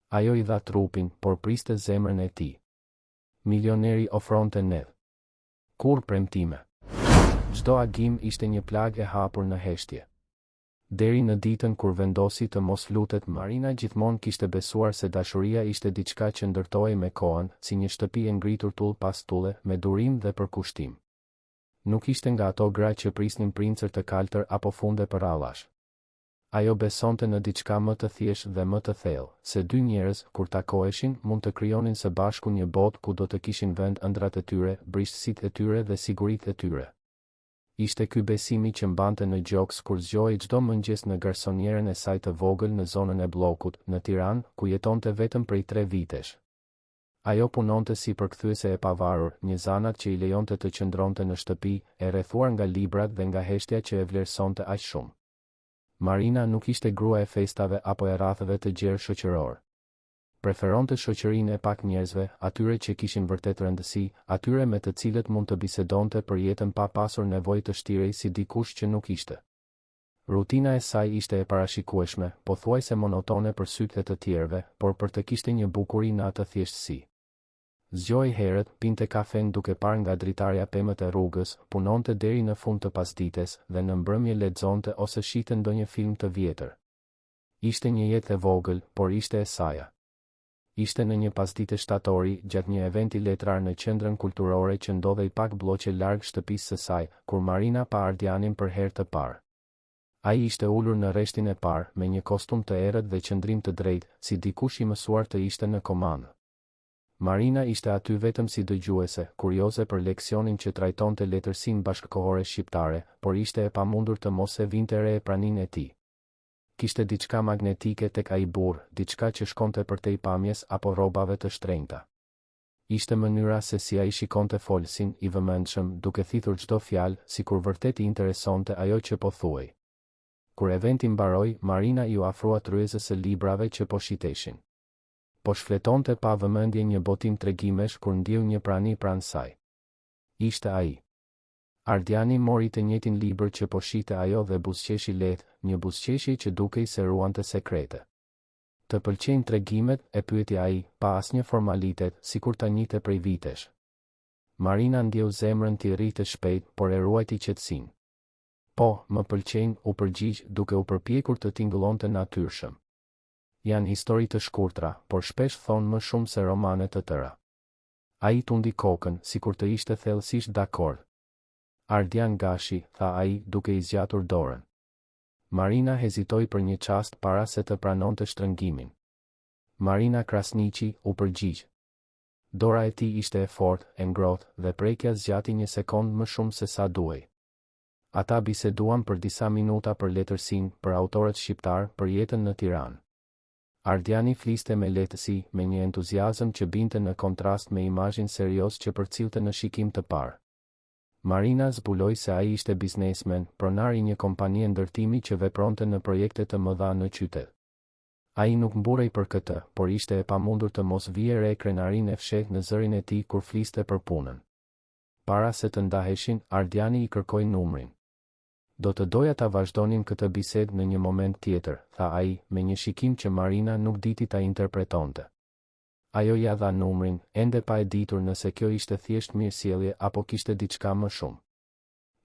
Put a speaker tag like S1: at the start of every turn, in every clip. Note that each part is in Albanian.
S1: Ajo i dha trupin, por priste zemrën e tij. Milioneri ofronte net. Kurrë premtime. Çdo agim ishte një plagë e hapur në heshtje. Deri në ditën kur vendosi të mos lutet më. Marina gjithmonë kishte besuar se dashuria ishte diçka që ndërtohej me kohën, si një shtëpi e ngritur tullë pas tulle, me durim dhe përkushtim. Nuk ishte nga ato gra që prisnin princër të kaltër apo funde përrallash. Ajo besonte në diçka më të thjeshtë dhe më të thellë, se dy njerëz, kur takoheshin, mund të krijonin së bashku një botë ku do të kishin vend ëndrrat e tyre, brishtësitë e tyre dhe siguritë e tyre. Ishte ky besimi që mbante në gjoks kur zgjohej çdo mëngjes në garsonierën e saj të vogël në zonën e Bllokut, në Tiranë, ku jetonte vetëm prej tre vitesh. Ajo punonte si përkthyese e pavarur, një zanat që i lejonte të qëndronte në shtëpi, e rrethuar nga librat dhe nga heshtja që e vlerësonte aq shumë. Marina nuk ishte grua e festave apo e rrathëve të gjerë shoqërorë. Preferonte shoqërinë e pak njerëzve, atyre që kishin vërtet rëndësi, atyre me të cilët mund të bisedonte për jetën pa pasur nevojë të shtirej si dikush që nuk ishte. Rutina e saj ishte e parashikueshme, pothuajse monotone për sytë e të tjerëve, por për të kishte një bukuri në atë thjeshtësi. Zgjohej herët, pinte kafenë duke parë nga dritarja pemët e rrugës, punonte deri në fund të pasdites, dhe në mbrëmje lexonte ose shihte ndonjë film të vjetër. Ishte një jetë e vogël, por ishte e saja. Ishte në një pasdite shtatori, gjatë një eventi letrar në qendrën kulturore që ndodhej pak blloqe larg shtëpisë së saj, kur Marina pa Ardianin për herë të parë. Ai ishte ulur në rreshtin e parë, me një kostum të errët dhe qëndrim të drejtë, si dikush i mësuar të ishte në komandë. Marina ishte aty vetëm si dëgjuese, kurioze për leksionin që trajtonte letërsinë bashkëkohore shqiptare, por ishte e pamundur të mos e vinte re praninë e tij. Kishte diçka magnetike tek ai burrë, diçka që shkonte përtej pamjes apo rrobave të shtrenjta. Ishte mënyra se si ai shikonte folësin, i vëmendshëm, duke thithur çdo fjalë, sikur vërtet i interesonte ajo që po thuhej. Kur eventi mbaroi, Marina iu afrua tryezës së librave që po shiteshin. Po shfletonte pa vëmendje një botim tregimesh kur ndjeu një prani pranë saj. Ishte ai. Ardiani mori të njëjtin libër që po shihte ajo dhe buzëqeshi lehtë, një buzëqeshje që dukej se ruante sekrete. Të pëlqejnë tregimet? e pyeti ai, pa asnjë formalitet, sikur ta njihte prej vitesh. Marina ndjeu zemrën t'i rrihte shpejt, por e ruajti qetësinë. Po, më pëlqejnë, u përgjigj, duke u përpjekur të tingëllonte natyrshëm. Janë histori të shkurtra, por shpesh thonë më shumë se romane të tëra. Ai tundi kokën, sikur të ishte thellësisht dakord. Ardian Gashi, tha ai, duke i zgjatur dorën. Marina hezitoi për një çast para se të pranonte shtrëngimin. Marina Krasniqi, u përgjigj. Dora e tij ishte e fortë, e ngrohtë, dhe prekja zgjati një sekondë më shumë se sa duhej. Ata biseduan për disa minuta për letërsinë, për autorët shqiptarë, për jetën në Tiranë. Ardiani fliste me lehtësi, me një entuziazëm që binte në kontrast me imazhin serioz që përcillte në shikim të parë. Marina zbuloi se ai ishte biznesmen, pronar i një kompanie ndërtimi që vepronte në projekte të mëdha në qytet. Ai nuk mburrej për këtë, por ishte e pamundur të mos vije re krenarinë e fshehtë në zërin e tij kur fliste për punën. Para se të ndaheshin, Ardiani i kërkoi numrin. Do të doja ta vazhdonim këtë bisedë në një moment tjetër, tha ai, me një shikim që Marina nuk diti ta interpretonte. Ajo ia dha numrin, ende pa e ditur nëse kjo ishte thjesht mirësjellje apo kishte diçka më shumë.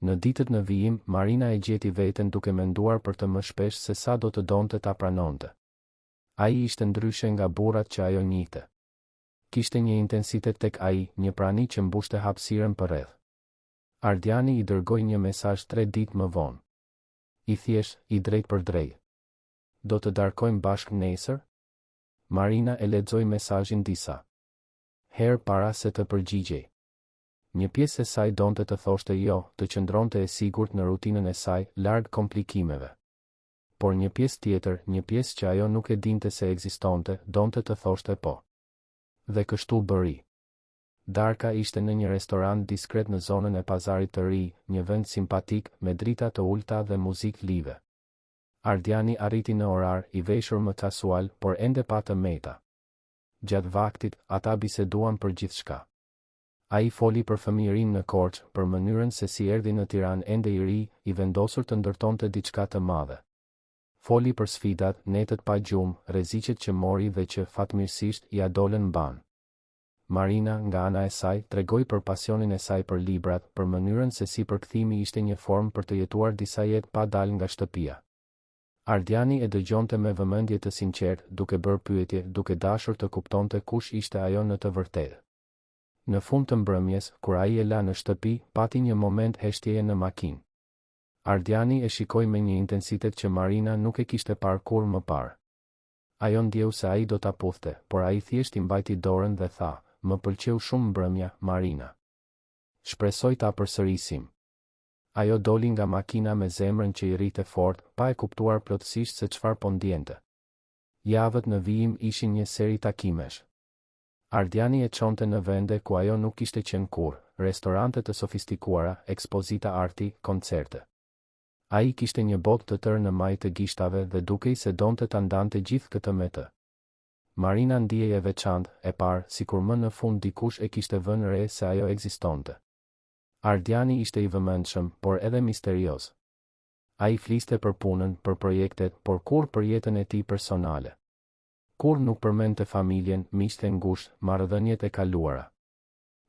S1: Në ditët në vijim, Marina e gjeti veten duke menduar për të më shpesh se sa do të donte ta pranonte. Ai ishte ndryshe nga burrat që ajo njihte. Kishte një intensitet tek ai, një prani që mbushte hapësirën përreth. Ardiani i dërgoi një mesazh tre ditë më vonë. I thjeshtë, i drejtpërdrejtë. Do të darkojmë bashkë nesër? Marina e lexoi mesazhin disa herë para se të përgjigjej. Një pjesë e saj donte të thoshte jo, të qëndronte e sigurt në rutinën e saj, larg komplikimeve. Por një pjesë tjetër, një pjesë që ajo nuk e dinte se ekzistonte, donte të thoshte po. Dhe kështu bëri. Darka ishte në një restorant diskret në zonën e Pazarit të Ri, një vend simpatik, me drita të ulëta dhe muzikë live. Ardiani arriti në orar, i veshur më casual, por ende pa të meta. Gjatë vaktit, ata biseduan për gjithçka. Ai foli për fëmijërinë në Korçë, për mënyrën se si erdhi në Tiranë ende i ri, i vendosur të ndërtonte diçka të madhe. Foli për sfidat, netët pa gjumë, rreziqet që mori dhe që, fatmirësisht, ia dolën mbanë. Marina, nga ana e saj, tregoi për pasionin e saj për librat, për mënyrën se si përkthimi ishte një formë për të jetuar disa jetë pa dalë nga shtëpia. Ardiani e dëgjonte me vëmendje të sinqertë, duke bërë pyetje, duke dashur të kuptonte kush ishte ajo në të vërtetë. Në fund të mbrëmjes, kur ai e la në shtëpi, pati një moment heshtjeje në makinë. Ardiani e shikoi me një intensitet që Marina nuk e kishte parë kurrë më parë. Ajo ndjeu se ai do ta puthte, por ai thjesht i mbajti dorën dhe tha, Më pëlqeu shumë mbrëmja, Marina. Shpresoj ta përsërisim. Ajo doli nga makina me zemrën që i rrihte fort, pa e kuptuar plotësisht se çfarë po ndjente. Javët në vijim ishin një seri takimesh. Ardiani e çonte në vende ku ajo nuk kishte qenë kurrë, restorante të sofistikuara, ekspozita arti, koncerte. Ai kishte një botë të tërë në majë të gishtave dhe dukej se donte ta ndante gjithë këtë me të. Marina ndihej e veçantë, e parë, sikur më në fund dikush e kishte vënë re se ajo ekzistonte. Ardiani ishte i vëmendshëm, por edhe misterioz. Ai fliste për punën, për projektet, por kurrë për jetën e tij personale. Kurrë nuk përmendte familjen, miqtë e ngushtë, marrëdhëniet e kaluara.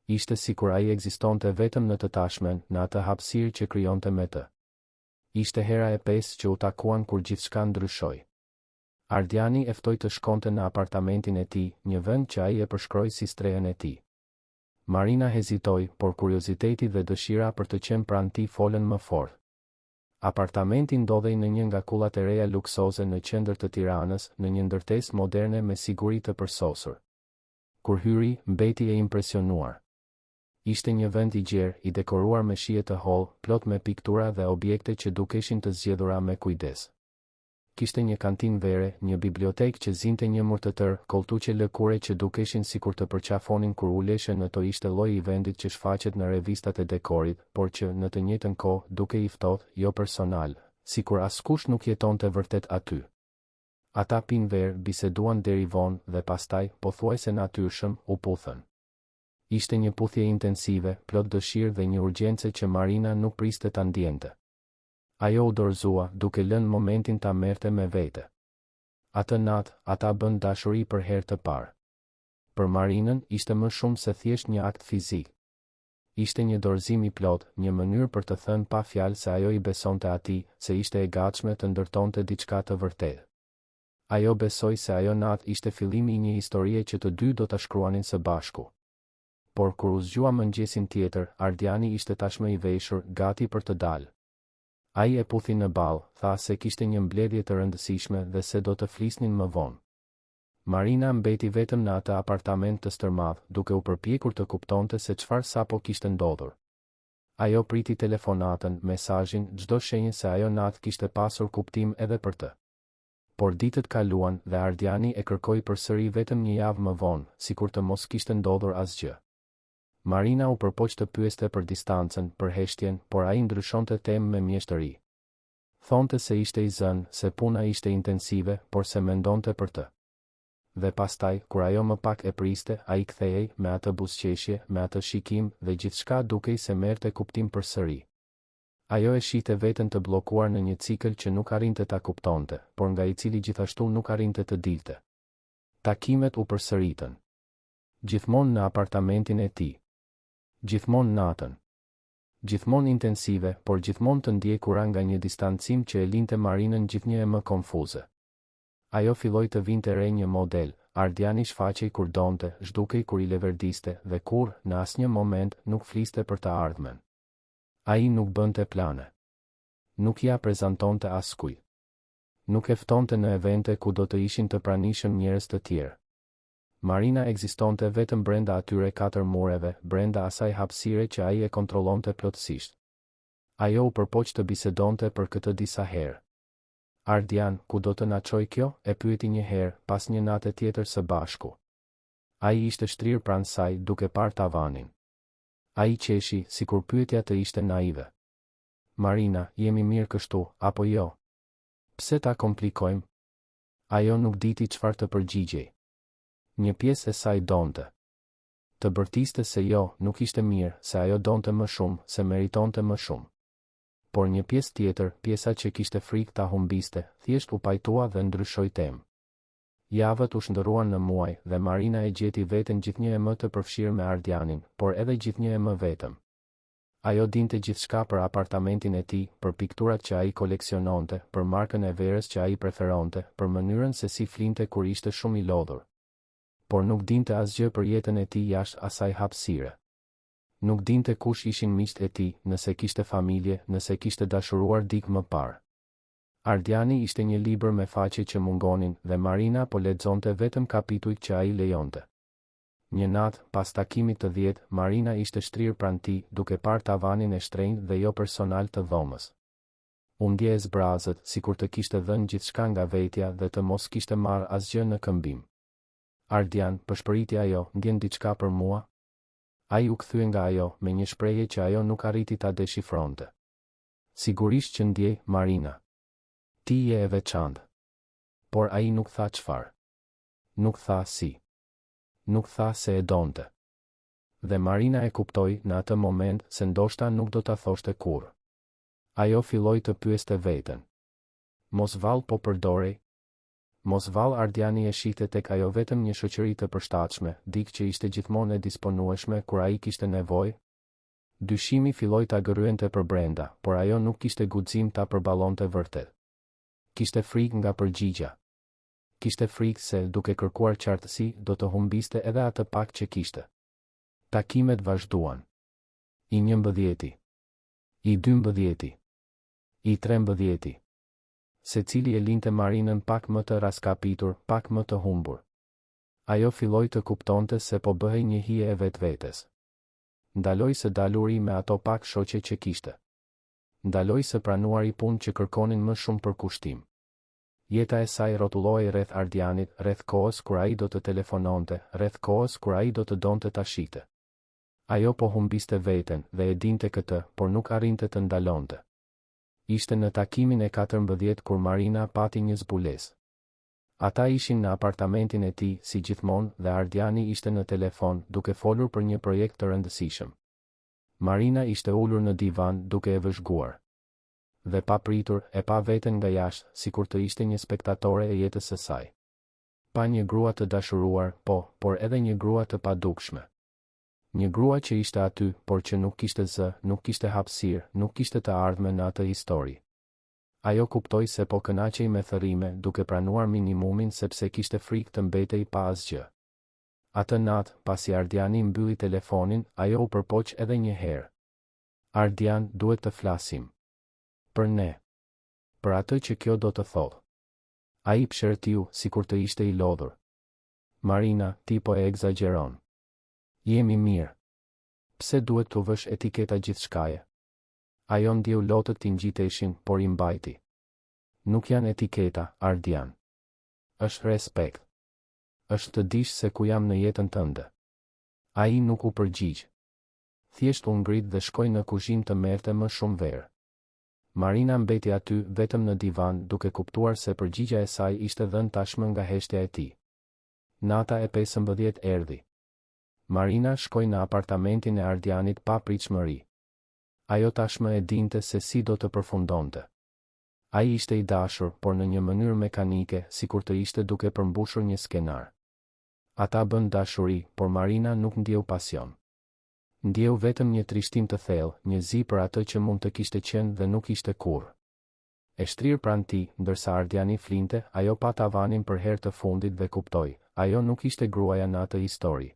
S1: Ishte sikur ai ekzistonte vetëm në të tashmen, në atë hapësirë që krijonte me të. Ishte hera e pestë që u takuan kur gjithçka ndryshoi. Ardiani e ftoi të shkonte në apartamentin e tij, një vend që ai e përshkroi si strehën e tij. Marina hezitoi, por kurioziteti dhe dëshira për të qenë pranë tij folën më fort. Apartamenti ndodhej në një nga kullat e reja luksoze në qendër të Tiranës, në një ndërtesë moderne me siguri të përsosur. Kur hyri, mbeti e impresionuar. Ishte një vend i gjerë, i dekoruar me shije të hollë, plot me piktura dhe objekte që dukeshin të zgjedhura me kujdes. Kishte një kantinë vere, një bibliotekë që zinte një mur të tërë, kolltuqe lëkure që dukeshin sikur të përqafonin kur uleshe në to ishte lloji i vendit që shfaqet në revistat e dekorit, por që, në të njëjtën kohë, dukej i ftohtë, jo personal, sikur askush nuk jetonte vërtet aty. Ata pinë verë, biseduan deri vonë, dhe pastaj, pothuajse natyrshëm, u puthën. Ishte një puthje intensive, plot dëshirë dhe një urgjence që Marina nuk priste ta ndiente. Ajo u dorëzua, duke lënë momentin ta merrte me vete. Atë natë, ata bënë dashuri për herë të parë. Për Marinën, ishte më shumë se thjesht një akt fizik. Ishte një dorëzim i plotë, një mënyrë për të thënë pa fjalë se ajo i besonte atij, se ishte e gatshme të ndërtonte diçka të vërtetë. Ajo besoi se ajo natë ishte fillimi i një historie që të dy do ta shkruanin së bashku. Por kur u zgjua mëngjesin tjetër, Ardiani ishte tashmë i veshur, gati për të dalë. Ai e puthi në ballë, tha se kishte një mbledhje të rëndësishme dhe se do të flisnin më vonë. Marina mbeti vetëm në atë apartament të stërmadh, duke u përpjekur të kuptonte se çfarë sapo kishte ndodhur. Ajo priti telefonatën, mesazhin, çdo shenjë se ajo natë kishte pasur kuptim edhe për të. Por ditët kaluan dhe Ardiani e kërkoi përsëri vetëm një javë më vonë, sikur të mos kishte ndodhur asgjë. Marina u përpoq të pyeste për distancën, për heshtjen, por ai ndryshonte temë me mjeshtëri. Thonte se ishte i zënë, se puna ishte intensive, por se mendonte për të. Dhe pastaj, kur ajo më pak e priste, ai kthehej, me atë buzëqeshje, me atë shikim, dhe gjithçka dukej se merrte kuptim përsëri. Ajo e shihte veten të bllokuar në një cikël që nuk arrinte ta kuptonte, por nga i cili gjithashtu nuk arrinte të dilte. Takimet u përsëritën. Gjithmonë në apartamentin e tij. Gjithmonë natën. Gjithmonë intensive, por gjithmonë të ndjekura nga një distancim që e linte Marinën gjithnjë e më konfuze. Ajo filloi të vinte re një model, Ardiani shfaqej kur donte, zhdukej kur i leverdiste, dhe kurrë, në asnjë moment, nuk fliste për të ardhmen. Ai nuk bënte plane. Nuk ia prezantonte askujt. Nuk e ftonte në evente ku do të ishin të pranishëm njerëz të tjerë. Marina ekzistonte vetëm brenda atyre katër mureve, brenda asaj hapësire që ai e kontrollonte plotësisht. Ajo u përpoq të bisedonte për këtë disa herë. Ardian, ku do të na çojë kjo? e pyeti një herë, pas një nate tjetër së bashku. Ai ishte shtrirë pranë saj, duke parë tavanin. Ai qeshi, sikur pyetja të ishte naive. Marina, jemi mirë kështu, apo jo? Pse ta komplikojmë? Ajo nuk diti çfarë të përgjigjej. Një pjesë e saj donte. Të bërtiste se jo, nuk ishte mirë, se ajo donte më shumë, se meritonte më shumë. Por një pjesë tjetër, pjesa që kishte frikë ta humbiste, thjesht u pajtua dhe ndryshoi temë. Javët u shndërruan në muaj, dhe Marina e gjeti veten gjithnjë e më të përfshirë me Ardianin, por edhe gjithnjë e më vetëm. Ajo dinte gjithçka për apartamentin e tij, për pikturat që ai koleksiononte, për markën e verës që ai preferonte, për mënyrën se si flinte kur ishte shumë i lodhur. Por nuk dinte asgjë për jetën e tij jashtë asaj hapësire. Nuk dinte kush ishin miqtë e tij, nëse kishte familje, nëse kishte dashuruar dikë më parë. Ardiani ishte një libër me faqe që mungonin dhe Marina po lexonte vetëm kapitujt që ai lejonte. Një natë, pas takimit të dhjetë, Marina ishte shtrirë pranë tij, duke parë tavanin e shtrenjtë dhe jopersonal të dhomës. U ndje e zbrazët, sikur të kishte dhënë gjithçka nga vetja dhe të mos kishte marrë asgjë në këmbim. Ardian, pëshpëriti ajo, ndjen diçka për mua? Ai u kthye nga ajo, me një shprehje që ajo nuk arriti ta deshifronte. Sigurisht që ndjej, Marina. Ti je e veçantë. Por ai nuk tha çfarë. Nuk tha si. Nuk tha se e donte. Dhe Marina e kuptoi, në atë moment, se ndoshta nuk do ta thoshte kurrë. Ajo filloi të pyeste veten. Mos vallë po përdorej? Mos vallë Ardiani e shihte tek ajo vetëm një shoqëri të përshtatshme, dikë që ishte gjithmonë e disponueshme kur ai kishte nevojë? Dyshimi filloi ta gërryente përbrenda, por ajo nuk kishte guxim ta përballonte vërtet. Kishte frikë nga përgjigja. Kishte frikë se, duke kërkuar qartësi, do të humbiste edhe atë pak që kishte. Takimet vazhduan. I njëmbëdhjeti. I dymbëdhjeti. I trembëdhjeti. Secili e linte Marinën pak më të rraskapitur, pak më të humbur. Ajo filloi të kuptonte se po bëhej një hije e vetvetes. Ndaloi së daluri me ato pak shoqe që kishte. Ndaloi së pranuari punë që kërkonin më shumë përkushtim. Jeta e saj rrotullohej rreth Ardianit, rreth kohës kur ai do të telefononte, rreth kohës kur ai do të donte ta shihte. Ajo po humbiste veten, dhe e dinte këtë, por nuk arrinte të ndalonte. Ishte në takimin e 14 kur Marina pati një zbulesë. Ata ishin në apartamentin e tij, si gjithmonë, dhe Ardiani ishte në telefon, duke folur për një projekt të rëndësishëm. Marina ishte ulur në divan, duke e vëzhguar. Dhe papritur, e pa veten nga jashtë, sikur të ishte një spektatore e jetës së saj. Pa një grua të dashuruar, po, por edhe një grua të padukshme. Një grua që ishte aty, por që nuk kishte zë, nuk kishte hapësirë, nuk kishte të ardhme në atë histori. Ajo kuptoi se po kënaqej me thërrime, duke pranuar minimumin sepse kishte frikë të mbetej pa asgjë. Atë natë, pasi Ardiani mbylli telefonin, ajo u përpoq edhe një herë. Ardian, duhet të flasim. Për ne. Për atë që kjo do të thotë. Ai psherëtiu, sikur të ishte i lodhur. Marina, ti po e ekzagjeron. Jemi mirë. Pse duhet t'u vësh etiketa gjithçkaje? Ajo ndjeu lotët t'i ngjiteshin, por i mbajti. Nuk janë etiketa, Ardian. Është respekt. Është të dish se ku jam në jetën tënde. Ai nuk u përgjigj. Thjesht u ngrit dhe shkoi në kuzhinë të merrte më shumë verë. Marina mbeti aty, vetëm në divan, duke kuptuar se përgjigja e saj ishte dhënë tashmë nga heshtja e tij. Nata e 15 erdhi. Marina shkoi në apartamentin e Ardianit pa pritshmëri. Ajo tashmë e dinte se si do të përfundonte. Ai ishte i dashur, por në një mënyrë mekanike, sikur të ishte duke përmbushur një skenar. Ata bënë dashuri, por Marina nuk ndjeu pasion. Ndjeu vetëm një trishtim të thellë, një zi për atë që mund të kishte qenë dhe nuk ishte kurrë. E shtrirë pranë tij, ndërsa Ardiani flinte, ajo pa tavanin për herë të fundit dhe kuptoi, ajo nuk ishte gruaja në atë histori.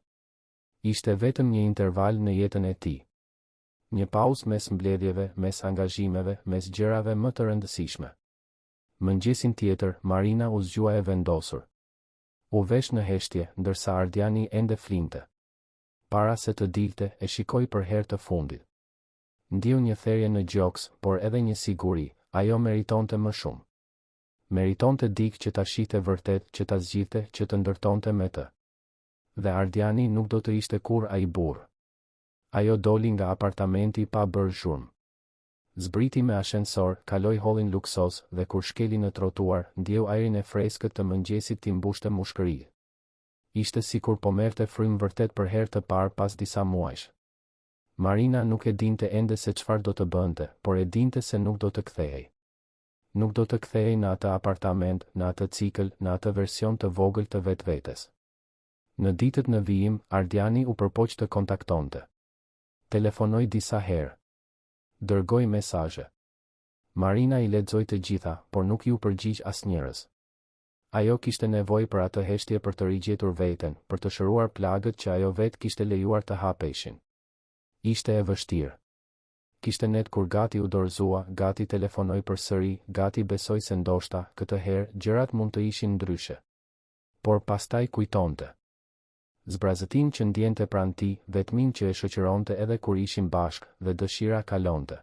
S1: Ishte vetëm një interval në jetën e tij. Një pauzë mes mbledhjeve, mes angazhimeve, mes gjërave më të rëndësishme. Mëngjesin tjetër, Marina u zgjua e vendosur. U vesh në heshtje, ndërsa Ardiani ende flinte. Para se të dilte, e shikoi për herë të fundit. Ndjeu një therje në gjoks, por edhe një siguri, ajo meritonte më shumë. Meritonte dikë që ta shihte vërtet, që ta zgjidhte, që të ndërtonte me të. Dhe Ardiani nuk do të ishte kurrë ai burrë. Ajo doli nga apartamenti pa bërë zhurmë. Zbriti me ashensor, kaloi hollin luksoz, dhe kur shkeli në trotuar, ndjeu ajrin e freskët të mëngjesit t'i mbushte mushkëritë. Ishte sikur po merrte frymë vërtet për herë të parë pas disa muajsh. Marina nuk e dinte ende se çfarë do të bënte, por e dinte se nuk do të kthehej. Nuk do të kthehej në atë apartament, në atë cikël, në atë version të vogël të vetvetes. Në ditët në vijim, Ardiani u përpoq të kontaktonte. Telefonoi disa herë. Dërgoi mesazhe. Marina i lexoi të gjitha, por nuk iu përgjigj asnjërës. Ajo kishte nevojë për atë heshtje për të rigjetur veten, për të shëruar plagët që ajo vetë kishte lejuar të hapeshin. Ishte e vështirë. Kishte net kur gati u dorëzua, gati telefonoi përsëri, gati besoi se ndoshta, këtë herë, gjërat mund të ishin ndryshe. Por pastaj kujtonte. Zbrazëtinë që ndjente pranë tij, vetminë që e shoqëronte edhe kur ishin bashkë, dhe dëshira kalonte.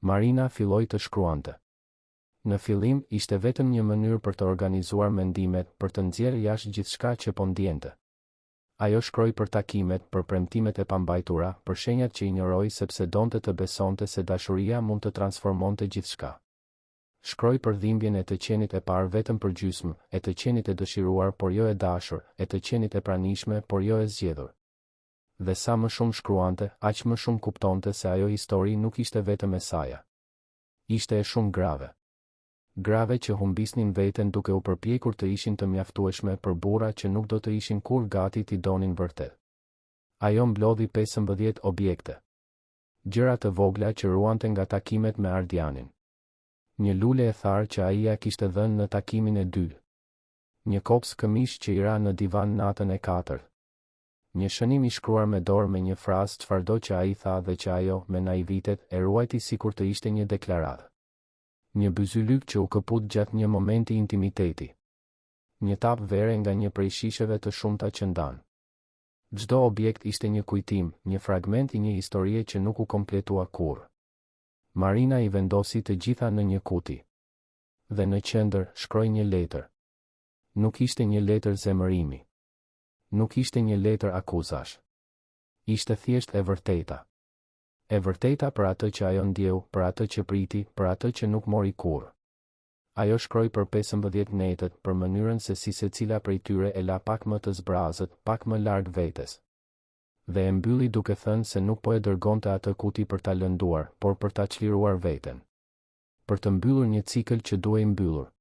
S1: Marina filloi të shkruante. Në fillim, ishte vetëm një mënyrë për të organizuar mendimet, për të nxjerrë jashtë gjithçka që po ndjente. Ajo shkroi për takimet, për premtimet e pambajtura, për shenjat që injoroi sepse donte të besonte se dashuria mund të transformonte gjithçka. Shkroi për dhimbjen e të qenit e parë vetëm përgjysmë, e të qenit e dëshiruar por jo e dashur, e të qenit e pranishme por jo e zgjedhur. Dhe sa më shumë shkruante, aq më shumë kuptonte se ajo histori nuk ishte vetëm e saja. Ishte e shumë grave. Grave që humbisnin veten duke u përpjekur të ishin të mjaftueshme për burra që nuk do të ishin kurrë gati t'i donin vërtet. Ajo mblodhi 15 objekte. Gjëra të vogla që ruante nga takimet me Ardianin. Një lule e tharë që ai ia kishte dhënë në takimin e dytë. Një kopsë këmishë që i ra në divan natën e katërt. Një shënim i shkruar me dorë me një frazë çfarëdo që ai tha dhe që ajo, me naivitet, e ruajti sikur të ishte një deklaratë. Një byzylyk që u këput gjatë një momenti intimiteti. Një tapë vere nga një prej shisheve të shumta që ndanë. Çdo objekt ishte një kujtim, një fragment i një historie që nuk u kompletua kurrë. Marina i vendosi të gjitha në një kuti. Dhe në qendër, shkroi një letër. Nuk ishte një letër zemërimi. Nuk ishte një letër akuzash. Ishte thjesht e vërteta. E vërteta për atë që ajo ndjeu, për atë që priti, për atë që nuk mori kurrë. Ajo shkroi për 15 netët, për mënyrën se si secila prej tyre e la pak më të zbrazët, pak më larg vetes. Dhe e mbylli duke thënë se nuk po e dërgonte atë kuti për ta lënduar, por për ta çliruar veten. Për të mbyllur një cikël që duhej mbyllur.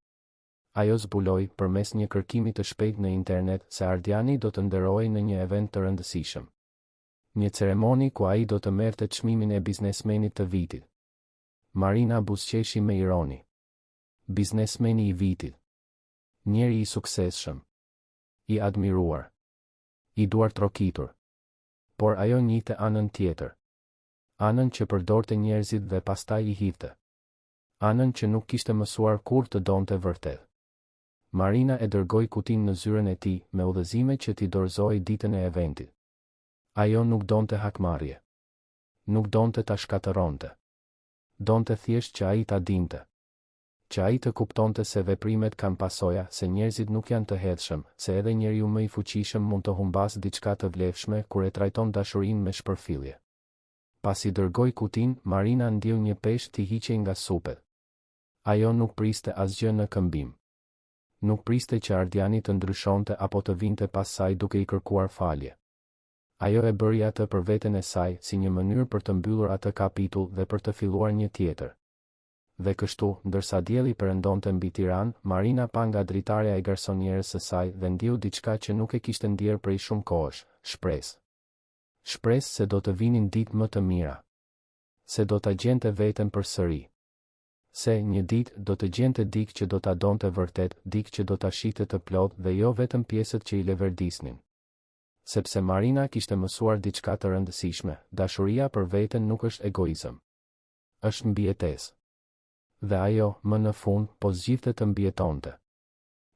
S1: Ajo zbuloi, përmes një kërkimi të shpejtë në internet, se Ardiani do të nderohej në një event të rëndësishëm. Një ceremoni ku ai do të merrte çmimin e biznesmenit të vitit. Marina buzëqeshi me ironi. Biznesmeni i vitit. Njeri i suksesshëm. I admiruar. I duartrokitur. Por ajo njihte anën tjetër. Anën që përdorte njerëzit dhe pastaj i hidhte. Anën që nuk kishte mësuar kurrë të donte vërtet. Marina e dërgoi kutinë në zyrën e tij, me udhëzime që t'i dorëzohej ditën e eventit. Ajo nuk donte hakmarrje. Nuk donte ta shkatërronte. Donte thjesht që ai ta dinte. Që ai të kuptonte se veprimet kanë pasoja, se njerëzit nuk janë të hedhshëm, se edhe njeriu më i fuqishëm mund të humbasë diçka të vlefshme kur e trajton dashurinë me shpërfillje. Pasi dërgoi kutinë, Marina ndjeu një peshë t'i hiqej nga supet. Ajo nuk priste asgjë në këmbim. Nuk priste që Ardiani të ndryshonte apo të vinte pas saj duke i kërkuar falje. Ajo e bëri atë për veten e saj, si një mënyrë për të mbyllur atë kapitull dhe për të filluar një tjetër. Dhe kështu, ndërsa dielli perëndonte mbi Tiranë, Marina pa nga dritarja e garsonierës së saj dhe ndjeu diçka që nuk e kishte ndjerë prej shumë kohësh, shpresë. Shpresë se do të vinin ditë më të mira. Se do ta gjente veten përsëri. Se, një ditë, do të gjente dikë që do ta donte vërtet, dikë që do ta shihte të plotë dhe jo vetëm pjesët që i leverdisnin. Sepse Marina kishte mësuar diçka të rëndësishme, dashuria për veten nuk është egoizëm. Është mbijetesë. Dhe ajo, më në fund, po zgjidhte të mbijetonte.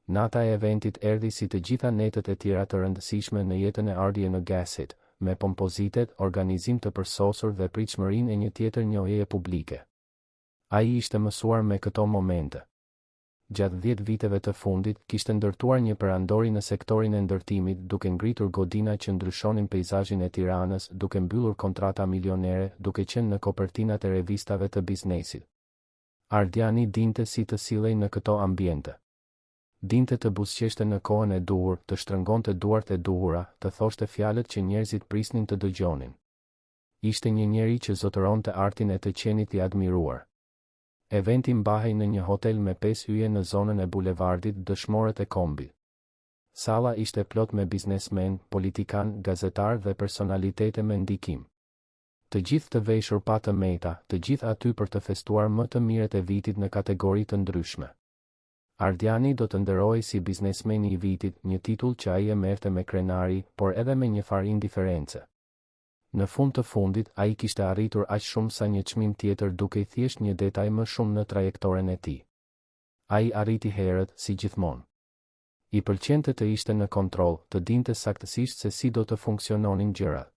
S1: Nata e eventit erdhi si të gjitha netët e tjera të rëndësishme në jetën e Ardian Agasit, me pompozitet, organizim të përsosur dhe pritshmërinë e një tjetër njohjeje publike. Ai ishte mësuar me këto momente. Gjatë dhjetë viteve të fundit, kishte ndërtuar një perandori në sektorin e ndërtimit, duke ngritur godina që ndryshonin peizazhin e Tiranës, duke mbyllur kontrata milionere, duke qenë në kopertinat e revistave të biznesit. Ardiani dinte si të sillej në këto ambiente. Dinte të buzëqeshte në kohën e duhur, të shtrëngonte duart e duhura, të thoshte fjalët që njerëzit prisnin të dëgjonin. Ishte një njeri që zotëronte artin e të qenit i admiruar. Eventi mbahej në një hotel me pesë yje në zonën e bulevardit Dëshmorët e Kombit. Salla ishte plot me biznesmenë, politikanë, gazetarë dhe personalitete me ndikim. Të gjithë të veshur pa të meta, të gjithë aty për të festuar më të mirët e vitit në kategori të ndryshme. Ardiani do të nderohej si biznesmeni i vitit, një titull që ai e merrte me krenari, por edhe me njëfarë indiference. Në fund të fundit, ai kishte arritur aq shumë sa një çmim tjetër dukej thjesht një detaj më shumë në trajektoren e tij. Ai arriti herët, si gjithmonë. I pëlqente të ishte në kontroll, të dinte saktësisht se si do të funksiononin gjërat.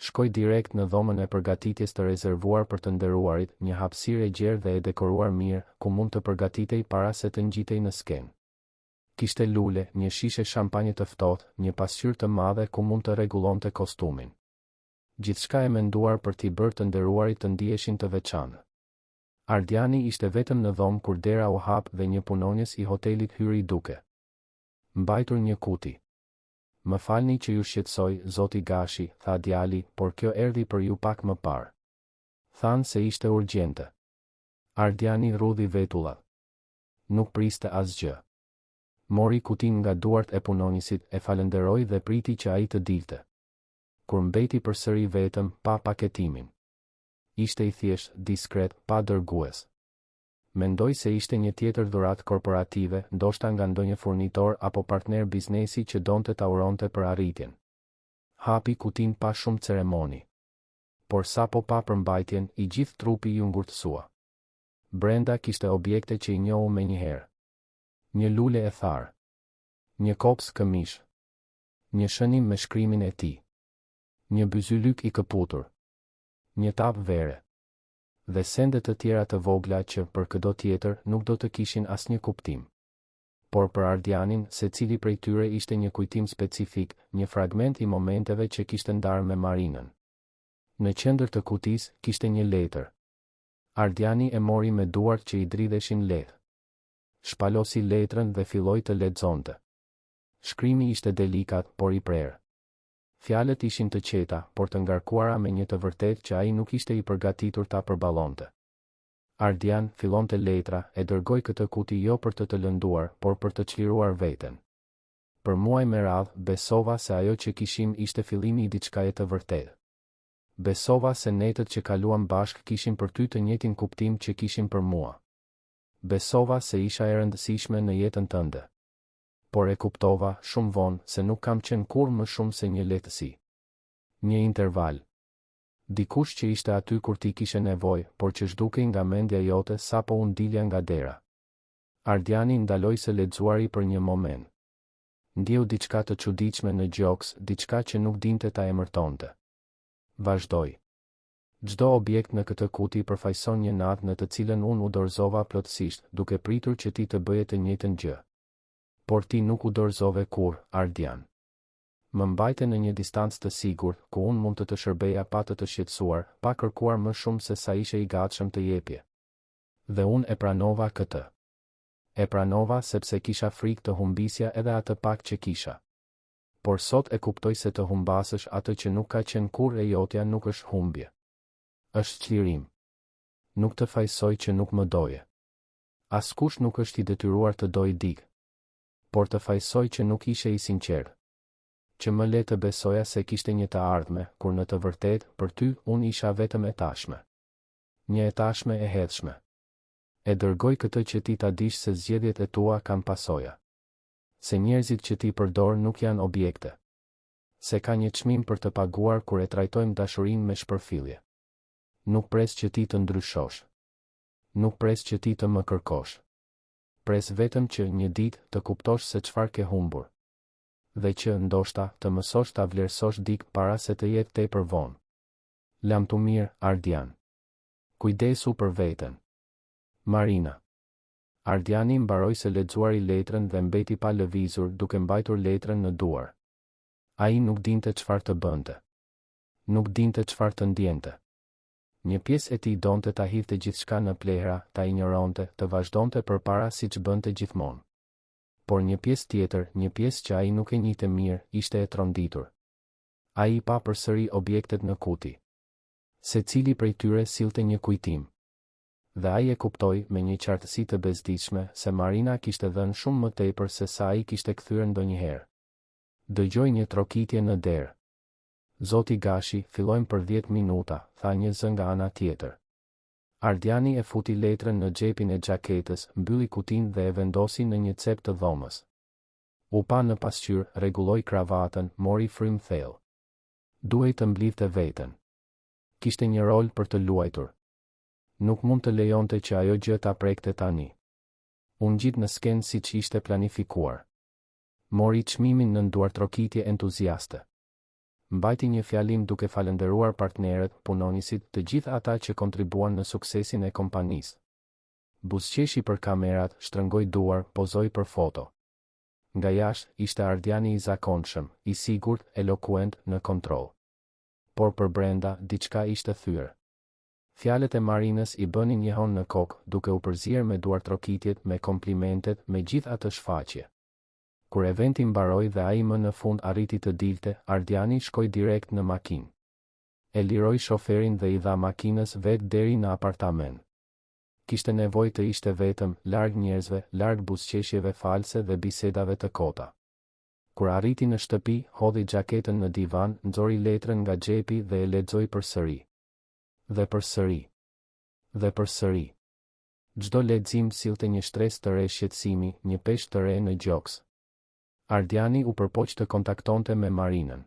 S1: Shkoi direkt në dhomën e përgatitjes të rezervuar për të nderuarit, një hapësirë e gjerë dhe e dekoruar mirë, ku mund të përgatitej para se të ngjitej në skenë. Kishte lule, një shishe shampanje të ftohtë, një pasqyrë të madhe ku mund të rregullonte kostumin. Gjithçka e menduar për t'i bërë të nderuarit të ndiheshin të veçantë. Ardiani ishte vetëm në dhomë kur dera u hap dhe një punonjës i hotelit hyri duke mbajtur një kuti. Më falni që ju shqetësoj, zoti Gashi, tha djali, por kjo erdhi për ju pak më parë. Thanë se ishte urgjente. Ardiani rrudhi vetullat. Nuk priste asgjë. Mori kutinë nga duart e punonjësit, e falënderoi dhe priti që ai të dilte. Kur mbeti përsëri vetëm, pa paketimin. Ishte i thjeshtë, diskret, pa dërgues. Mendoi se ishte një tjetër dhuratë korporative, ndoshta nga ndonjë furnitor apo partner biznesi që donte ta uronte për arritjen. Hapi kutinë pa shumë ceremoni. Por sapo pa përmbajtjen, i gjithë trupi iu ngurtësua. Brenda kishte objekte që i njohu menjëherë. Një lule e tharë. Një kopsë këmishë. Një shënim me shkrimin e tij. Një byzylyk i këputur. Një tapë vere. Dhe sende të tjera të vogla që, për këdo tjetër, nuk do të kishin asnjë kuptim. Por për Ardianin, secili prej tyre ishte një kujtim specifik, një fragment i momenteve që kishte ndarë me Marinën. Në qendër të kutisë, kishte një letër. Ardiani e mori me duart që i dridheshin lehtë. Shpalosi letrën dhe filloi të lexonte. Shkrimi ishte delikat, por i prerë. Fjalët ishin të qeta, por të ngarkuara me një të vërtetë që ai nuk ishte i përgatitur ta përballonte. Ardian, fillonte letra, e dërgoj këtë kuti jo për të të lënduar, por për të çliruar veten. Për muaj me radhë, besova se ajo që kishim ishte fillimi i diçkaje të vërtetë. Besova se netët që kaluam bashkë kishin për ty të njëjtin kuptim që kishin për mua. Besova se isha e rëndësishme në jetën tënde. Por e kuptova, shumë vonë, se nuk kam qenë kurrë më shumë se një lehtësi. Një interval. Dikush që ishte aty kur ti kishe nevojë, por që zhdukej nga mendja jote sapo unë dilja nga dera. Ardiani ndaloi së lexuari për një moment. Ndjeu diçka të çuditshme në gjoks, diçka që nuk dinte ta emërtonte. Vazhdoi. Çdo objekt në këtë kuti përfaqëson një natë në të cilën unë u dorëzova plotësisht, duke pritur që ti të bëje të njëjtën gjë. Por ti nuk u dorëzove kurrë, Ardian. Më mbajte në një distancë të sigurt, ku unë mund të të shërbeja pa të të shqetësuar, pa kërkuar më shumë se sa ishe i gatshëm të jepje. Dhe unë e pranova këtë. E pranova sepse kisha frikë të humbisja edhe atë pak që kisha. Por sot e kuptoj se të humbasësh atë që nuk ka qenë kurrë e jotja nuk është humbje. Është çlirim. Nuk të fajësoj që nuk më doje. Askush nuk është i detyruar të dojë dikë. Por të fajësoj që nuk ishe i sinqertë. Që më le të besoja se kishte një të ardhme, kur në të vërtetë, për ty, unë isha vetëm e tashme. Një e tashme e hedhshme. E dërgoj këtë që ti ta dish se zgjedhjet e tua kanë pasoja. Se njerëzit që ti përdor nuk janë objekte. Se ka një çmim për të paguar kur e trajtojmë dashurinë me shpërfillje. Nuk pres që ti të ndryshosh. Nuk pres që ti të më kërkosh. Pres vetëm që, një ditë, të kuptosh se çfarë ke humbur. Dhe që, ndoshta, të mësosh ta vlerësosh dikë para se të jetë tepër vonë. Lamtumirë, Ardian. Kujdesu për veten. Marina. Ardiani mbaroi së lexuari letrën dhe mbeti pa lëvizur duke mbajtur letrën në duar. Ai nuk dinte çfarë të bënte. Nuk dinte çfarë të ndjente. Një pjesë e tij donte ta hidhte gjithçka në plehra, ta injoronte, të vazhdonte përpara siç bënte gjithmonë. Por një pjesë tjetër, një pjesë që ai nuk e njihte mirë, ishte e tronditur. Ai i pa përsëri objektet në kuti. Secili prej tyre sillte një kujtim. Dhe ai e kuptoi, me një qartësi të bezdisshme, se Marina kishte dhënë shumë më tepër se sa ai kishte kthyer ndonjëherë. Dëgjoi një trokitje në derë. Zoti Gashi, fillojmë për dhjetë minuta, tha një zë nga ana tjetër. Ardiani e futi letrën në xhepin e xhaketës, mbylli kutinë dhe e vendosi në një cep të dhomës. U pa në pasqyrë, rregulloi kravatën, mori frymë thellë. Duhej të mblidhte veten. Kishte një rol për të luajtur. Nuk mund të lejonte që ajo gjë ta prekte tani. U ngjit në skenë siç ishte planifikuar. Mori çmimin nën duartrokitje entuziaste. Mbajti një fjalim duke falënderuar partnerët, punonjësit, të gjithë ata që kontribuan në suksesin e kompanisë. Buzëqeshi për kamerat, shtrëngoi duar, pozoi për foto. Nga jashtë, ishte Ardiani i zakonshëm, i sigurt, elokuent, në kontroll. Por përbrenda, diçka ishte thyer. Fjalët e Marinës i bënin jehonë në kokë, duke u përzier me duartrokitjet, me komplimentet, me gjithë atë shfaqje. Kur eventi mbaroi dhe ai më në fund arriti të dilte, Ardiani shkoi direkt në makinë. E liroi shoferin dhe i dha makinës vetë deri në apartament. Kishte nevojë të ishte vetëm, larg njerëzve, larg buzëqeshjeve false dhe bisedave të kota. Kur arriti në shtëpi, hodhi xhaketën në divan, nxori letrën nga xhepi dhe e lexoi përsëri. Dhe përsëri. Dhe përsëri. Çdo lexim sillte një shtresë të re shqetësimi, një peshë të re në gjoks. Ardiani u përpoq të kontaktonte me Marinën.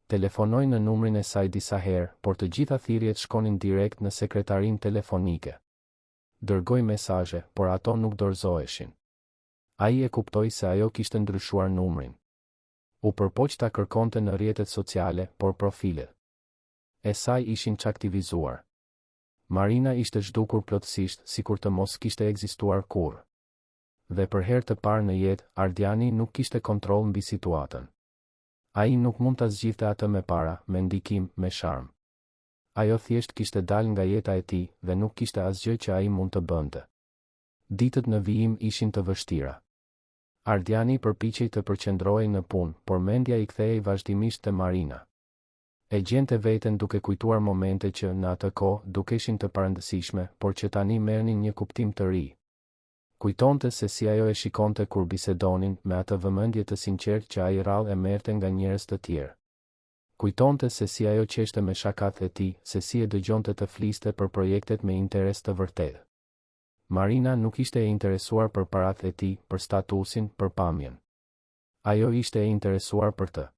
S1: Telefonoi në numrin e saj disa herë, por të gjitha thirrjet shkonin direkt në sekretarinë telefonike. Dërgoi mesazhe, por ato nuk dorëzoheshin. Ai e kuptoi se ajo kishte ndryshuar numrin. U përpoq ta kërkonte në rrjetet sociale, por profilet e saj ishin çaktivizuar. Marina ishte zhdukur plotësisht, sikur të mos kishte ekzistuar kurrë. Dhe për herë të parë në jetë, Ardiani nuk kishte kontroll mbi situatën. Ai nuk mund ta zgjidhte atë me para, me ndikim, me sharm. Ajo thjesht kishte dalë nga jeta e tij, dhe nuk kishte asgjë që ai mund të bënte. Ditët në vijim ishin të vështira. Ardiani përpiqej të përqendrohej në punë, por mendja i kthehej vazhdimisht te Marina. E gjente veten duke kujtuar momente që, në atë kohë, dukeshin të parëndësishme, por që tani merrnin një kuptim të ri. Kujtonte se si ajo e shikonte kur bisedonin, me atë vëmendje të sinqertë që ai rrallë e merrte nga njerëz të tjerë. Kujtonte se si ajo qeshte me shakatë e tij, se si e dëgjonte të fliste për projektet me interes të vërtetë. Marina nuk ishte e interesuar për paratë e tij, për statusin, për pamjen. Ajo ishte e interesuar për të.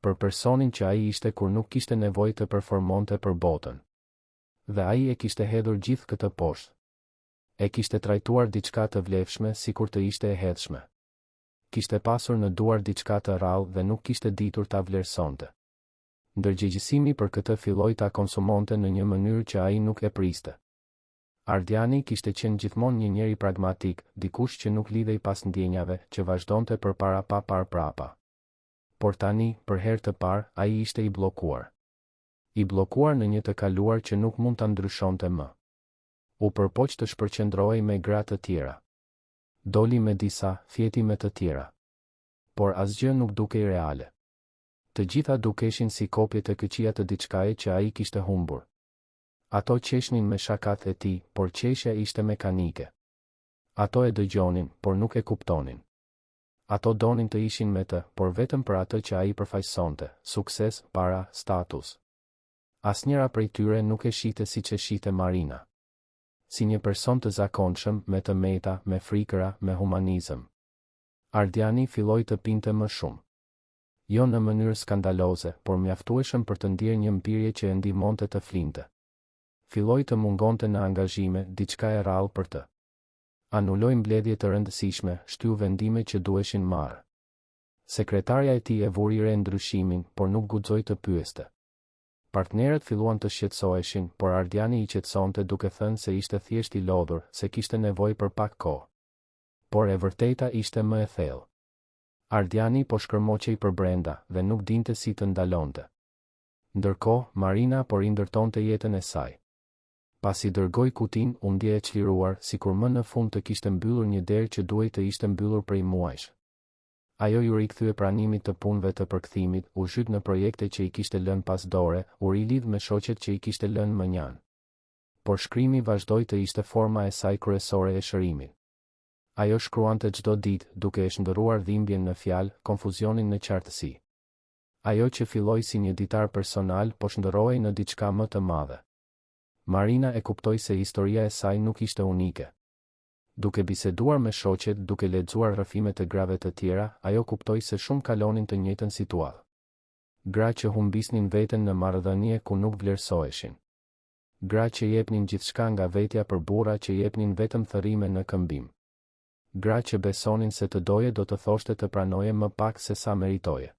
S1: Për personin që ai ishte kur nuk kishte nevojë të performonte për botën. Dhe ai e kishte hedhur gjithë këtë poshtë. E kishte trajtuar diçka të vlefshme sikur të ishte e hedhshme. Kishte pasur në duar diçka të rrallë dhe nuk kishte ditur ta vlerësonte. Ndërgjegjësimi për këtë filloi ta konsumonte në një mënyrë që ai nuk e priste. Ardiani kishte qenë gjithmonë një njeri pragmatik, dikush që nuk lidhej pas ndjenjave, që vazhdonte përpara pa parë prapa. Por tani, për herë të parë, ai ishte i bllokuar. I bllokuar në një të kaluar që nuk mund ta ndryshonte më. U përpoq të shpërqendrohej me gra të tjera. Doli me disa, fjeti me të tjera. Por asgjë nuk dukej reale. Të gjitha dukeshin si kopje të këqija të diçkaje që ai kishte humbur. Ato qeshnin me shakatë e tij, por qeshja ishte mekanike. Ato e dëgjonin, por nuk e kuptonin. Ato donin të ishin me të, por vetëm për atë që ai përfaqësonte, sukses, para, status. Asnjëra prej tyre nuk e shihte siç e shihte Marina. Si një person të zakonshëm, me të meta, me frikëra, me humanizëm. Ardiani filloi të pinte më shumë. Jo në mënyrë skandaloze, por mjaftueshëm për të ndjerë një mpirje që e ndihmonte të flinte. Filloi të mungonte në angazhime, diçka e rrallë për të. Anuloi mbledhje të rëndësishme, shtyu vendime që duheshin marrë. Sekretarja e tij e vuri re ndryshimin, por nuk guxoi të pyeste. Partnerët filluan të shqetësoheshin, por Ardiani i qetësonte duke thënë se ishte thjesht i lodhur, se kishte nevojë për pak kohë. Por e vërteta ishte më e thellë. Ardiani po shkërmoqej përbrenda, dhe nuk dinte si të ndalonte. Ndërkohë, Marina po rindërtonte jetën e saj. Pasi dërgoi kutinë, u ndje e çliruar, sikur më në fund të kishte mbyllur një derë që duhej të ishte mbyllur prej muajsh. Ajo iu rikthye pranimit të punëve të përkthimit, u zhyt në projekte që i kishte lënë pas dore, u rilidh me shoqet që i kishte lënë mënjanë. Por shkrimi vazhdoi të ishte forma e saj kryesore e shërimit. Ajo shkruante çdo ditë, duke e shndërruar dhimbjen në fjalë, konfuzionin në qartësi. Ajo që filloi si një ditar personal po shndërrohej në diçka më të madhe. Marina e kuptoi se historia e saj nuk ishte unike. Duke biseduar me shoqet, duke lexuar rrëfime të grave të tjera, ajo kuptoi se shumë kalonin të njëjtën situatë. Gra që humbisnin veten në marrëdhënie ku nuk vlerësoheshin. Gra që jepnin gjithçka nga vetja për burra që jepnin vetëm thërrime në këmbim. Gra që besonin se të doje do të thoshte të pranoje më pak se sa meritoje.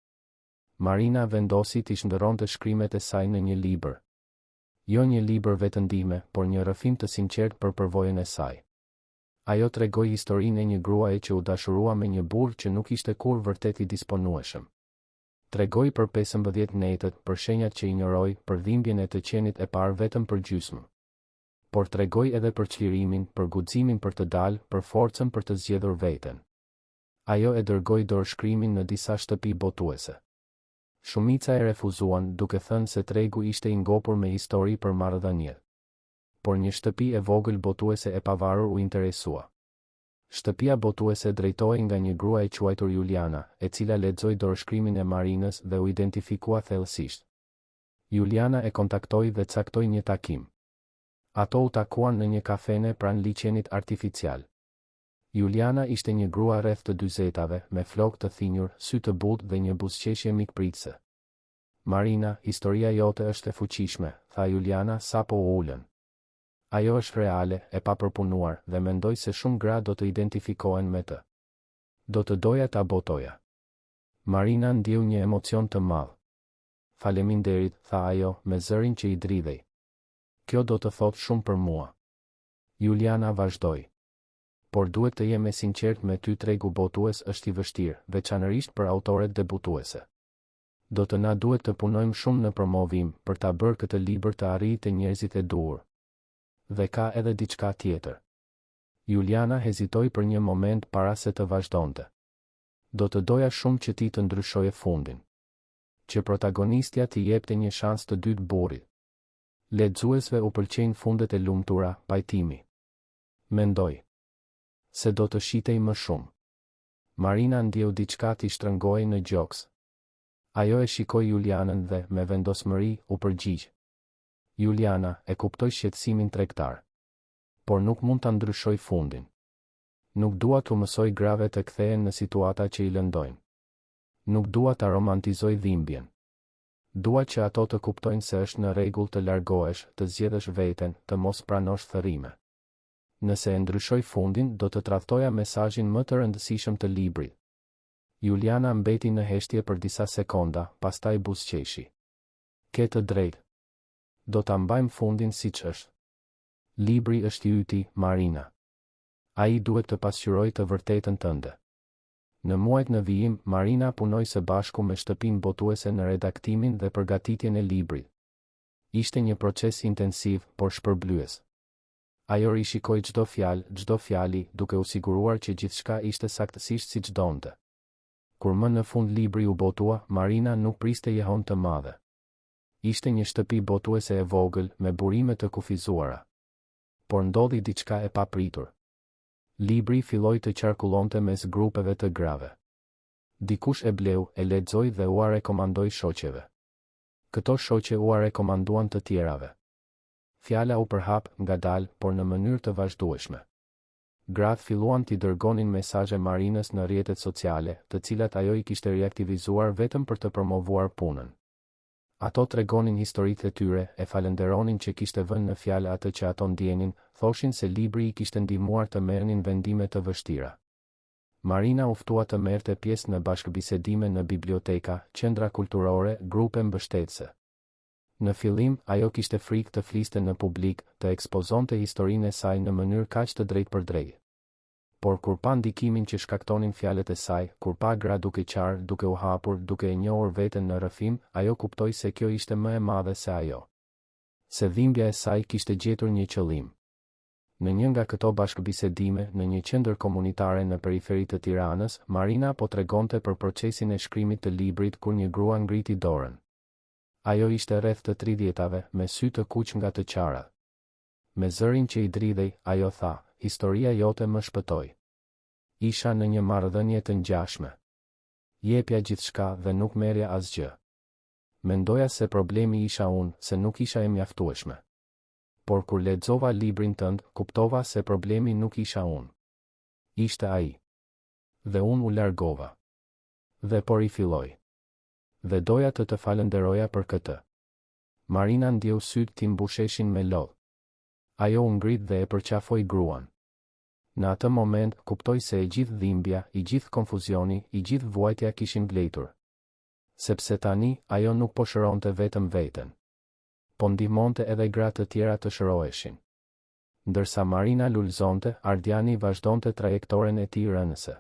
S1: Marina vendosi t'i shndërronte shkrimet e saj në një libër. Jo një libër vetëndihme, por një rrëfim të sinqertë për përvojën e saj. Ajo tregoi historinë e një gruaje që u dashurua me një burrë që nuk ishte kurrë vërtet i disponueshëm. Tregoi për 15 netët, për shenjat që injoroi, për dhimbjen e të qenit e parë vetëm për gjysmë. Por tregoi edhe për çlirimin, për guximin për të dalë, për forcën për të zgjedhur veten. Ajo e dërgoi dorëshkrimin në disa shtëpi botuese. Shumica e refuzuan, duke thënë se tregu ishte i ngopur me histori për marrëdhëniet. Por një shtëpi e vogël botuese e pavarur u interesua. Shtëpia botuese drejtohej nga një grua e quajtur Juliana, e cila lexoi dorëshkrimin e Marinës dhe u identifikua thellësisht. Juliana e kontaktoi dhe caktoi një takim. Ato u takuan në një kafene pranë liqenit artificial. Juliana ishte një grua rreth të dyzetave, me flokë të thinjur, sy të butë dhe një buzëqeshje mikpritëse. Marina, historia jote është e fuqishme, tha Juliana sapo u ulën. Ajo është reale, e papërpunuar, dhe mendoj se shumë gra do të identifikohen me të. Do të doja ta botoja. Marina ndjeu një emocion të madh. Faleminderit, tha ajo, me zërin që i dridhej. Kjo do të thotë shumë për mua. Juliana vazhdoi. Por duhet të jem e sinqertë me ty tregu botues është i vështirë, veçanërisht për autoret debutuese. Do të na duhet të punojmë shumë në promovim, për ta bërë këtë libër të arrijë te njerëzit e duhur. Dhe ka edhe diçka tjetër. Juliana hezitoi për një moment para se të vazhdonte. Do të doja shumë që ti të ndryshoje fundin. Që protagonistja t'i jepte një shans të dytë burrit. Lexuesve u pëlqejnë fundet e lumtura, pajtimi. Mendoj. Se do të shitej më shumë. Marina ndjeu diçka t'i shtrëngohej në gjoks. Ajo e shikoi Julianën dhe, me vendosmëri, u përgjigj. Juliana, e kuptoj shqetësimin tregtar. Por nuk mund ta ndryshoj fundin. Nuk dua t'u mësoj grave të kthehen në situata që i lëndojnë. Nuk dua ta romantizoj dhimbjen. Dua që ato të kuptojnë se është në rregull të largohesh, të zgjedhësh veten, të mos pranosh thërrime. Nëse e ndryshoj fundin, do të tradhtoja mesazhin më të rëndësishëm të librit. Juliana mbeti në heshtje për disa sekonda, pastaj buzëqeshi. Ke të drejtë. Do ta mbajmë fundin siç është. Libri është i yti, Marina. Ai duhet të pasqyrojë të vërtetën tënde. Në muajt në vijim, Marina punoi së bashku me shtëpinë botuese në redaktimin dhe përgatitjen e librit. Ishte një proces intensiv, por shpërblyes. Ajo rishikoi çdo fjalë, çdo fjali, duke u siguruar që gjithçka ishte saktësisht siç donte. Kur më në fund libri u botua, Marina nuk priste jehonë të madhe. Ishte një shtëpi botuese e vogël, me burime të kufizuara. Por ndodhi diçka e papritur. Libri filloi të qarkullonte mes grupeve të grave. Dikush e bleu, e lexoi dhe ua rekomandoi shoqeve. Këto shoqe ua rekomanduan të tjerave. Fjala u përhap, ngadalë, por në mënyrë të vazhdueshme. Gratë filluan t'i dërgonin mesazhe Marinës në rrjetet sociale, të cilat ajo i kishte riaktivizuar vetëm për të promovuar punën. Ato tregonin historitë e tyre, e falënderonin që kishte vënë në fjalë atë që ato ndjenin, thoshin se libri i kishte ndihmuar të merrnin vendime të vështira. Marina u ftua të merrte pjesë në bashkëbisedime në biblioteka, qendra kulturore, grupe mbështetëse. Në fillim, ajo kishte frikë të fliste në publik, të ekspozonte historinë e saj në mënyrë kaq të drejtpërdrejtë. Por kur pa ndikimin që shkaktonin fjalët e saj, kur pa gra duke qarë, duke u hapur, duke e njohur veten në rrëfim, ajo kuptoi se kjo ishte më e madhe se ajo. Se dhimbja e saj kishte gjetur një qëllim. Në një nga këto bashkëbisedime, në një qendër komunitare në periferi të Tiranës, Marina po tregonte për procesin e shkrimit të librit kur një grua ngriti dorën. Ajo ishte rreth të tridhjetave, me sy të kuq nga të qarat. Me zërin që i dridhej, ajo tha, Historia jote më shpëtoi. Isha në një marrëdhënie të ngjashme. Jepja gjithçka dhe nuk merrja asgjë. Mendoja se problemi isha unë, se nuk isha e mjaftueshme. Por kur lexova librin tënd, kuptova se problemi nuk isha unë. Ishte ai. Dhe unë u largova. Dhe po rifilloj. Dhe doja të të falënderoja për këtë. Marina ndjeu sytë t'i mbusheshin me lot. Ajo u ngrit dhe e përqafoi gruan. Në atë moment, kuptoi se e gjithë dhimbja, i gjithë konfuzioni, i gjithë vuajtja kishin vlejtur. Sepse tani, ajo nuk po shëronte vetëm veten. Po ndihmonte edhe gra të tjera të shëroheshin. Ndërsa Marina lulëzonte, Ardiani vazhdonte trajektoren e tij rënëse.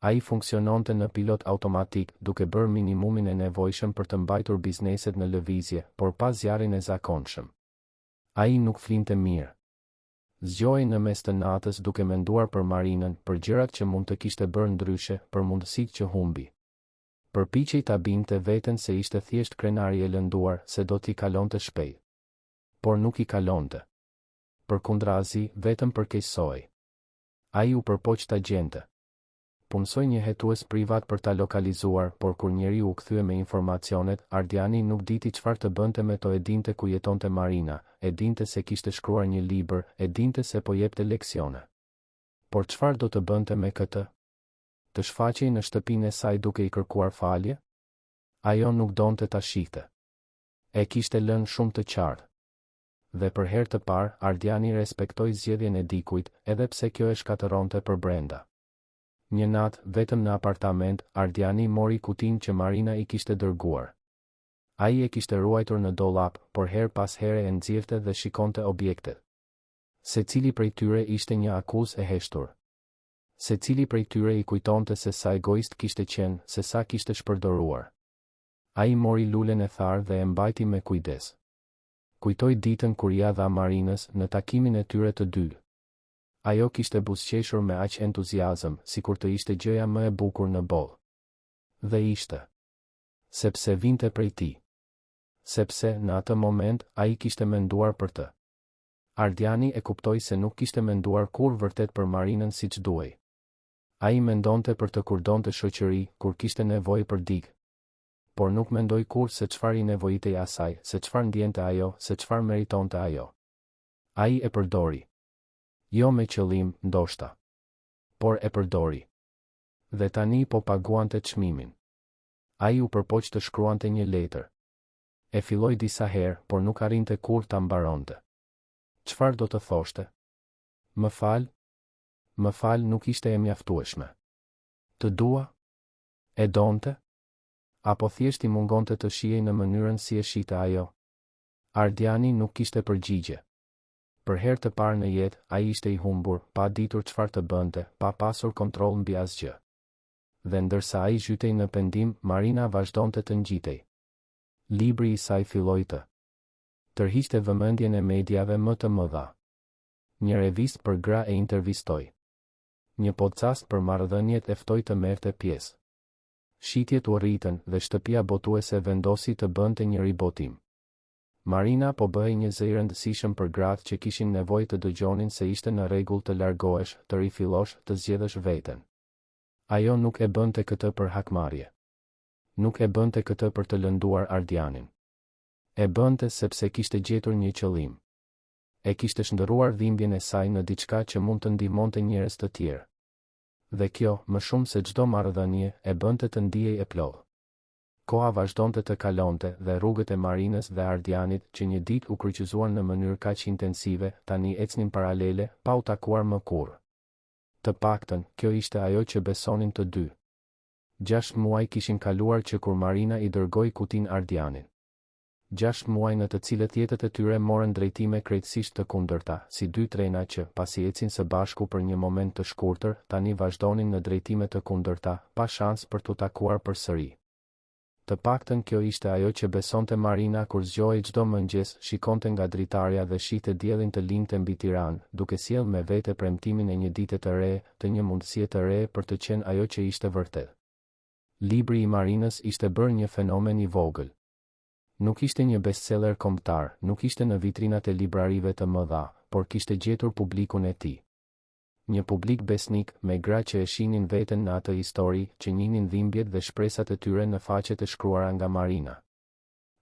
S1: Ai funksiononte në pilot automatik, duke bërë minimumin e nevojshëm për të mbajtur bizneset në lëvizje, por pa zjarrin e zakonshëm. Ai nuk flinte mirë. Zgjohej në mes të natës duke menduar për Marinën, për gjërat që mund të kishte bërë ndryshe, për mundësitë që humbi. Përpiqej ta bindte veten se ishte thjesht krenari e lënduar, se do t'i kalonte shpejt. Por nuk i kalonte. Përkundrazi, vetëm përkeqësohej. Ai u përpoq ta gjente. Punësoi një hetues privat për ta lokalizuar, por kur njeriu u kthye me informacionet, Ardiani nuk diti çfarë të bënte me to e dinte ku jetonte Marina, e dinte se kishte shkruar një libër, e dinte se po jepte leksione. Por çfarë do të bënte me këtë? Të shfaqej në shtëpinë e saj duke i kërkuar falje? Ajo nuk donte ta shihte. E kishte lënë shumë të qartë. Dhe për herë të parë, Ardiani respektoi zgjedhjen e dikujt, edhe pse kjo e shkatërronte përbrenda. Një natë, vetëm në apartament, Ardiani mori kutinë që Marina i kishte dërguar. Ai e kishte ruajtur në dollap, por herë pas here e nxirrte dhe shikonte objektet. Secili prej tyre ishte një akuzë e heshtur. Secili prej tyre i kujtonte se sa egoist kishte qenë, se sa kishte shpërdoruar. Ai mori lulen e tharë dhe e mbajti me kujdes. Kujtoi ditën kur ia dha Marinës, në takimin e tyre të dytë. Ajo kishte buzëqeshur me aq entuziazëm, sikur të ishte gjëja më e bukur në botë. Dhe ishte. Sepse vinte prej tij. Sepse, në atë moment, ai kishte menduar për të. Ardiani e kuptoi se nuk kishte menduar kurrë vërtet për Marinën siç duhej. Ai mendonte për të kur donte shoqëri, kur kishte nevojë për dikë. Por nuk mendoi kurrë se çfarë i nevojitej asaj, se çfarë ndjente ajo, se çfarë meritonte ajo. Ai e përdori. Jo me qëllim, ndoshta. Por e përdori. Dhe tani po paguante çmimin. Ai u përpoq të shkruante një letër. E filloi disa herë, por nuk arrinte kurrë ta mbaronte. Çfarë do të thoshte? Më fal? Më fal nuk ishte e mjaftueshme. Të dua? E donte? Apo thjesht i mungonte të shihej në mënyrën si e shihte ajo? Ardiani nuk kishte përgjigje. Për herë të parë në jetë, ai ishte i humbur, pa ditur çfarë të bënte, pa pasur kontroll mbi asgjë. Dhe ndërsa ai zhytej në pendim, Marina vazhdonte të ngjitej. Libri i saj filloi të tërhiqte vëmendjen e mediave më të mëdha. Një revistë për gra e intervistoi. Një podcast për marrëdhëniet e ftoi të merrte pjesë. Shitjet u rritën dhe shtëpia botuese vendosi të bënte një ribotim. Marina po bëhej një zë i rëndësishëm për gratë që kishin nevojë të dëgjonin se ishte në rregull të largohesh, të rifillosh, të zgjedhësh veten. Ajo nuk e bënte këtë për hakmarrje. Nuk e bënte këtë për të lënduar Ardianin. E bënte sepse kishte gjetur një qëllim. E kishte shndërruar dhimbjen e saj në diçka që mund të ndihmonte njerëz të tjerë. Dhe kjo, më shumë se çdo marrëdhënie, e bënte të ndihej e plotë. Koha vazhdonte të kalonte dhe rrugët e Marinës dhe Ardianit, që një ditë u kryqëzuan në mënyrë kaq intensive, tani ecnin paralele, pa u takuar më kurrë. Të paktën, kjo ishte ajo që besonin të dy. Gjashtë muaj kishin kaluar që kur Marina i dërgoi kutinë Ardianit. Gjashtë muaj në të cilët jetët e tyre morën drejtime krejtësisht të kundërta, si dy trena që, pasi ecin së bashku për një moment të shkurtër, tani vazhdonin në drejtime të kundërta, pa shans për t'u takuar përsëri. Të paktën kjo ishte ajo që besonte Marina kur zgjohej çdo mëngjes, shikonte nga dritarja dhe shihte diellin të lindte mbi Tiranë, duke sjellë me vete premtimin e një dite të re, të një mundësie të re për të qenë ajo që ishte vërtet. Libri i Marinës ishte bërë një fenomen i vogël. Nuk ishte një bestseller kombëtar, nuk ishte në vitrinat e librarive të mëdha, por kishte gjetur publikun e tij. Një publik besnik, me gra që e shihnin veten në atë histori, që njihnin dhimbjet dhe shpresat e tyre në faqet e shkruara nga Marina.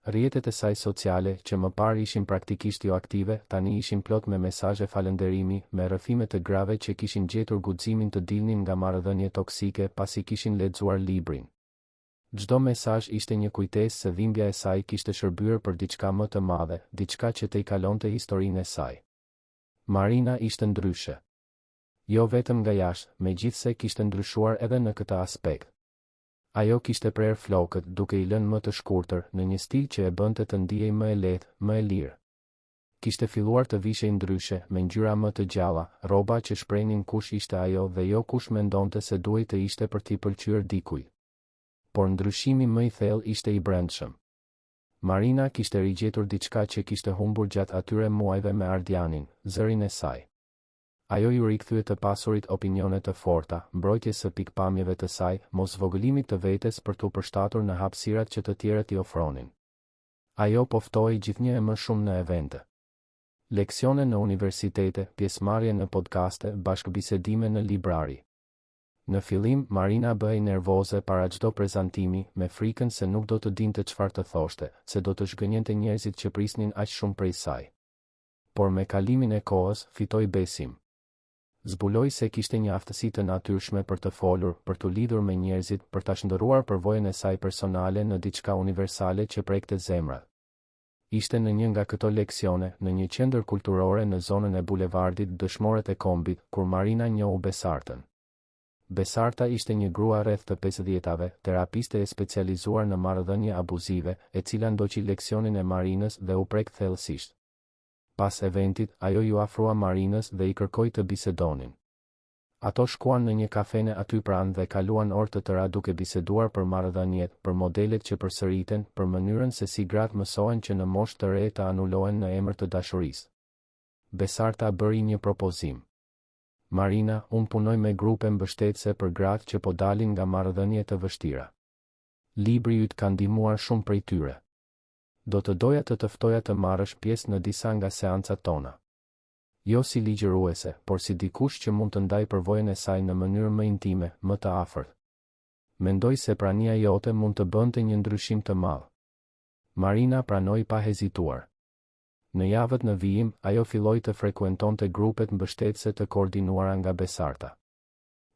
S1: Rrjetet e saj sociale, që më parë ishin praktikisht joaktive, tani ishin plot me mesazhe falënderimi, me rrëfime të grave që kishin gjetur guximin të dilnin nga marrëdhënie toksike pasi kishin lexuar librin. Çdo mesazh ishte një kujtesë se dhimbja e saj kishte shërbyer për diçka më të madhe, diçka që tejkalonte historinë e saj. Marina ishte ndryshe. Jo vetëm nga jashtë, megjithëse kishte ndryshuar edhe në këtë aspekt. Ajo kishte prerë flokët, duke i lënë më të shkurtër, në një stil që e bënte të ndihej më e lehtë, më e lirë. Kishte filluar të vishej ndryshe, me ngjyra më të gjalla, rroba që shprehnin kush ishte ajo dhe jo kush mendonte se duhej të ishte për t'i pëlqyer dikujt. Por ndryshimi më i thellë ishte i brendshëm. Marina kishte rigjetur diçka që kishte humbur gjatë atyre muajve me Ardianin, zërin e saj. Ajo iu rikthye të pasurit opinione të forta, mbrojtjes së pikëpamjeve të saj, moszvogëlimit të vetes për t'u përshtatur në hapësirat që të tjerët i ofronin. Ajo po ftohej gjithnjë e më shumë në evente. Leksione në universitete, pjesëmarrje në podcaste, bashkëbisedime në librari. Në fillim, Marina bëhej nervoze para çdo prezantimi, me frikën se nuk do të dinte çfarë të thoshte, se do të zhgënjente njerëzit që prisnin aq shumë prej saj. Por me kalimin e kohës, fitoi besim. Zbuloi se kishte një aftësi të natyrshme për të folur, për t'u lidhur me njerëzit, për ta shndërruar përvojën e saj personale në diçka universale që prekte zemrat. Ishte në një nga këto leksione, në një qendër kulturore në zonën e bulevardit Dëshmorët e Kombit, kur Marina njohu Besartën. Besarta ishte një grua rreth të pesëdhjetave, terapiste e specializuar në marrëdhënie abuzive, e cila ndoqi leksionin e Marinës dhe u prek thellësisht. Pas eventit, ajo iu afrua Marinës dhe i kërkoi të bisedonin. Ato shkuan në një kafene aty pranë dhe kaluan orë të tëra duke biseduar për marrëdhëniet, për modelet që përsëriten, për mënyrën se si gratë mësohen që në moshë të re të anulohen në emër të dashurisë. Besarta bëri një propozim. Marina, unë punoj me grupe mbështetëse për gratë që po dalin nga marrëdhënie të vështira. Libri yt ka ndihmuar shumë prej tyre. Do të doja të të ftoja të marrësh pjesë në disa nga seancat tona. Jo si ligjëruese, por si dikush që mund të ndajë përvojën e saj në mënyrë më intime, më të afërt. Mendoj se prania jote mund të bënte një ndryshim të madh. Marina pranoi pa hezituar. Në javët në vijim, ajo filloi të frekuentonte grupet mbështetëse të koordinuara nga Besarta.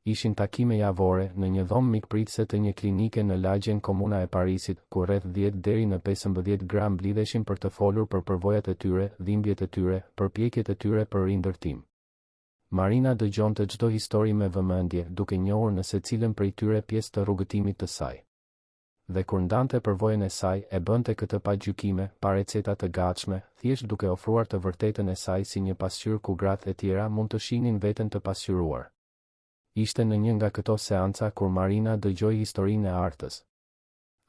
S1: Ishin takime javore, në një dhomë mikpritëse të një klinike në lagjen Komuna e Parisit, ku rreth dhjetë deri në 15 gra mblidheshin për të folur për përvojat e tyre, dhimbjet e tyre, përpjekjet e tyre për rindërtim. Marina dëgjonte çdo histori me vëmendje, duke njohur në secilën prej tyre pjesë të rrugëtimit të saj. Dhe kur ndante përvojën e saj, e bënte këtë pa gjykime, pa receta të gatshme, thjesht duke ofruar të vërtetën e saj si një pasqyrë ku gratë e tjera mund të shihnin veten të pasqyruar. Ishte në një nga këto seanca kur Marina dëgjoi historinë e Artës.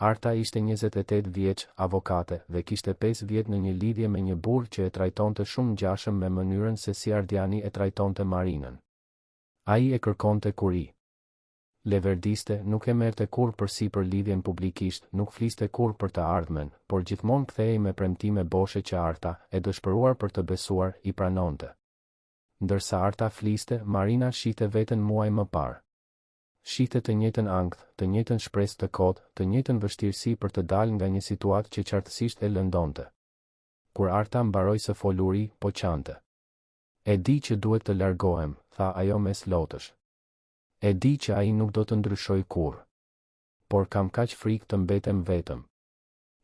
S1: Arta ishte 28 vjeç, avokate, dhe kishte 5 vjet në një lidhje me një burrë që e trajtonte shumë ngjashëm me mënyrën se si Ardiani e trajtonte Marinën. Ai e kërkonte kur i leverdiste, nuk e merrte kurrë përsipër lidhjen publikisht, nuk fliste kurrë për të ardhmen, por gjithmonë kthehej me premtime boshe që Arta, e dëshpëruar për të besuar, i pranonte. Ndërsa Arta fliste, Marina shihte veten muaj më parë. Shihte të njëjtën ankth, të njëjtën shpresë të kotë, të njëjtën vështirësi për të dalë nga një situatë që qartësisht e lëndonte. Kur Arta mbaroi së foluri, po qante. E di që duhet të largohem, tha ajo mes lotësh. E di që ai nuk do të ndryshojë kurrë. Por kam kaq frikë të mbetem vetëm.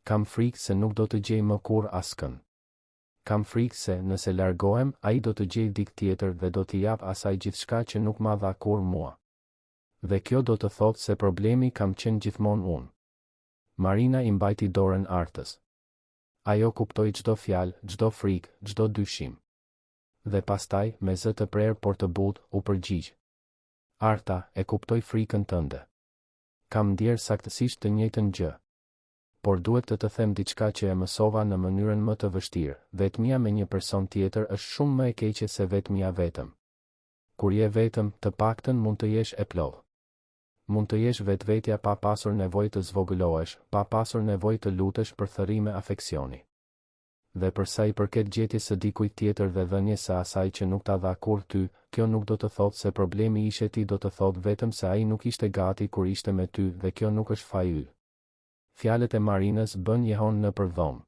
S1: Kam frikë se nuk do të gjej më kurrë askënd. Kam frikë se, nëse largohem, ai do të gjejë dikë tjetër dhe do t'i japë asaj gjithçka që nuk ma dha kurrë mua. Dhe kjo do të thotë se problemi kam qenë gjithmonë unë. Marina i mbajti dorën Artës. Ajo kuptoi çdo fjalë, çdo frikë, çdo dyshim. Dhe pastaj, me zë të prerë por të butë, u përgjigj. Arta, e kuptoj frikën tënde. Kam ndjerë saktësisht të njëjtën gjë. Por duhet të të them diçka që e mësova në mënyrën më të vështirë, vetmia me një person tjetër është shumë më e keqe se vetmia vetëm. Kur je vetëm, të paktën mund të jesh e plotë. Mund të jesh vetvetja pa pasur nevojë të zvogëlohesh, pa pasur nevojë të lutesh për thërrime afeksioni. Dhe për sa i përket gjetjes së dikujt tjetër dhe dhënies së asaj që nuk ta dha kurrë ty, kjo nuk do të thotë se problemi ishe ti do të thotë vetëm se ai nuk ishte gati kur ishte me ty dhe kjo nuk është faji yt. Fjalët e Marinës bënë jehonë nëpër dhomë.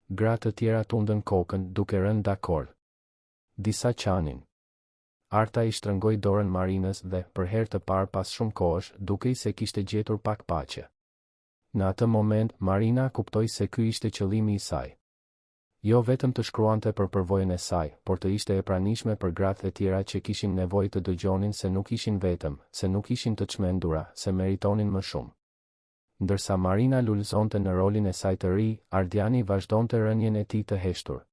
S1: Gra të tjera tundën kokën, duke rënë dakord. Disa qanin. Arta i shtrëngoi dorën Marinës dhe, për herë të parë pas shumë kohësh, dukej se kishte gjetur pak paqe. Në atë moment, Marina kuptoi se ky ishte qëllimi i saj. Jo vetëm të shkruante për përvojën e saj, por të ishte e pranishme për gratë e tjera që kishin nevojë të dëgjonin se nuk ishin vetëm, se nuk ishin të çmendura, se meritonin më shumë. Ndërsa Marina lulëzonte në rolin e saj të ri, Ardiani vazhdonte rënien e tij të heshtur.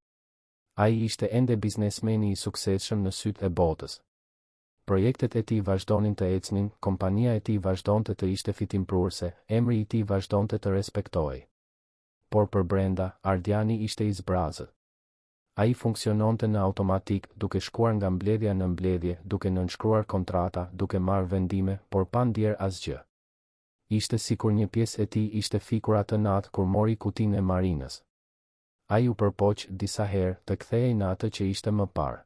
S1: Ai ishte ende biznesmeni i suksesshëm në sytë e botës. Projektet e tij vazhdonin të ecnin, kompania e tij vazhdonte të ishte fitimprurëse, emri i tij vazhdonte të respektohej. Por përbrenda, Ardiani ishte i zbrazët. Ai funksiononte në automatik, duke shkuar nga mbledhja në mbledhje, duke nënshkruar kontrata, duke marrë vendime, por pa ndjerë asgjë. Ishte sikur një pjesë e tij ishte fikur atë natë kur mori kutinë e Marinës. Ai u përpoq, disa herë, të kthehej në atë që ishte më parë.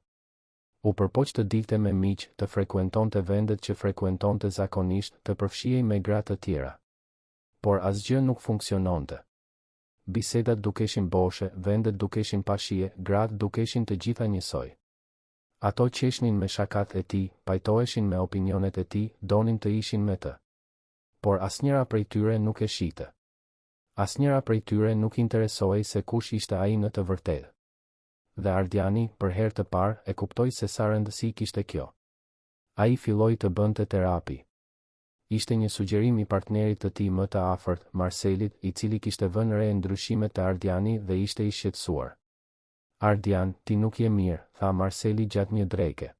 S1: U përpoq të dilte me miq, të frekuentonte vendet që frekuentonte zakonisht, të përfshihej me gra të tjera. Por asgjë nuk funksiononte. Bisedat dukeshin boshe, vendet dukeshin pa shije, gratë dukeshin të gjitha njësoj. Ato qeshnin me shakatë e tij, pajtoheshin me opinionet e tij, donin të ishin me të. Por asnjëra prej tyre nuk e shihte. Asnjëra prej tyre nuk interesohej se kush ishte ai në të vërtetë. Dhe Ardiani, për herë të parë, e kuptoi se sa rëndësi kishte kjo. Ai filloi të bënte terapi. Ishte një sugjerim i partnerit të tij më të afërt, Marselit, i cili kishte vënë re ndryshimet te Ardiani dhe ishte i shqetësuar. Ardian, ti nuk je mirë, tha Marseli gjatë një dreke.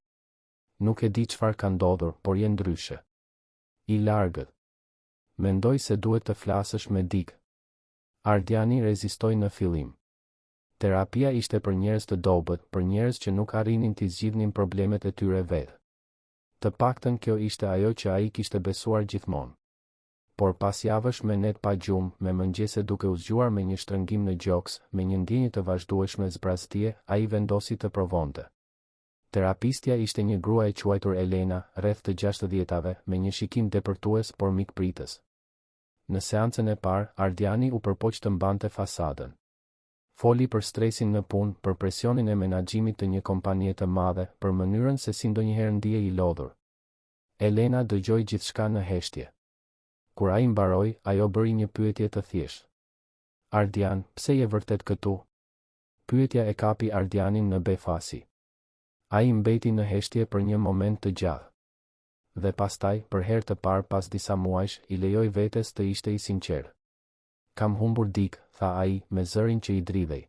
S1: Nuk e di çfarë ka ndodhur, por je ndryshe. I largët. Mendoj se duhet të flasësh me dikë. Ardiani rezistoi në fillim. Terapia ishte për njerëz të dobët, për njerëz që nuk arrinin t'i zgjidhnin problemet e tyre vetë. Të paktën kjo ishte ajo që ai kishte besuar gjithmonë. Por pas javësh me net pa gjumë, me mëngjese duke u zgjuar me një shtrëngim në gjoks, me një ndjenjë të vazhdueshme zbrazëtie, ai vendosi të provonte. Terapistja ishte një grua e quajtur Elena, rreth të gjashtëdhjetave, me një shikim depërtues por mikpritës. Në seancën e parë, Ardiani u përpoq të mbante fasadën. Foli për stresin në punë, për presionin e menaxhimit të një kompanie të madhe, për mënyrën se si ndonjëherë ndihej i lodhur. Elena dëgjoi gjithçka në heshtje. Kur ai mbaroi, ajo bëri një pyetje të thjeshtë. Ardian, pse je vërtet këtu? Pyetja e kapi Ardianin në befasi. Ai mbeti në heshtje për një moment të gjatë. Dhe pastaj, për herë të parë pas disa muajsh, i lejoi vetes të ishte i sinqertë. Kam humbur dikë, tha ai, me zërin që i dridhej.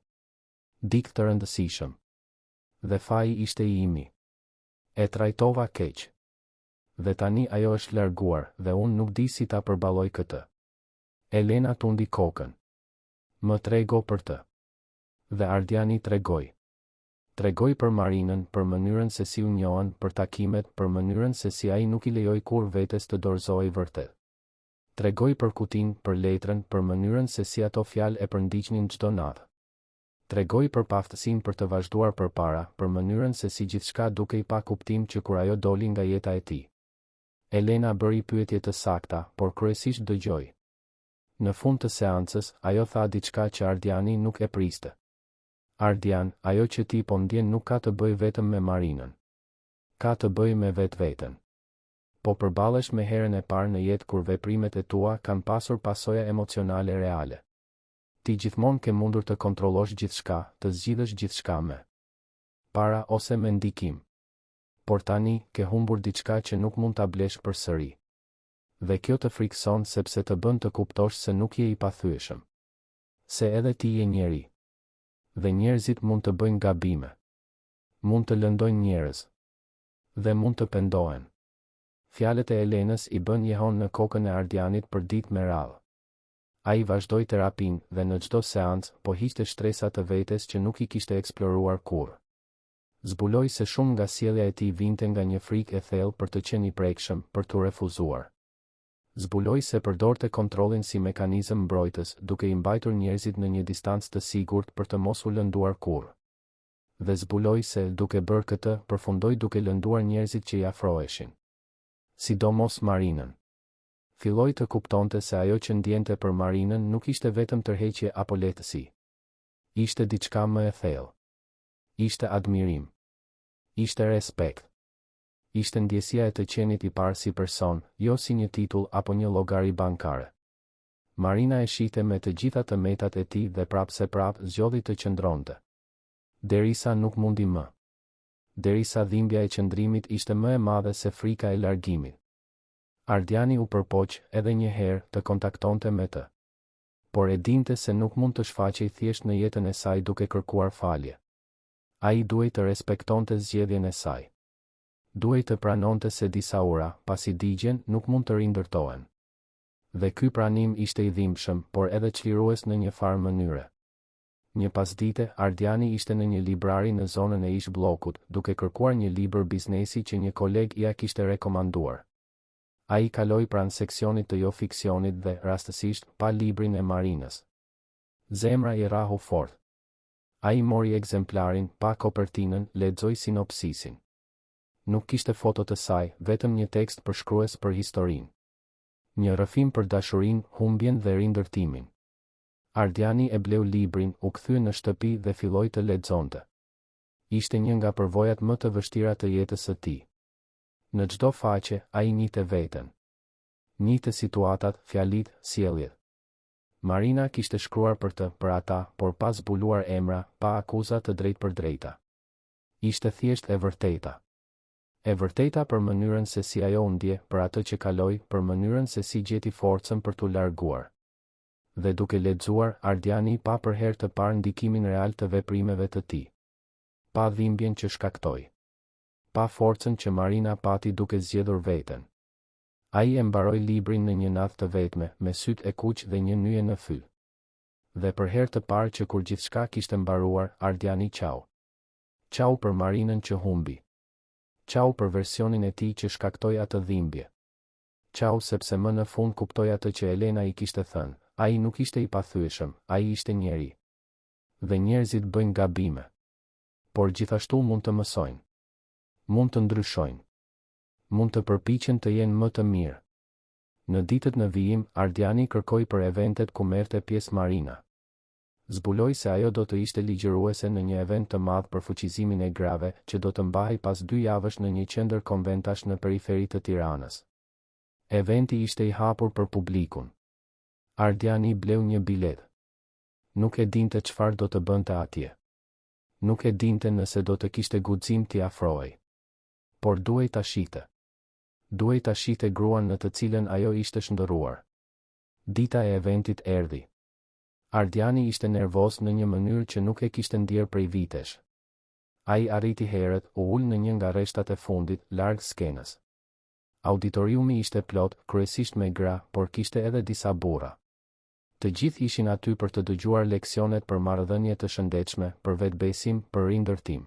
S1: Dikë të rëndësishëm. Dhe faji ishte i imi. E trajtova keq. Dhe tani ajo është larguar, dhe unë nuk di si ta përballoj këtë. Elena tundi kokën. Më trego për të. Dhe Ardiani tregoi. Tregoi për Marinën, për mënyrën se si u njohën, për takimet, për mënyrën se si ai nuk i lejoi kurrë vetes të dorëzohej vërtet. Tregoi për kutinë, për letrën, për mënyrën se si ato fjalë e përndiqnin çdo natë. Tregoi për paaftësinë për të vazhduar përpara, për mënyrën se si gjithçka dukej pa kuptim që kur ajo doli nga jeta e tij. Elena bëri pyetje të sakta, por kryesisht dëgjoi. Në fund të seancës, ajo tha diçka që Ardiani nuk e priste. Ardian, ajo që ti po ndjen nuk ka të bëjë vetëm me Marinën. Ka të bëjë me vetveten. Po përballesh me herën e parë në jetë kur veprimet e tua kanë pasur pasoja emocionale reale. Ti gjithmonë ke mundur të kontrollosh gjithçka, të zgjidhësh gjithçka me para ose me ndikim. Por tani, ke humbur diçka që nuk mund ta blesh përsëri. Dhe kjo të frikëson sepse të bën të kuptosh se nuk je i pathyeshëm. Se edhe ti je njeri. Dhe njerëzit mund të bëjnë gabime. Mund të lëndojnë njerëz. Dhe mund të pendohen. Fjalët e Elenës i bënë jehonë në kokën e Ardianit për ditë me radhë. Ai vazhdoi terapinë, dhe në çdo seancë, po hiqte shtresa të vetes që nuk i kishte eksploruar kurrë. Zbuloi se shumë nga sjellja e tij vinte nga një frikë e thellë për të qenë i prekshëm, për t'u refuzuar. Zbuloi se përdorte kontrollin si mekanizëm mbrojtës, duke i mbajtur njerëzit në një distancë të sigurt për të mos u lënduar kurrë. Dhe zbuloi se, duke bërë këtë, përfundoi duke lënduar njerëzit që i afroheshin. Sidomos Marinën. Filloi të kuptonte se ajo që ndjente për Marinën nuk ishte vetëm tërheqje apo lehtësi. Ishte diçka më e thellë. Ishte admirim. Ishte respekt. Ishte ndjesia e të qenit i parë si person, jo si një titull apo një llogari bankare. Marina e shihte me të gjitha të metat e tij dhe prapëseprapë zgjodhi të qëndronte. Derisa nuk mundi më. Derisa dhimbja e qëndrimit ishte më e madhe se frika e largimit. Ardiani u përpoq, edhe një herë, të kontaktonte me të. Por e dinte se nuk mund të shfaqej thjesht në jetën e saj duke kërkuar falje. Ai duhej të respektonte zgjedhjen e saj. Duhej të pranonte se disa ura, pasi digjen, nuk mund të rindërtohen. Dhe ky pranim ishte i dhimbshëm, por edhe çlirues në një farë mënyre. Një pasdite, Ardiani ishte në një librari në zonën e ish-bllokut, duke kërkuar një libër biznesi që një koleg ia kishte rekomanduar. Ai kaloi pranë seksionit të jo-fiksionit dhe, rastësisht, pa librin e Marinës. Zemra i rrahu fort. Ai mori ekzemplarin, pa kopertinën, lexoi sinopsisin. Nuk kishte foto të saj, vetëm një tekst përshkrues për historinë. Një rrëfim për dashurinë, humbjen dhe rindërtimin. Ardiani e bleu librin, u kthye në shtëpi dhe filloi të lexonte. Ishte një nga përvojat më të vështira të jetës së tij. Në çdo faqe, ai njihte veten. Njihte situatat, fjalitë, sjelljet. Marina kishte shkruar për të, për ata, por pa zbuluar emra, pa akuza të drejtpërdrejta. Ishte thjesht e vërteta. E vërteta për mënyrën se si ajo u ndje, për atë që kaloi, për mënyrën se si gjeti forcën për t'u larguar. Dhe duke lexuar, Ardiani pa për herë të parë ndikimin real të veprimeve të tij. Pa dhimbjen që shkaktoi. Pa forcën që Marina pati duke zgjedhur veten. Ai e mbaroi librin në një natë të vetme, me sytë e kuq dhe një nyje në fyt. Dhe për herë të parë që kur gjithçka kishte mbaruar, Ardiani qau. Qau për Marinën që humbi. Qau për versionin e tij që shkaktoi atë dhimbje. Qau sepse më në fund kuptoi atë që Elena i kishte thënë, ai nuk ishte i pathyeshëm, ai ishte njeri. Dhe njerëzit bëjnë gabime. Por gjithashtu mund të mësojnë. Mund të ndryshojnë. Mund të përpiqen të jenë më të mirë. Në ditët në vijim, Ardiani kërkoi për eventet ku merrte pjesë Marina. Zbuloi se ajo do të ishte ligjëruese në një event të madh për fuqizimin e grave, që do të mbahej pas dy javësh në një qendër konventash në periferi të Tiranës. Eventi ishte i hapur për publikun. Ardiani bleu një biletë. Nuk e dinte çfarë do të bënte atje. Nuk e dinte nëse do të kishte guxim t'i afrohej. Por duhej ta shihte. Duhej ta shihte gruan në të cilën ajo ishte shndërruar. Dita e eventit erdhi. Ardiani ishte nervoz në një mënyrë që nuk e kishte ndjerë prej vitesh. Ai arriti herët, u ul në një nga rreshtat e fundit, larg skenës. Auditoriumi ishte plot, kryesisht me gra, por kishte edhe disa burra. Të gjithë ishin aty për të dëgjuar leksionet për marrëdhënie të shëndetshme, për vetëbesim, për rindërtim.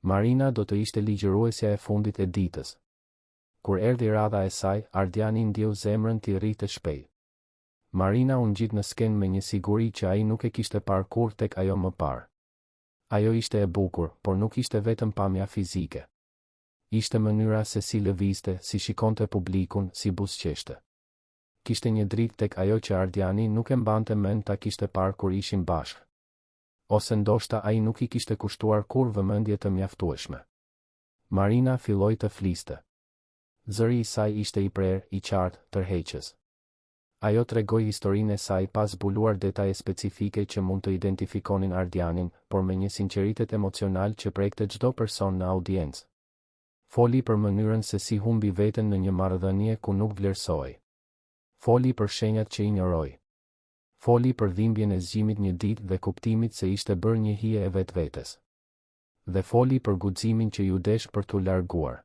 S1: Marina do të ishte ligjëruesja e fundit e ditës. Kur erdhi radha e saj, Ardiani ndjeu zemrën t'i rrihte shpejt. Marina u ngjit në skenë me një siguri që ai nuk e kishte parë kurrë tek ajo më parë. Ajo ishte e bukur, por nuk ishte vetëm pamja fizike. Ishte mënyra se si lëvizte, si shikonte publikun, si buzëqeshte. Kishte një dritë tek ajo që Ardiani nuk e mbante mend ta kishte parë kur ishin bashkë. Ose ndoshta ai nuk i kishte kushtuar kurrë vëmendje të mjaftueshme. Marina filloi të fliste. Zëri i saj ishte i prerë, i qartë, tërheqës. Ajo tregoi historinë e saj pa zbuluar detaje specifike që mund të identifikonin Ardianin, por me një sinqeritet emocional që prekte çdo person në audiencë. Foli për mënyrën se si humbi veten në një marrëdhënie ku nuk vlerësohej. Foli për shenjat që injoroi. Foli për dhimbjen e zgjimit një ditë dhe kuptimit se ishte bërë një hije e vetvetes. Dhe foli për guximin që iu desh për t'u larguar.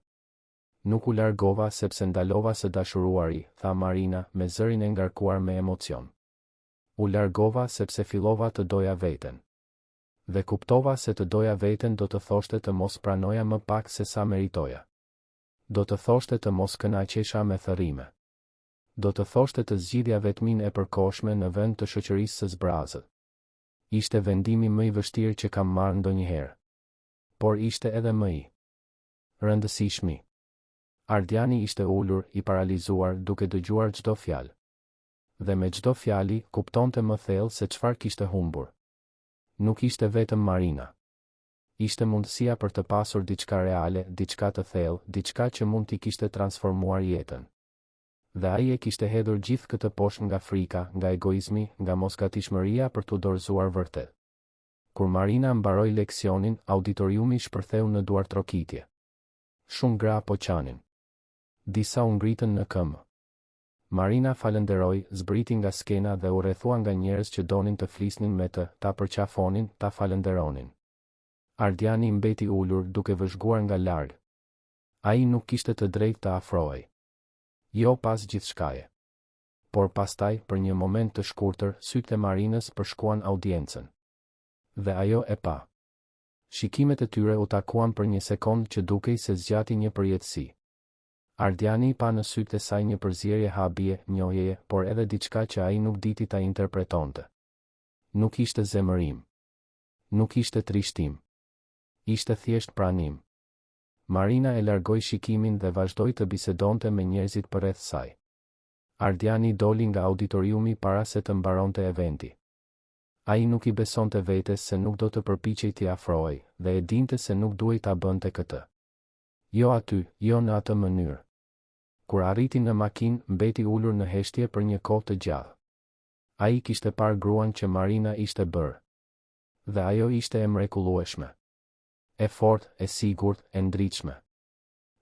S1: Nuk u largova sepse ndalova së dashuruari, tha Marina, me zërin e ngarkuar me emocion. U largova sepse fillova të doja veten. Dhe kuptova se të doja veten do të thoshte të mos pranoja më pak se sa meritoja. Do të thoshte të mos kënaqesha me thërrime. Do të thoshte të zgjidhja vetminë e përkohshme në vend të shoqërisë së zbrazët. Ishte vendimi më i vështirë që kam marrë ndonjëherë. Por ishte edhe më i rëndësishmi. Ardiani ishte ulur, i paralizuar, duke dëgjuar çdo fjalë. Dhe me çdo fjali, kuptonte më thellë se çfarë kishte humbur. Nuk ishte vetëm Marina. Ishte mundësia për të pasur diçka reale, diçka të thellë, diçka që mund t'i kishte transformuar jetën. Dhe ai e kishte hedhur gjithë këtë poshtë nga frika, nga egoizmi, nga mosgatishmëria për t'u dorëzuar vërtet. Kur Marina mbaroi leksionin, auditoriumi shpërtheu në duartrokitje. Shumë gra po qanin. Disa u ngritën në këmbë. Marina falënderoi, zbriti nga skena dhe u rrethua nga njerëz që donin të flisnin me të, ta përqafonin, ta falënderonin. Ardiani mbeti ulur, duke vëzhguar nga larg. Ai nuk kishte të drejtë të afrohej. Jo pas gjithçkaje. Por pastaj, për një moment të shkurtër, sytë e Marinës përshkuan audiencën. Dhe ajo e pa. Shikimet e tyre u takuan për një sekondë që dukej se zgjati një përjetësi. Ardiani pa në sytë e saj një përzierje habie, njohjeje, por edhe diçka që ai nuk diti ta interpretonte. Nuk ishte zemërim. Nuk ishte trishtim. Ishte thjesht pranim. Marina e largoi shikimin dhe vazhdoi të bisedonte me njerëzit përreth saj. Ardiani doli nga auditoriumi para se të mbaronte eventi. Ai nuk i besonte vetes se nuk do të përpiqej t'i afrohej, dhe e dinte se nuk duhej ta bënte këtë. Jo aty, jo në atë mënyrë. Kur arriti në makinë, mbeti ulur në heshtje për një kohë të gjatë. Ai kishte parë gruan që Marina ishte bërë. Dhe ajo ishte e mrekullueshme. E fortë, e sigurt, e ndritshme.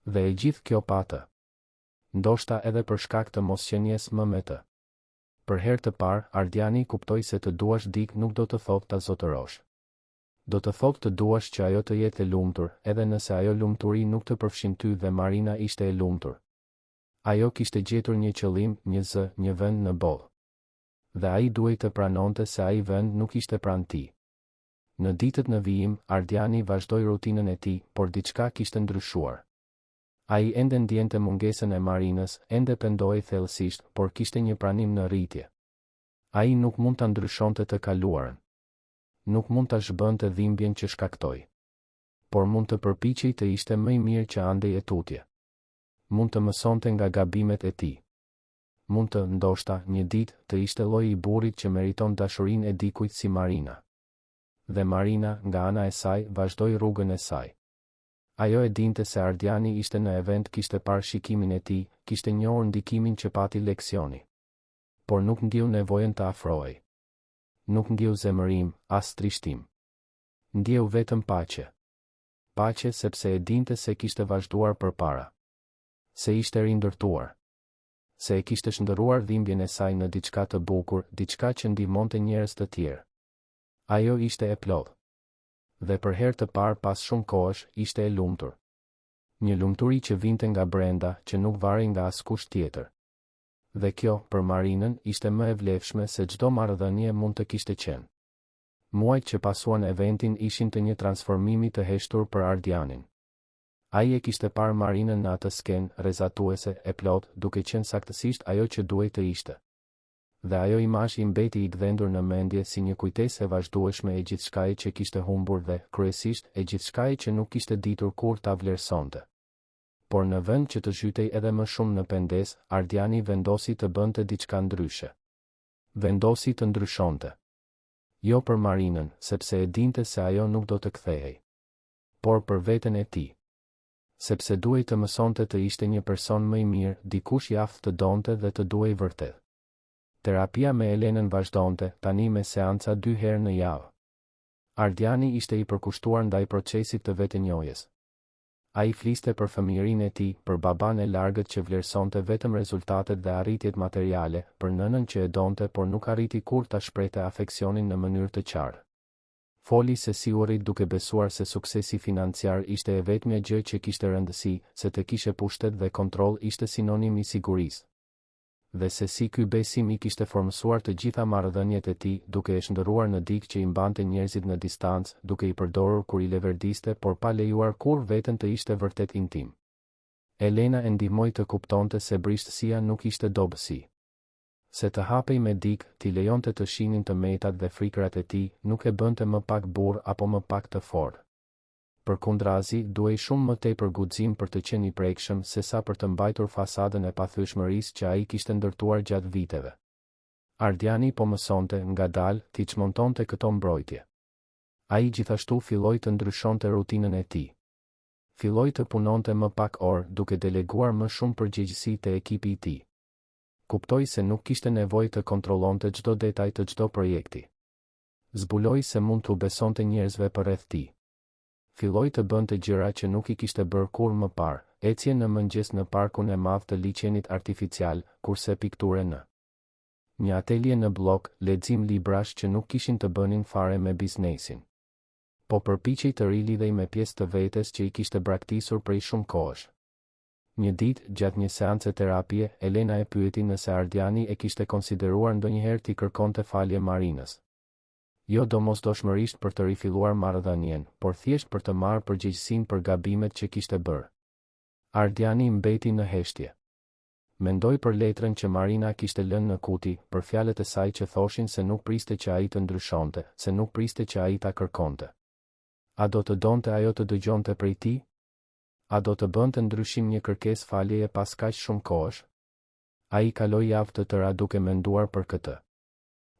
S1: Dhe e gjithë kjo pa të. Ndoshta edhe për shkak të mosqenies më me të. Për herë të parë, Ardiani kuptoi se të duash dikë nuk do të thotë ta zotërosh. Do të thotë të duash që ajo të jetë e lumtur, edhe nëse ajo lumturi nuk të përfshin ty dhe Marina ishte e lumtur. Ajo kishte gjetur një qëllim, një zë, një vend në botë. Dhe ai duhej të pranonte se ai vend nuk ishte pranë tij. Në ditët në vijim, Ardiani vazhdoi rutinën e tij, por diçka kishte ndryshuar. Ai ende ndjente mungesën e Marinës, ende pendohej thellësisht, por kishte një pranim në rritje. Ai nuk mund ta ndryshonte të kaluarën. Nuk mund ta zhbënte dhimbjen që shkaktoi. Por mund të përpiqej të ishte më i mirë që andej e tutje. Mund të mësonte nga gabimet e tij. Mund të, ndoshta, një ditë, të ishte lloji i burrit që meriton dashurinë e dikujt si Marina. Dhe Marina, nga ana e saj, vazhdoi rrugën e saj. Ajo e dinte se Ardiani ishte në event kishte parë shikimin e tij, kishte njohur ndikimin që pati leksioni. Por nuk ndjeu nevojën të afrohej. Nuk ndjeu zemërim, as trishtim. Ndjeu vetëm paqe. Paqe sepse e dinte se kishte vazhduar përpara. Se ishte rindërtuar. Se e kishte shndërruar dhimbjen e saj në diçka të bukur, diçka që ndihmonte njerëz të tjerë. Ajo ishte e plotë. Dhe për herë të parë pas shumë kohësh, ishte e lumtur. Një lumturi që vinte nga brenda, që nuk varej nga askush tjetër. Dhe kjo, për Marinën, ishte më e vlefshme se çdo marrëdhënie mund të kishte qenë. Muajt që pasuan eventin ishin të një transformimi të heshtur për Ardianin. Ai e kishte parë Marinën në atë skenë, rrezatuese, e plotë, duke qenë saktësisht ajo që duhej të ishte. Dhe ajo imazh i mbeti i gdhendur në mendje si një kujtesë e vazhdueshme e gjithçkaje që kishte humbur dhe, kryesisht, e gjithçkaje që nuk kishte ditur kurrë ta vlerësonte. Por në vend që të zhytej edhe më shumë në pendesë, Ardiani vendosi të bënte diçka ndryshe. Vendosi të ndryshonte. Jo për Marinën, sepse e dinte se ajo nuk do të kthehej. Por për veten e tij. Sepse duhej të mësonte të ishte një person më i mirë, dikush i aftë të donte dhe të duhej vërtet. Terapia me Elenën vazhdonte, tani me seanca dy herë në javë. Ardiani ishte i përkushtuar ndaj procesit të vetënjohjes. Ai fliste për fëmijërinë e tij, për babanë e largët që vlerësonte vetëm rezultatet dhe arritjet materiale, për nënën që e donte por nuk arriti kurrë ta shprehte afeksionin në mënyrë të qartë. Foli se si u rrit duke besuar se suksesi financiar ishte e vetmja gjë që kishte rëndësi, se të kishe pushtet dhe kontroll ishte sinonim i sigurisë. Dhe se si ky besim i kishte formësuar të gjitha marrëdhëniet e tij, duke e shndërruar në dikë që i mbante njerëzit në distancë, duke i përdorur kur i leverdiste por pa lejuar kurrë veten të ishte vërtet intim. Elena e ndihmoi të kuptonte se brishtësia nuk ishte dobësi. Se të hapej me dikë, t'i lejonte të shihnin të metat dhe frikërat e tij, nuk e bënte më pak burrë apo më pak të fortë. Përkundrazi, duhej shumë më tepër guxim për të qenë i prekshëm sesa për të mbajtur fasadën e pathyeshmërisë që ai kishte ndërtuar gjatë viteve. Ardiani po mësonte, ngadalë, t'i çmontonte këto mbrojtje. Ai gjithashtu filloi të ndryshonte rutinën e tij. Filloi të punonte më pak orë, duke deleguar më shumë përgjegjësi te ekipi i tij. Kuptoi se nuk kishte nevojë të kontrollonte çdo detaj të çdo projekti. Zbuloi se mund t'u besonte njerëzve përreth tij. Filloi të bënte gjëra që nuk i kishte bërë kurrë më parë, ecje në mëngjes në parkun e madh të liqenit artificial, kurse pikture në një atelie në bllok, lexim librash që nuk kishin të bënin fare me biznesin. Po përpiqej të rilidhej me pjesë të vetes që i kishte braktisur prej shumë kohësh. Një ditë, gjatë një seance terapie, Elena e pyeti nëse Ardiani e kishte konsideruar ndonjëherë t'i kërkonte falje Marinës. Jo domosdoshmërisht për të rifilluar marrëdhënien, por thjesht për të marrë përgjegjësinë për gabimet që kishte bërë. Ardiani mbeti në heshtje. Mendoi për letrën që Marina kishte lënë në kuti, për fjalët e saj që thoshin se nuk priste që ai të ndryshonte, se nuk priste që ai ta kërkonte. A do të donte ajo të dëgjonte prej tij? A do të bënte ndryshim një kërkesë faljeje pas kaq shumë kohësh? Ai kaloi javë të tëra duke menduar për këtë.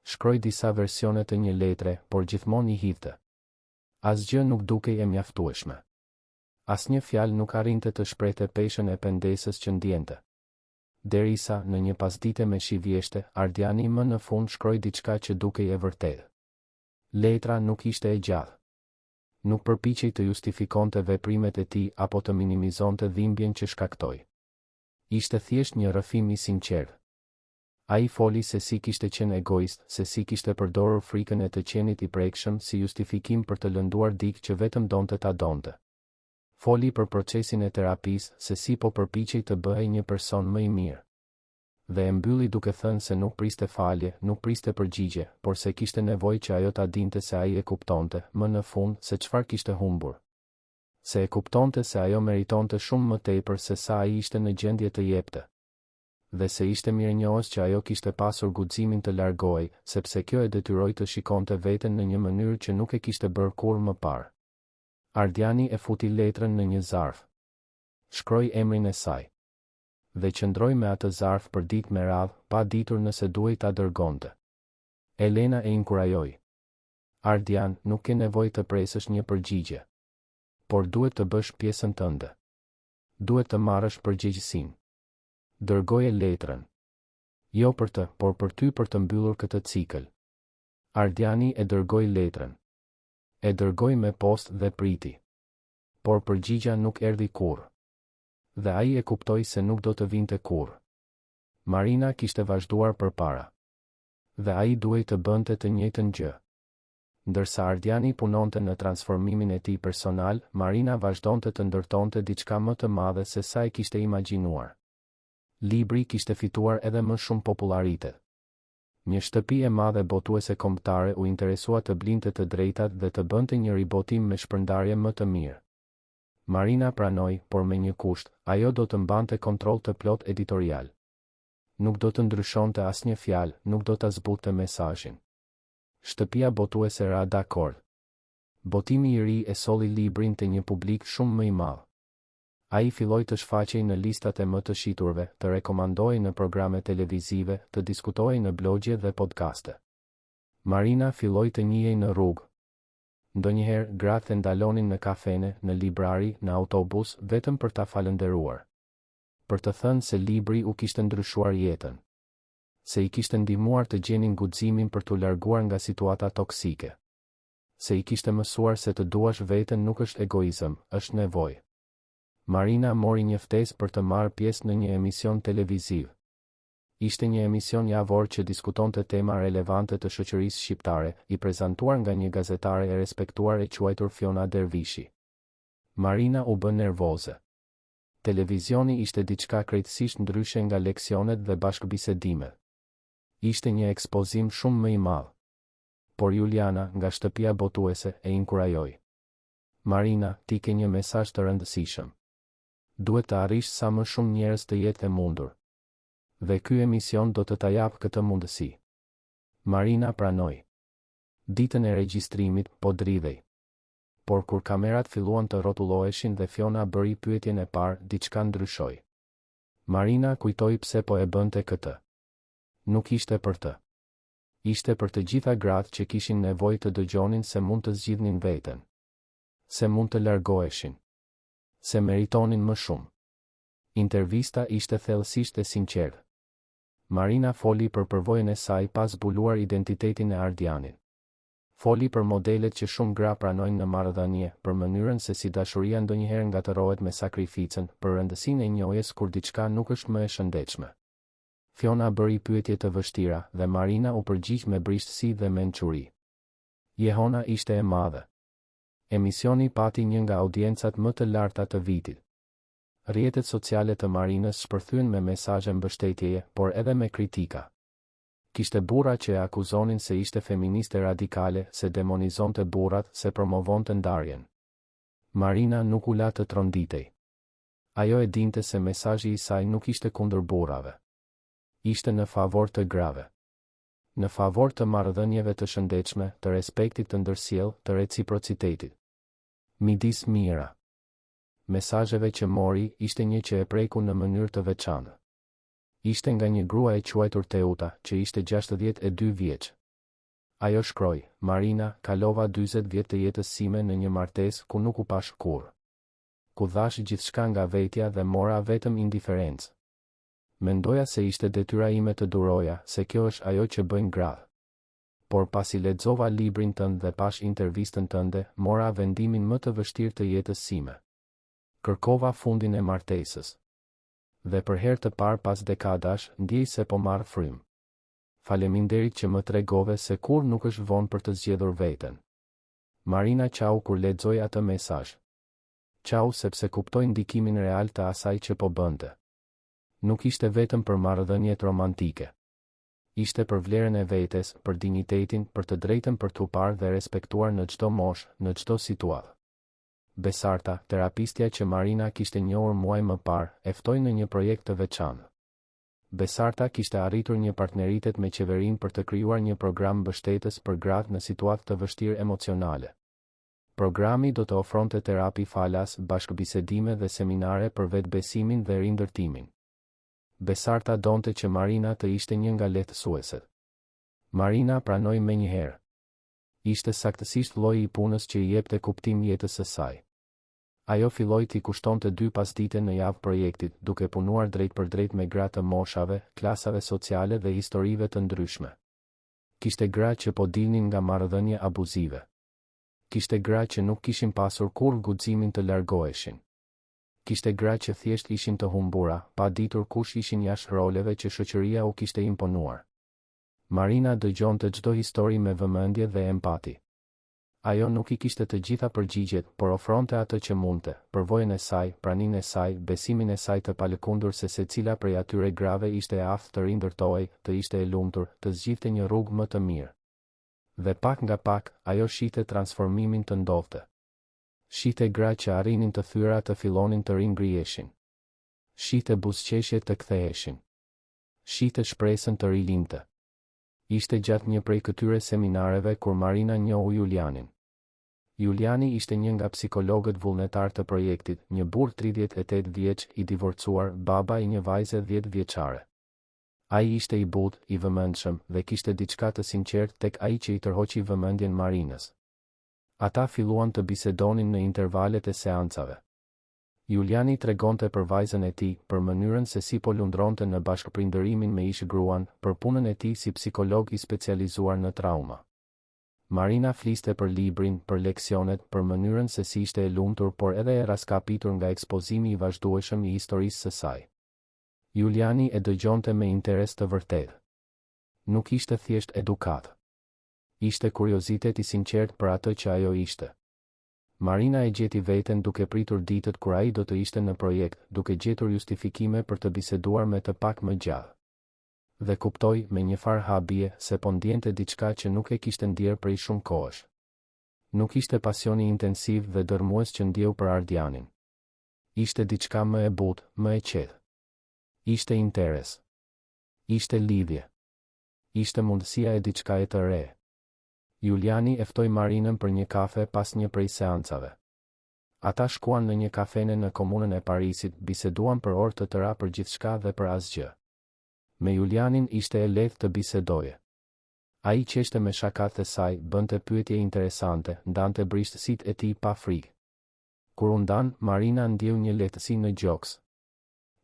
S1: Shkroi disa versione të një letre, por gjithmonë i hidhte. Asgjë nuk dukej e mjaftueshme. Asnjë fjalë nuk arrinte të shprehte peshën e pendesës që ndjente. Derisa, në një pasdite me shi vjeshte, Ardiani më në fund shkroi diçka që dukej e vërtetë. Letra nuk ishte e gjatë. Nuk përpiqej të justifikonte veprimet e tij apo të minimizonte dhimbjen që shkaktoi. Ishte thjesht një rrëfim i sinqertë. Ai foli se si kishte qenë egoist, se si kishte përdorur frikën e të qenit i prekshëm si justifikim për të lënduar dikë që vetëm donte ta donte. Foli për procesin e terapisë, se si po përpiqej të bëhej një person më i mirë. Dhe e mbylli duke thënë se nuk priste falje, nuk priste përgjigje, por se kishte nevojë që ajo ta dinte se ai e kuptonte, më në fund, se çfarë kishte humbur. Se e kuptonte se ajo meritonte shumë më tepër se sa ai ishte në gjendje të jepte. Dhe se ishte mirënjohës që ajo kishte pasur guximin të largohej, sepse kjo e detyroi të shikonte veten në një mënyrë që nuk e kishte bërë kurrë më parë. Ardiani e futi letrën në një zarf. Shkroi emrin e saj. Dhe qëndroi me atë zarf për ditë me radhë, pa ditur nëse duhej ta dërgonte. Elena e inkurajoi. Ardian, nuk ke nevojë të presësh një përgjigje. Por duhet të bësh pjesën tënde. Duhet të marrësh përgjegjësinë. Dërgoje letrën. Jo për të, por për ty për të mbyllur këtë cikël. Ardiani e dërgoi letrën. E dërgoi me postë dhe priti. Por përgjigja nuk erdhi kurrë. Dhe ai e kuptoi se nuk do të vinte kurrë. Marina kishte vazhduar përpara. Dhe ai duhej të bënte të njëjtën gjë. Ndërsa Ardiani punonte në transformimin e tij personal, Marina vazhdonte të ndërtonte diçka më të madhe se sa e kishte imagjinuar. Libri kishte fituar edhe më shumë popullaritet. Një shtëpi e madhe botuese kombëtare u interesua të blinte të drejtat dhe të bënte një ribotim me shpërndarje më të mirë. Marina pranoi, por me një kusht, ajo do të mbante kontroll të plotë editorial. Nuk do të ndryshonte asnjë fjalë, nuk do ta zbutte mesazhin. Shtëpia botuese ra dakord. Botimi i ri e solli librin te një publik shumë më i madh. Ai filloi të shfaqej në listat e më të shiturve, të rekomandohej në programe televizive, të diskutohej në blogje dhe podcaste. Marina filloi të njihej në rrugë. Ndonjëherë, gratë e ndalonin në kafene, në librari, në autobus, vetëm për ta falënderuar. Për të thënë se libri u kishte ndryshuar jetën. Se i kishte ndihmuar të gjenin guximin për t'u larguar nga situata toksike. Se i kishte mësuar se të duash veten nuk është egoizëm, është nevojë. Marina mori një ftesë për të marrë pjesë në një emision televiziv. Ishte një emision javor që diskutonte tema relevante të shoqërisë shqiptare, i prezantuar nga një gazetare e respektuar e quajtur Fiona Dervishi. Marina u bë nervoze. Televizioni ishte diçka krejtësisht ndryshe nga leksionet dhe bashkëbisedimet. Ishte një ekspozim shumë më i madh. Por Juliana, nga shtëpia botuese, e inkurajoi. Marina, ti ke një mesazh të rëndësishëm. Duhet të arrish sa më shumë njerëz të jetë e mundur. Dhe ky emision do të ta japë këtë mundësi. Marina pranoi. Ditën e regjistrimit, po dridhej. Por kur kamerat filluan të rrotulloheshin dhe Fiona bëri pyetjen e parë, diçka ndryshoi. Marina kujtoi pse po e bënte këtë. Nuk ishte për të. Ishte për të gjitha gratë që kishin nevojë të dëgjonin se mund të zgjidhnin veten. Se mund të largoheshin. Se meritonin më shumë. Intervista ishte thellësisht e sinqertë. Marina foli për përvojën e saj pa zbuluar identitetin e Ardianit. Foli për modelet që shumë gra pranojnë në marrëdhënie, për mënyrën se si dashuria ndonjëherë ngatërrohet me sakrificën, për rëndësinë e njohjes kur diçka nuk është më e shëndetshme. Fiona bëri pyetje të vështira, dhe Marina u përgjigj me brishtësi dhe mençuri. Jehona ishte e madhe. Emisioni pati një nga audiencat më të larta të vitit. Rrjetet sociale të Marinës shpërthyen me mesazhe mbështetjeje, por edhe me kritika. Kishte burra që e akuzonin se ishte feministe radikale, se demonizonte burrat, se promovonte ndarjen. Marina nuk u la të tronditej. Ajo e dinte se mesazhi i saj nuk ishte kundër burrave. Ishte në favor të grave. Në favor të marrëdhënieve të shëndetshme, të respektit të ndërsjellë, të reciprocitetit. Midis mijëra mesazheve që mori, ishte një që e preku në mënyrë të veçantë. Ishte nga një grua e quajtur Teuta, që ishte 62 vjeç. Ajo shkroi, Marina, kalova 40 vjet të jetës sime në një martesë ku nuk u pashë kurrë. Ku dhashë gjithçka nga vetja dhe mora vetëm indiferencë. Mendoja se ishte detyra ime të duroja, se kjo është ajo që bëjnë gratë. Por pasi lexova librin tënd dhe pashë intervistën tënde, mora vendimin më të vështirë të jetës sime. Kërkova fundin e martesës. Dhe për herë të parë pas dekadash, ndjej se po marr frymë. Faleminderit që më tregove se kurrë nuk është vonë për të zgjedhur veten. Marina qau kur lexoi atë mesazh. Qau sepse kuptoi ndikimin real të asaj që po bënte. Nuk ishte vetëm për marrëdhëniet romantike. Ishte për vlerën e vetes, për dinjitetin, për të drejtën për t'u parë dhe respektuar në çdo moshë, në çdo situatë. Besarta, terapistja që Marina kishte njohur muaj më parë, e ftoi në një projekt të veçantë. Besarta kishte arritur një partneritet me qeverinë për të krijuar një program mbështetës për gratë në situatë të vështirë emocionale. Programi do të ofronte terapi falas, bashkëbisedime dhe seminare për vetëbesimin dhe rindërtimin. Besarta donte që Marina të ishte një nga lehtësueset. Marina pranoi menjëherë. Ishte saktësisht lloji i punës që i jepte kuptim jetës së saj. Ajo filloi t'i kushtonte dy pasdite në javë projektit, duke punuar drejtpërdrejt me gra të moshave, klasave sociale dhe historive të ndryshme. Kishte gra që po dilnin nga marrëdhënie abuzive. Kishte gra që nuk kishin pasur kurrë guximin të largoheshin. Kishte gra që thjesht ishin të humbura, pa ditur kush ishin jashtë roleve që shoqëria u kishte imponuar. Marina dëgjonte çdo histori me vëmendje dhe empati. Ajo nuk i kishte të gjitha përgjigjet, por ofronte atë që mundte, përvojën e saj, praninë e saj, besimin e saj të palëkundur se secila prej atyre grave ishte e aftë të rindërtohej, të ishte e lumtur, të zgjidhte një rrugë më të mirë. Dhe pak nga pak, ajo shihte transformimin të ndodhte. Shihte gra që arrinin të thyera të fillonin të ringriheshin. Shihte buzëqeshjet të ktheheshin. Shihte shpresën të rilindte. Ishte gjatë një prej këtyre seminareve kur Marina njohu Julianin. Juliani ishte një nga psikologët vullnetarë të projektit, një burrë 38 vjeç, i divorcuar, baba i një vajze 10 vjeçare. Ai ishte i butë, i vëmendshëm, dhe kishte diçka të sinqertë tek ai që i tërhoqi vëmendjen Marinës. Ata filluan të bisedonin në intervalet e seancave. Juliani tregonte për vajzën e tij, për mënyrën se si po lundronte në bashkëprindërimin me ish-gruan, për punën e tij si psikolog i specializuar në trauma. Marina fliste për librin, për leksionet, për mënyrën se si ishte e lumtur por edhe e rraskapitur nga ekspozimi i vazhdueshëm i historisë së saj. Juliani e dëgjonte me interes të vërtetë. Nuk ishte thjesht edukatë. Ishte kuriozitet i sinqertë për atë që ajo ishte. Marina e gjeti veten duke pritur ditët kur ai do të ishte në projekt, duke gjetur justifikime për të biseduar me të pak më gjatë. Dhe kuptoi, me njëfarë habie, se po ndjente diçka që nuk e kishte ndjerë prej shumë kohësh. Nuk ishte pasioni intensiv dhe dërrmues që ndjeu për Ardianin. Ishte diçka më e butë, më e qetë. Ishte interes. Ishte lidhje. Ishte mundësia e diçkaje të re. Juliani e ftoi Marinën për një kafe pas një prej seancave. Ata shkuan në një kafene në Komunën e Parisit, biseduan për orë të tëra për gjithçka dhe për asgjë. Me Julianin ishte e lehtë të bisedoje. Ai qeshte me shakatë e saj, bënte pyetje interesante, ndante brishtësitë e tij pa frikë. Kur u ndanë, Marina ndjeu një lehtësi në gjoks.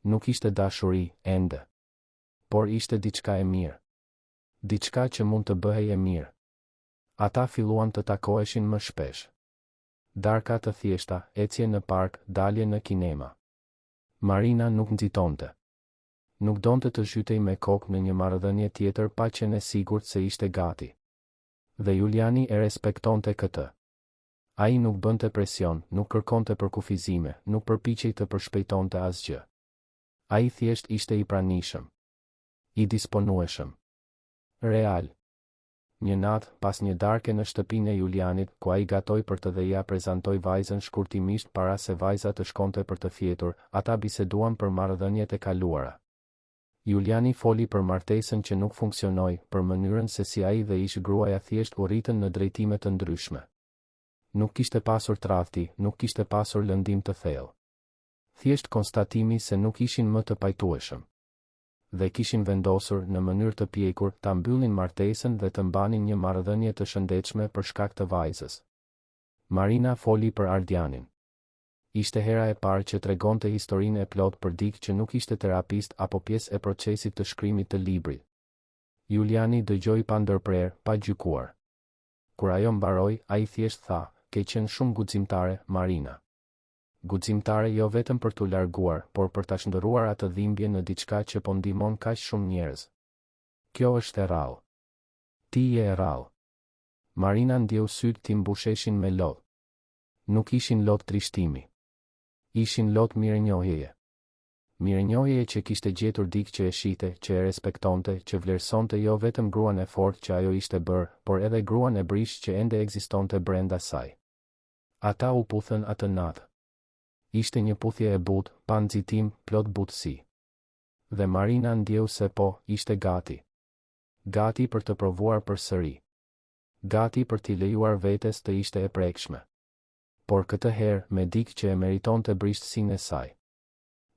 S1: Nuk ishte dashuri, ende. Por ishte diçka e mirë. Diçka që mund të bëhej e mirë. Ata filluan të takoheshin më shpesh. Darka të thjeshta, ecje në park, dalje në kinema. Marina nuk nxitonte. Nuk donte të zhytej me kokë në një marrëdhënie tjetër pa qenë e sigurt se ishte gati. Dhe Juliani e respektonte këtë. Ai nuk bënte presion, nuk kërkonte përkufizime, nuk përpiqej të përshpejtonte asgjë. Ai thjesht ishte i pranishëm. I disponueshëm. Real. Një natë, pas një darke në shtëpinë e Julianit, ku ai gatoi për të dhe ia prezantoi vajzën shkurtimisht para se vajza të shkonte për të fjetur, ata biseduan për marrëdhëniet e kaluara. Juliani foli për martesën që nuk funksionoi, për mënyrën se si ai dhe ish-gruaja thjesht u rritën në drejtime të ndryshme. Nuk kishte pasur tradhti, nuk kishte pasur lëndim të thellë. Thjesht konstatimi se nuk ishin më të pajtueshëm. dhe kishin vendosur, në mënyrë të pjekur, ta mbyllnin martesën dhe të mbanin një marrëdhënie të shëndetshme për shkak të vajzës. Marina foli për Ardianin. Ishte hera e parë që tregonte historinë e plotë për dikë që nuk ishte terapist apo pjesë e procesit të shkrimit të librit. Juliani dëgjoi pa ndërprerë, pa gjykuar. Kur ajo mbaroi, ai thjesht tha, Ke qenë shumë guximtare, Marina. Guximtare jo vetëm për t'u larguar, por për ta shndërruar atë dhimbje në diçka që po ndihmon kaq shumë njerëz. Kjo është e rrallë. Ti je e rrallë. Marina ndjeu sytë t'i mbusheshin me lot. Nuk ishin lot trishtimi. Ishin lot mirënjohjeje. Mirënjohjeje që kishte gjetur dikë që e shihte, që e respektonte, që vlerësonte jo vetëm gruan e fortë që ajo ishte bërë, por edhe gruan e brishtë që ende ekzistonte brenda saj. Ata u puthën atë natë. Ishte një puthje e butë, pa nxitim, plot butësi. Dhe Marina ndjeu se po, ishte gati. Gati për të provuar përsëri. Gati për t'i lejuar vetes të ishte e prekshme. Por këtë herë, me dikë që e meritonte brishtësinë e saj.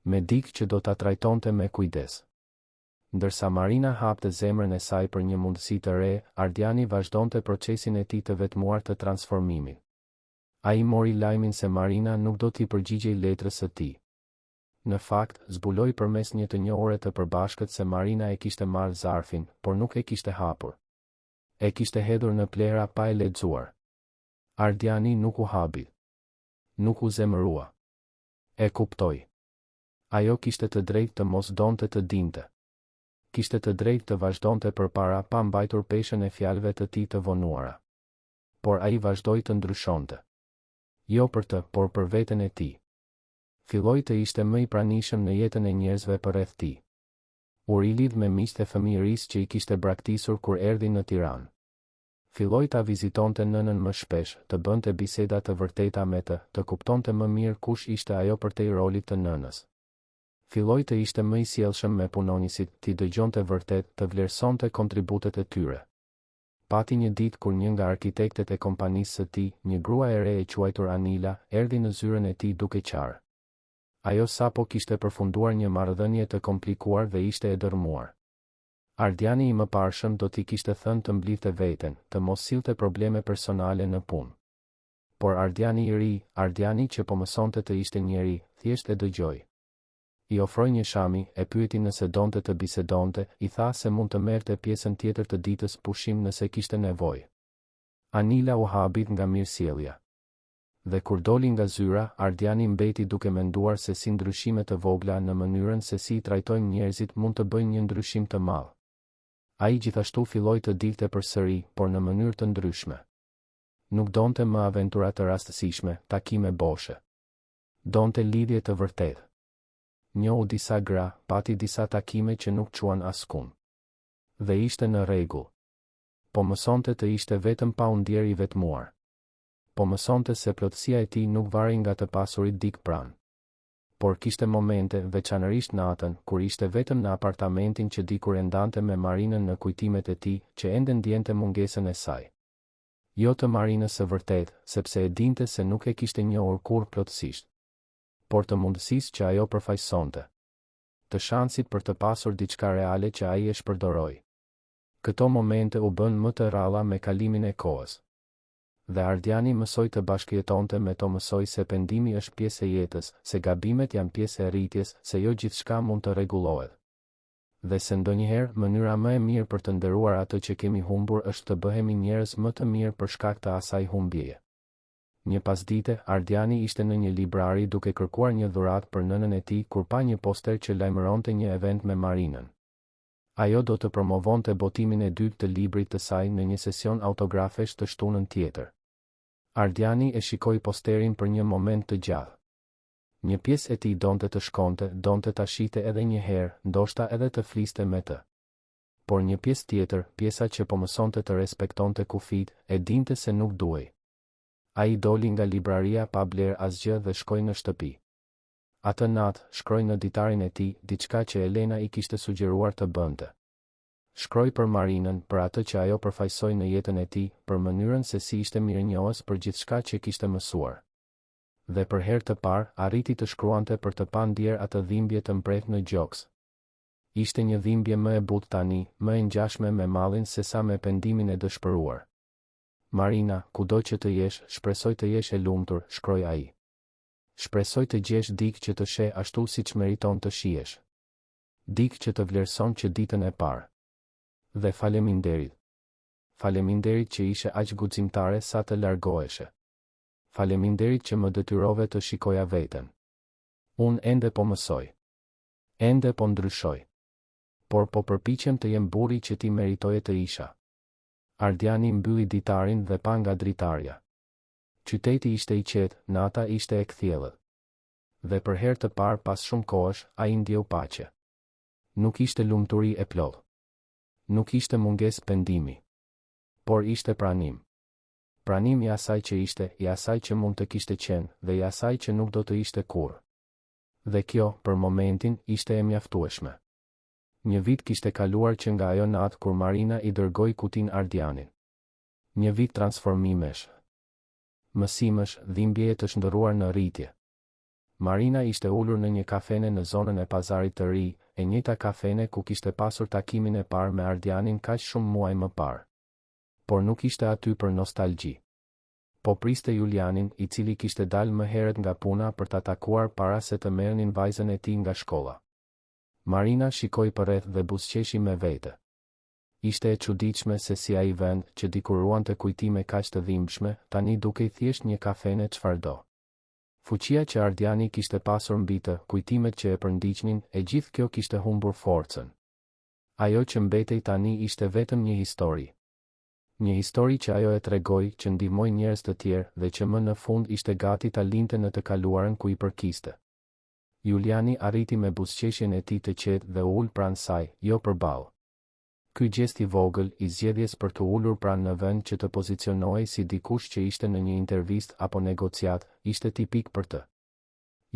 S1: Me dikë që do ta trajtonte me kujdes. Ndërsa Marina hapte zemrën e saj për një mundësi të re, Ardiani vazhdonte procesin e tij të vetmuar të transformimit. Ai mori lajmin se Marina nuk do t'i përgjigjej letrës së tij. Në fakt, zbuloi përmes një të njohure të përbashkët se Marina e kishte marrë zarfin, por nuk e kishte hapur. E kishte hedhur në plehra pa e lexuar. Ardiani nuk u habit. Nuk u zemërua. E kuptoi. Ajo kishte të drejtë të mos donte të dinte. Kishte të drejtë të vazhdonte përpara pa mbajtur peshën e fjalëve të tij të vonuara. Por ai vazhdoi të ndryshonte. Jo për të, por për veten e tij. Filloi të ishte më i pranishëm në jetën e njerëzve përreth tij. U rilidh me miqtë e fëmijërisë që i kishte braktisur kur erdhi në Tiranë. Filloi ta vizitonte nënën më shpesh, të bënte biseda të vërteta me të, të kuptonte më mirë kush ishte ajo përtej rolit të nënës. Filloi të ishte më i sjellshëm me punonjësit, t'i dëgjonte vërtet, të vlerësonte kontributet e tyre. Pati një ditë kur një nga arkitektet e kompanisë së tij, një grua e re e quajtur Anila, erdhi në zyrën e tij duke qarë. Ajo sapo kishte përfunduar një marrëdhënie të komplikuar dhe ishte e dërrmuar. Ardiani i mëparshëm do t'i kishte thënë të mblidhte veten, të mos sillte probleme personale në punë. Por Ardiani i ri, Ardiani që po mësonte të ishte njeri, thjesht e dëgjoi. I ofroi një shami, e pyeti nëse donte të bisedonte, i tha se mund të merrte pjesën tjetër të ditës pushim nëse kishte nevojë. Anila u habit nga mirësjellja. Dhe kur doli nga zyra, Ardiani mbeti duke menduar se si ndryshime të vogla në mënyrën se si i trajtojmë njerëzit mund të bëjnë një ndryshim të madh. Ai gjithashtu filloi të dilte përsëri, por në mënyrë të ndryshme. Nuk donte më aventura të rastësishme, takime boshe. Donte lidhje të vërtetë. Njohu disa gra, pati disa takime që nuk çuan askund. Dhe ishte në rregull. Po mësonte të ishte vetëm pa u ndjerë i vetmuar. Po mësonte se plotësia e tij nuk varej nga të pasurit dikë pranë. Por kishte momente, veçanërisht natën, kur ishte vetëm në apartamentin që dikur e ndante me Marinën në kujtimet e tij, që ende ndjente mungesën e saj. Jo të Marinës së vërtetë, sepse e dinte se nuk e kishte njohur kurrë plotësisht. Por të mundësisë që ajo përfaqësonte. Të shansit për të pasur diçka reale që ai e shpërdoroi. Këto momente u bënë më të rralla me kalimin e kohës. Dhe Ardiani mësoi të bashkëjetonte me to mësoi se pendimi është pjesë e jetës, se gabimet janë pjesë e rritjes, se jo gjithçka mund të rregullohet. Dhe se ndonjëherë, mënyra më e mirë për të nderuar atë që kemi humbur është të bëhemi njerëz më të mirë për shkak të asaj humbjeje. Një pasdite, Ardiani ishte në një librari duke kërkuar një dhuratë për nënën e tij kur pa një poster që lajmëronte një event me Marinën. Ajo do të promovonte botimin e dytë të librit të saj në një sesion autografesh të shtunën tjetër. Ardiani e shikoi posterin për një moment të gjatë. Një pjesë e tij donte të shkonte, donte ta shihte edhe një herë, ndoshta edhe të fliste me të. Por një pjesë tjetër, pjesa që po mësonte të respektonte kufijtë, e dinte se nuk duhej. Ai doli nga libraria pa blerë asgjë dhe shkoi në shtëpi. Atë natë, shkroi në ditarin e tij, diçka që Elena i kishte sugjeruar të bënte. Shkroi për Marinën, për atë që ajo përfaqësoi në jetën e tij, për mënyrën se si ishte mirënjohës për gjithçka që kishte mësuar. Dhe për herë të parë, arriti të shkruante për të pa ndjerë atë dhimbje të mprehtë në gjoks. Ishte një dhimbje më e butë tani, më e ngjashme me mallin sesa me pendimin e dëshpëruar. Marina, kudo që të jesh, shpresoj të jesh e lumtur, shkroi ai. Shpresoj të gjesh dikë që të sheh ashtu siç meriton të shihesh. Dikë që të vlerëson që ditën e parë. Dhe faleminderit. Faleminderit që ishe aq guximtare sa të largoheshe. Faleminderit që më detyrove të shikoja veten. Unë ende po mësoj. Ende po ndryshoj. Por po përpiqem të jem burri që ti meritoje të isha. Ardiani mbylli ditarin dhe pa nga dritarja. Qyteti ishte i qetë, nata ishte e kthjellët. Dhe për herë të parë pas shumë kohësh, ai ndjeu paqe. Nuk ishte lumturi e plotë. Nuk ishte mungesë pendimi. Por ishte pranim. Pranim i asaj që ishte, i asaj që mund të kishte qenë, dhe i asaj që nuk do të ishte kurrë. Dhe kjo, për momentin, ishte e mjaftueshme. Një vit kishte kaluar që nga ajo natë kur Marina i dërgoi kutinë Ardianit. Një vit transformimesh. Mësimesh, dhimbjeje të shndërruar në rritje. Marina ishte ulur në një kafene në zonën e Pazarit të Ri, e njëjta kafene ku kishte pasur takimin e parë me Ardianin kaq shumë muaj më parë. Por nuk ishte aty për nostalgji. Po priste Julianin, i cili kishte dalë më herët nga puna për ta takuar para se të merrnin vajzën e tij nga shkolla. Marina shikoi përreth dhe buzëqeshi me vete. Ishte e çuditshme se si ai vend, që dikur ruante kujtime kaq të dhimbshme, tani dukej thjesht një kafene çfarëdo. Fuqia që Ardiani kishte pasur mbi të, kujtimet që e përndiqnin, e gjithë kjo kishte humbur forcën. Ajo që mbetej tani ishte vetëm një histori. Një histori që ajo e tregoi, që ndihmoi njerëz të tjerë, dhe që më në fund ishte gati ta linte në të kaluarën ku i përkiste. Juliani arriti me buzëqeshjen e tij të qetë dhe u ul pranë saj, jo përballë. Ky gjest i vogël, i zgjedhjes për t'u ulur pranë në vend që të pozicionohej si dikush që ishte në një intervistë apo negociatë, ishte tipik për të.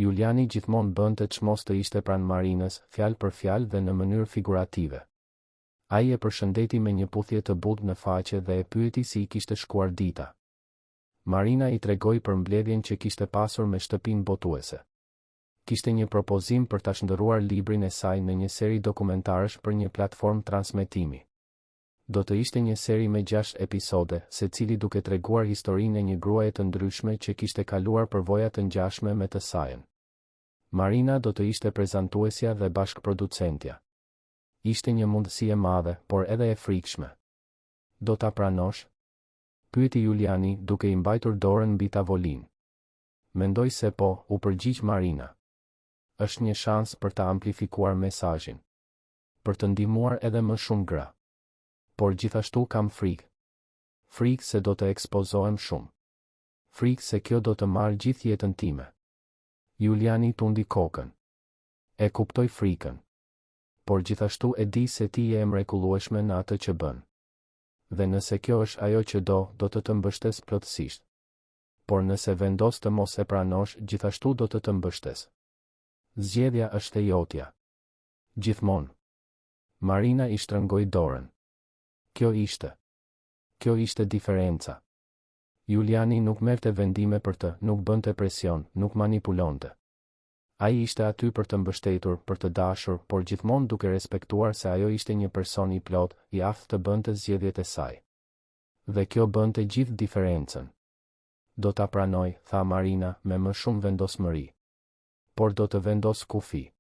S1: Juliani gjithmonë bënte çmos të ishte pranë Marinës, fjalë për fjalë dhe në mënyrë figurative. Ai e përshëndeti me një puthje të butë në faqe dhe e pyeti si i kishte shkuar dita. Marina i tregoi për mbledhjen që kishte pasur me shtëpinë botuese. Kishte një propozim për ta shndërruar librin e saj në një seri dokumentarësh për një platformë transmetimi. Do të ishte një seri me gjashtë episode, secili duke treguar historinë e një gruaje të ndryshme që kishte kaluar përvoja të ngjashme me të sajën. Marina do të ishte prezantuesja dhe bashkëproducentja. Ishte një mundësi e madhe, por edhe e frikshme. Do ta pranosh? Pyeti Juliani, duke i mbajtur dorën mbi tavolinë. Mendoj se po, u përgjigj Marina. Është një shans për ta amplifikuar mesazhin. Për të ndihmuar edhe më shumë gra. Por gjithashtu kam frikë. Frikë se do të ekspozohem shumë. Frikë se kjo do të marrë gjithë jetën time. Juliani tundi kokën. E kuptoj frikën. Por gjithashtu e di se ti je e mrekullueshme në atë që bën. Dhe nëse kjo është ajo që do, do të të mbështes plotësisht. Por nëse vendos të mos e pranosh, gjithashtu do të të mbështes. Zgjedhja është e jotja. Gjithmonë. Marina i shtrëngoi dorën. Kjo ishte. Kjo ishte diferenca. Juliani nuk merrte vendime për të, nuk bënte presion, nuk manipulonte. Ai ishte aty për të mbështetur, për të dashur, por gjithmonë duke respektuar se ajo ishte një person i plotë, i aftë të bënte zgjedhjet e saj. Dhe kjo bënte gjithë diferencën. Do ta pranoj, tha Marina, me më shumë vendosmëri. Por do të vendos kufij.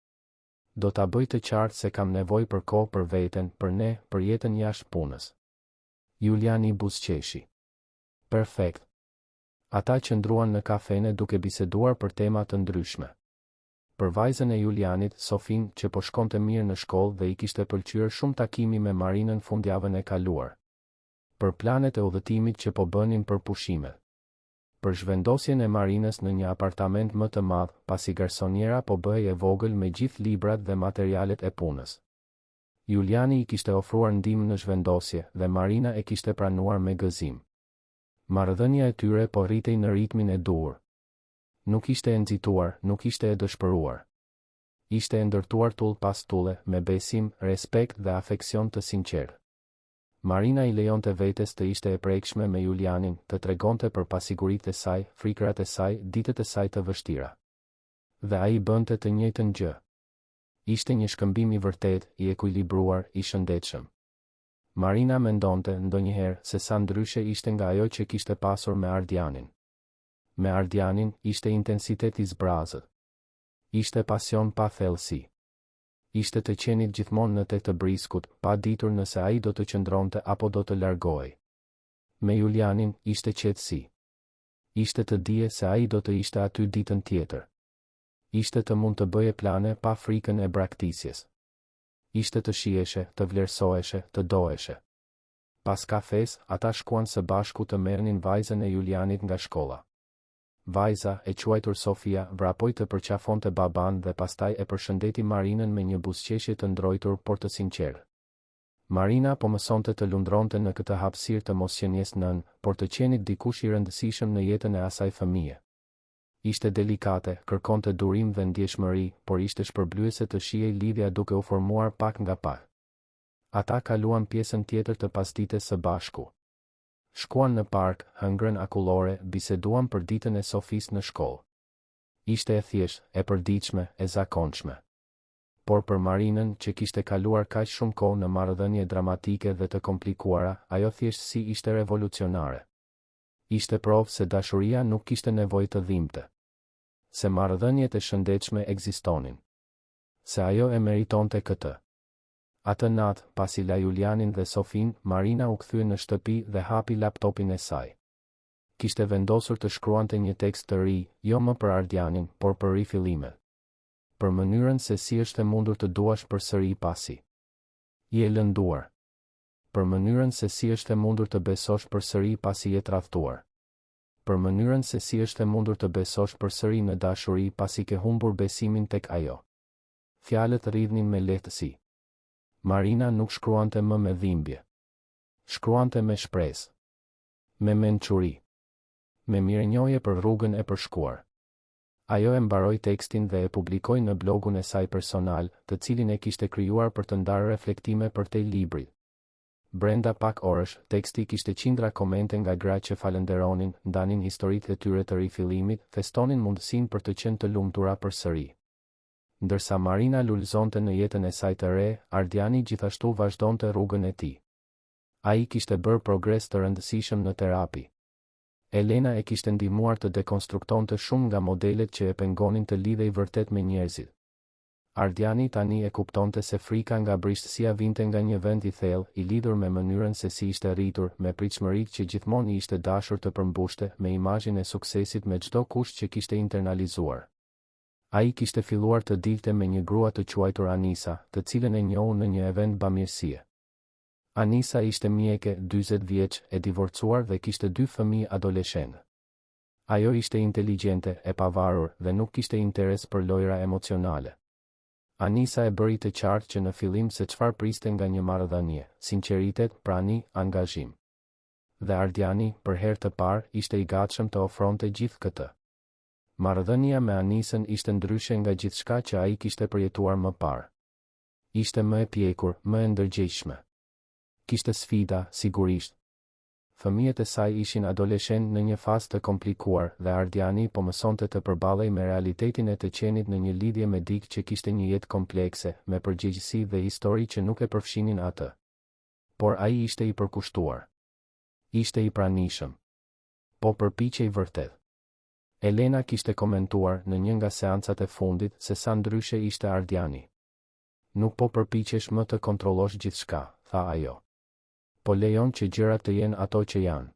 S1: Do ta bëj të qartë se kam nevojë për kohë për veten, për ne, për jetën jashtë punës. Juliani buzëqeshi. Perfekt. Ata qëndruan në kafene duke biseduar për tema të ndryshme. Për vajzën e Julianit, Sofinë, që po shkonte mirë në shkollë dhe i kishte pëlqyer shumë takimi me Marinën fundjavën e kaluar. Për planet e udhëtimit që po bënin për pushimet. Për zhvendosjen e Marinës në një apartament më të madh, pasi garsoniera po bëhej e vogël me gjithë librat dhe materialet e punës. Juliani i kishte ofruar ndihmë në zhvendosje dhe Marina e kishte pranuar me gëzim. Marrëdhënia e tyre po rritej në ritmin e duhur. Nuk ishte e nxituar, nuk ishte e dëshpëruar. Ishte e ndërtuar tullë pas tulle, me besim, respekt dhe afeksion të sinqertë. Marina i lejonte vetes të ishte e prekshme me Julianin, të tregonte për pasiguritë e saj, frikërat e saj, ditët e saj të vështira. Dhe ai bënte të njëjtën gjë. Ishte një shkëmbim i vërtetë, i ekuilibruar, i shëndetshëm. Marina mendonte, ndonjëherë, se sa ndryshe ishte nga ajo që kishte pasur me Ardianin. Me Ardianin, ishte intensitet i zbrazët. Ishte pasion pa thellësi. Ishte të qenit gjithmonë në te të briskut, pa ditur nëse ai do të qëndronte apo do të largohej. Me Julianin, ishte qetësi. Ishte të dije se ai do të ishte aty ditën tjetër. Ishte të mund të bëje plane pa frikën e braktisjes. Ishte të shiheshe, të vlerësoheshe, të doheshe. Pas kafesë, ata shkuan së bashku të merrnin vajzën e Julianit nga shkolla. Vajza, e quajtur Sofia, vrapoi të përqafonte babanë dhe pastaj e përshëndeti Marinën me një buzëqeshje të ndrojtur por të sinqertë. Marina po mësonte të lundronte në këtë hapësirë të mosqenies nënë, por të qenit dikush i rëndësishëm në jetën e asaj fëmije. Ishte delikate, kërkonte durim dhe ndjeshmëri, por ishte shpërblyese të shihej lidhja duke u formuar pak nga pak. Ata kaluan pjesën tjetër të pasdites së bashku. Shkuan në park, hëngrën akullore, biseduan për ditën e Sofisë në shkollë. Ishte e thjeshtë, e përditshme, e zakonshme. Por për Marinën, që kishte kaluar kaq shumë kohë në marrëdhënie dramatike dhe të komplikuara, ajo thjeshtësi ishte revolucionare. Ishte provë se dashuria nuk kishte nevojë të dhimbte. Se marrëdhëniet e shëndetshme ekzistonin. Se ajo e meritonte këtë. Atë natë, pasi la Julianin dhe Sofinë, Marina u kthye në shtëpi dhe hapi laptopin e saj. Kishte vendosur të shkruante një tekst të ri, jo më për Ardianin, por për rifillimet. Për mënyrën se si është e mundur të duash përsëri pasi je lënduar. Për mënyrën se si është e mundur të besosh përsëri pasi je tradhtuar. Për mënyrën se si është e mundur të besosh përsëri në dashuri pasi ke humbur besimin tek ajo. Fjalët rridhnin me lehtësi. Marina nuk shkruante më me dhimbje. Shkruante me shpresë. Me mençuri. Me mirënjohje për rrugën e përshkuar. Ajo e mbaroi tekstin dhe e publikoi në blogun e saj personal, të cilin e kishte krijuar për të ndarë reflektime përtej librit. Brenda pak orësh, teksti kishte qindra komente nga gra që falënderonin, ndanin historitë e tyre të rifillimit, festonin mundësinë për të qenë të lumtura përsëri. Ndërsa Marina lulëzonte në jetën e saj të re, Ardiani gjithashtu vazhdonte rrugën e tij. Ai kishte bërë progres të rëndësishëm në terapi. Elena e kishte ndihmuar të dekonstruktonte shumë nga modelet që e pengonin të lidhej vërtet me njerëzit. Ardiani tani e kuptonte se frika nga brishtësia vinte nga një vend i thellë, i lidhur me mënyrën se si ishte rritur, me pritshmëritë që gjithmonë i ishte dashur të përmbushte, me imazhin e suksesit me çdo kusht që kishte internalizuar. Ai kishte filluar të dilte me një grua të quajtur Anisa, të cilën e njohu në një event bamirësie. Anisa ishte mjeke, 40 vjeç, e divorcuar dhe kishte dy fëmijë adoleshentë. Ajo ishte inteligjente, e pavarur dhe nuk kishte interes për lojëra emocionale. Anisa e bëri të qartë që në fillim se çfarë priste nga një marrëdhënie, sinqeritet, prani, angazhim. Dhe Ardiani, për herë të parë, ishte i gatshëm të ofronte gjithë këtë. Marrëdhënia me Anisën ishte ndryshe nga gjithçka që ai kishte përjetuar më parë. Ishte më e pjekur, më e ndërgjegjshme. Kishte sfida, sigurisht. Fëmijët e saj ishin adoleshentë në një fazë të komplikuar dhe Ardiani po mësonte të përballej me realitetin e të qenit në një lidhje me dikë që kishte një jetë komplekse, me përgjegjësi dhe histori që nuk e përfshinin atë. Por ai ishte i përkushtuar. Ishte i pranishëm. Po përpiqej vërtet. Elena kishte komentuar në një nga seancat e fundit se sa ndryshe ishte Ardiani. Nuk po përpiqesh më të kontrollosh gjithçka, tha ajo. Po lejon që gjërat të jenë ato që janë.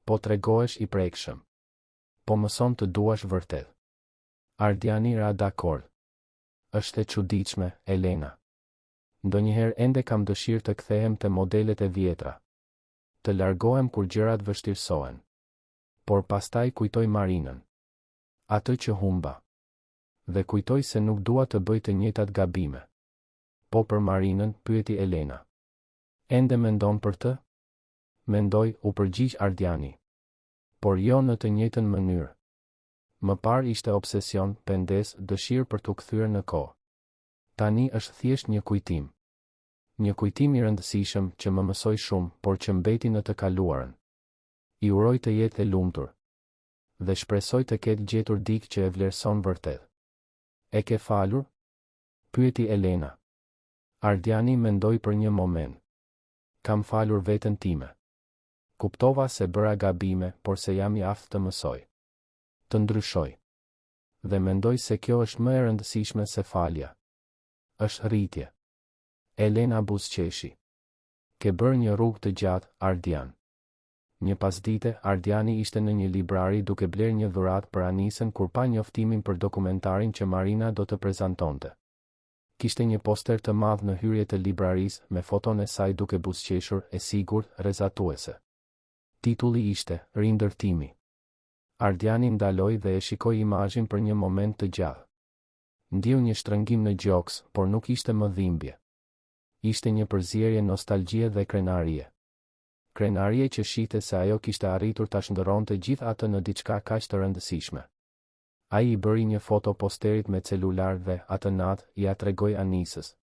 S1: Po tregohesh i prekshëm. Po mëson të duash vërtet. Ardiani ra dakord. Është e çuditshme, Elena. Ndonjëherë ende kam dëshirë të kthehem te modelet e vjetra. Të largohem kur gjërat vështirësohen. Por pastaj kujtoj Marinën. Atë që humba. Dhe kujtoj se nuk dua të bëj të njëjtat gabime. Po për Marinën, pyeti Elena. Ende mendon për të? Mendoj, u përgjigj Ardiani. Por jo në të njëjtën mënyrë. Më parë ishte obsesion, pendesë, dëshirë për t'u kthyer në kohë. Tani është thjesht një kujtim. Një kujtim i rëndësishëm, që më mësoi shumë, por që mbeti në të kaluarën. I uroj të jetë e lumtur. Dhe shpresoj të ketë gjetur dikë që e vlerëson vërtet. E ke falur? Pyeti Elena. Ardiani mendoi për një moment. Kam falur veten time. Kuptova se bëra gabime, por se jam i aftë të mësoj. Të ndryshoj. Dhe mendoj se kjo është më e rëndësishme se falja. Është rritje. Elena buzëqeshi. Ke bërë një rrugë të gjatë, Ardian. Një pasdite, Ardiani ishte në një librari duke blerë një dhuratë për Anisën kur pa njoftimin për dokumentarin që Marina do të prezantonte. Kishte një poster të madh në hyrje të librarisë, me foton e saj duke buzëqeshur, e sigurt, rrezatuese. Titulli ishte, Rindërtimi. Ardiani ndaloi dhe e shikoi imazhin për një moment të gjatë. Ndjeu një shtrëngim në gjoks, por nuk ishte më dhimbje. Ishte një përzierje nostalgjie dhe krenarie. Krenarie që shihte se ajo kishte arritur ta shndërronte gjithë atë në diçka kaq të rëndësishme. Ai i bëri një foto posterit me celular dhe, atë natë, ia tregoi Anisës.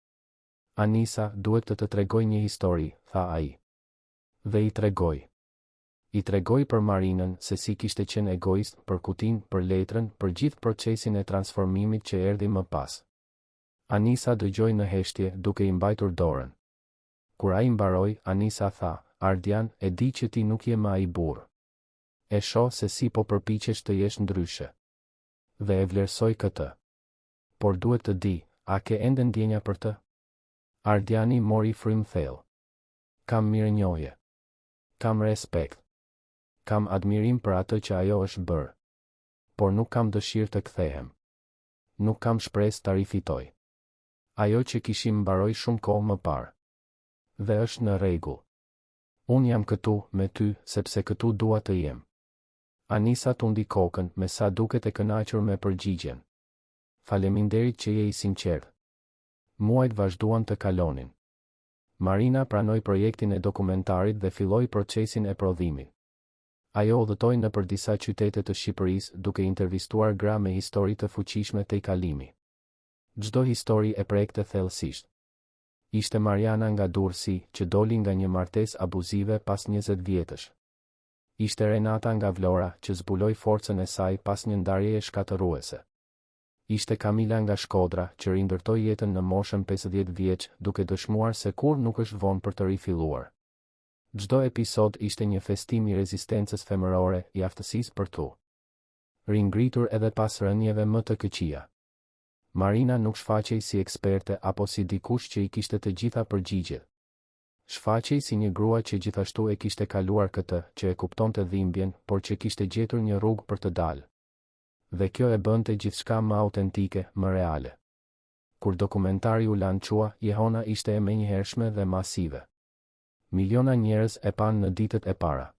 S1: Anisa, duhet të të tregoj një histori, tha ai. Dhe i tregoi. I tregoi për Marinën, se si kishte qenë egoist, për kutinë, për letrën, për gjithë procesin e transformimit që erdhi më pas. Anisa dëgjoi në heshtje, duke i mbajtur dorën. Kur ai mbaroi, Anisa tha, Ardian, e di që ti nuk je më ai burrë. E shoh se si po përpiqesh të jesh ndryshe. Dhe e vlerësoj këtë. Por duhet të di, a ke ende ndjenja për të? Ardiani mori frymë thellë. Kam mirënjohje. Kam respekt. Kam admirim për atë që ajo është bërë. Por nuk kam dëshirë të kthehem. Nuk kam shpresë ta rifitoj. Ajo që kishim mbaroi shumë kohë më parë. Dhe është në rregull. Unë jam këtu, me ty, sepse këtu dua të jem. Anisa tundi kokën, me sa duket e kënaqur me përgjigjen. Faleminderit që je i sinqertë. Muajt vazhduan të kalonin. Marina pranoi projektin e dokumentarit dhe filloi procesin e prodhimit. Ajo udhëtoi nëpër disa qytete të Shqipërisë duke intervistuar gra me histori të fuqishme tejkalimi. Çdo histori e prekte thellësisht. Ishte Mariana nga Durrësi, që doli nga një martesë abuzive pas 20 vjetësh. Ishte Renata nga Vlora, që zbuloi forcën e saj pas një ndarjeje shkatërruese. Ishte Kamila nga Shkodra, që rindërtoi jetën në moshën 50 vjeç, duke dëshmuar se kurrë nuk është vonë për të rifilluar. Çdo episod ishte një festim i rezistencës femërore, i aftësisë për t'u ringritur edhe pas rënieve më të këqija. Marina nuk shfaqej si eksperte apo si dikush që i kishte të gjitha përgjigjet. Shfaqej si një grua që gjithashtu e kishte kaluar këtë, që e kuptonte dhimbjen, por që kishte gjetur një rrugë për të dalë. Dhe kjo e bënte gjithçka më autentike, më reale. Kur dokumentari u lançua, jehona ishte e menjëhershme dhe masive. Miliona njerëz e panë në ditët e para.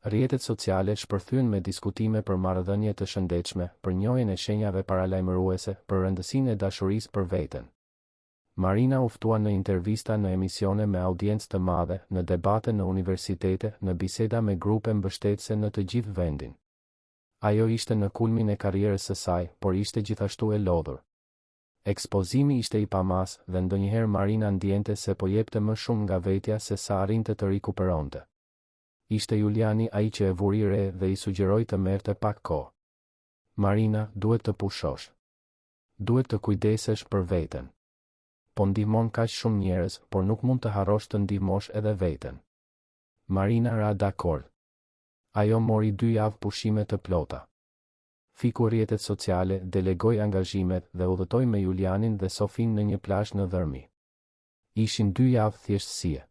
S1: Rrjetet sociale shpërthyen me diskutime për marrëdhënie të shëndetshme, për njohjen e shenjave paralajmëruese, për rëndësinë e dashurisë për veten. Marina u ftua në intervista në emisione me audiencë të madhe, në debate në universitete, në biseda me grupe mbështetëse në të gjithë vendin. Ajo ishte në kulmin e karrierës së saj, por ishte gjithashtu e lodhur. Ekspozimi ishte i pamasë dhe ndonjëherë Marina ndiente se po jepte më shumë nga vetja se sa arrinte të rikuperonte. Ishte Juliani ai që e vuri re dhe i sugjeroi të merrte pak kohë. Marina, duhet të pushosh. Duhet të kujdesesh për veten. Po ndihmon kaq shumë njerëz, por nuk mund të harrosh të ndihmosh edhe veten. Marina ra dakord. Ajo mori dy javë pushime të plota. Fiku rrjetet sociale, delegoi angazhimet dhe udhëtoi me Julianin dhe Sofinë në një plazh në Dhërmi. Ishin dy javë thjeshtësie.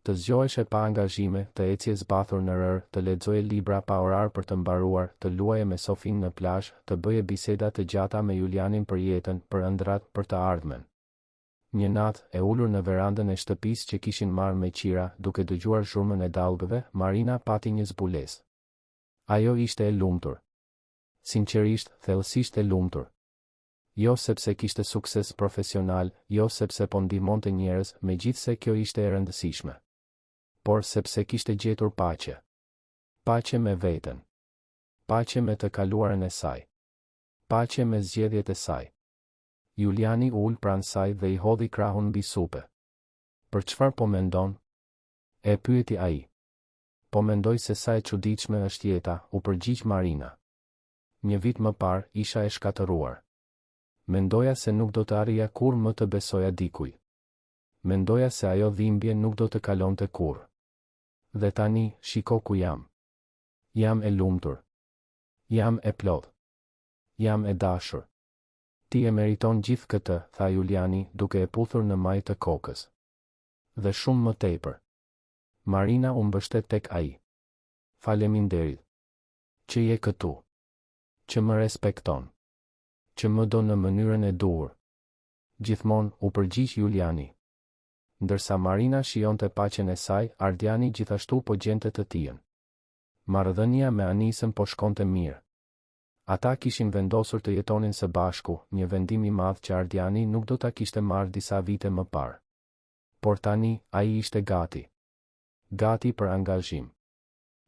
S1: Të zgjoheshe pa angazhime, të ecje zbathur në rërë, të lexoje libra pa orar për të mbaruar, të luaje me Sofinë në plazh, të bëje biseda të gjata me Julianin për jetën, për ëndrrat, për të ardhmen. Një natë, e ulur në verandën e shtëpisë që kishin marrë me qira, duke dëgjuar zhurmën e dallgëve, Marina pati një zbulesë. Ajo ishte e lumtur. Sinqerisht, thellësisht e lumtur. Jo sepse kishte sukses profesional, jo sepse po ndihmonte njerëz, megjithëse kjo ishte e rëndësishme. Por sepse kishte gjetur paqe. Paqe me veten. Paqe me të kaluarën e saj. Paqe me zgjedhjet e saj. Juliani u ul pranë saj dhe i hodhi krahun mbi supe. Për çfarë po mendon? E pyeti ai. Po mendoj se sa e çuditshme është jeta, u përgjigj Marina. Një vit më parë, isha e shkatërruar. Mendoja se nuk do të arrija kurrë më të besoja dikujt. Mendoja se ajo dhimbje nuk do të kalonte kurrë. Dhe tani, shiko ku jam. Jam e lumtur. Jam e plotë. Jam e dashur. Ti e meriton gjithë këtë, tha Juliani, duke e puthur në majë të kokës. Dhe shumë më tepër. Marina u mbështet tek ai. Faleminderit. Që je këtu. Që më respekton. Që më do në mënyrën e duhur. Gjithmonë, u përgjigj Juliani. Ndërsa Marina shijonte paqen e saj, Ardiani gjithashtu po gjente të tijën. Marrëdhënia me Anisën po shkonte mirë. Ata kishin vendosur të jetonin së bashku, një vendim i madh që Ardiani nuk do ta kishte marrë disa vite më parë. Por tani, ai ishte gati. Gati për angazhim.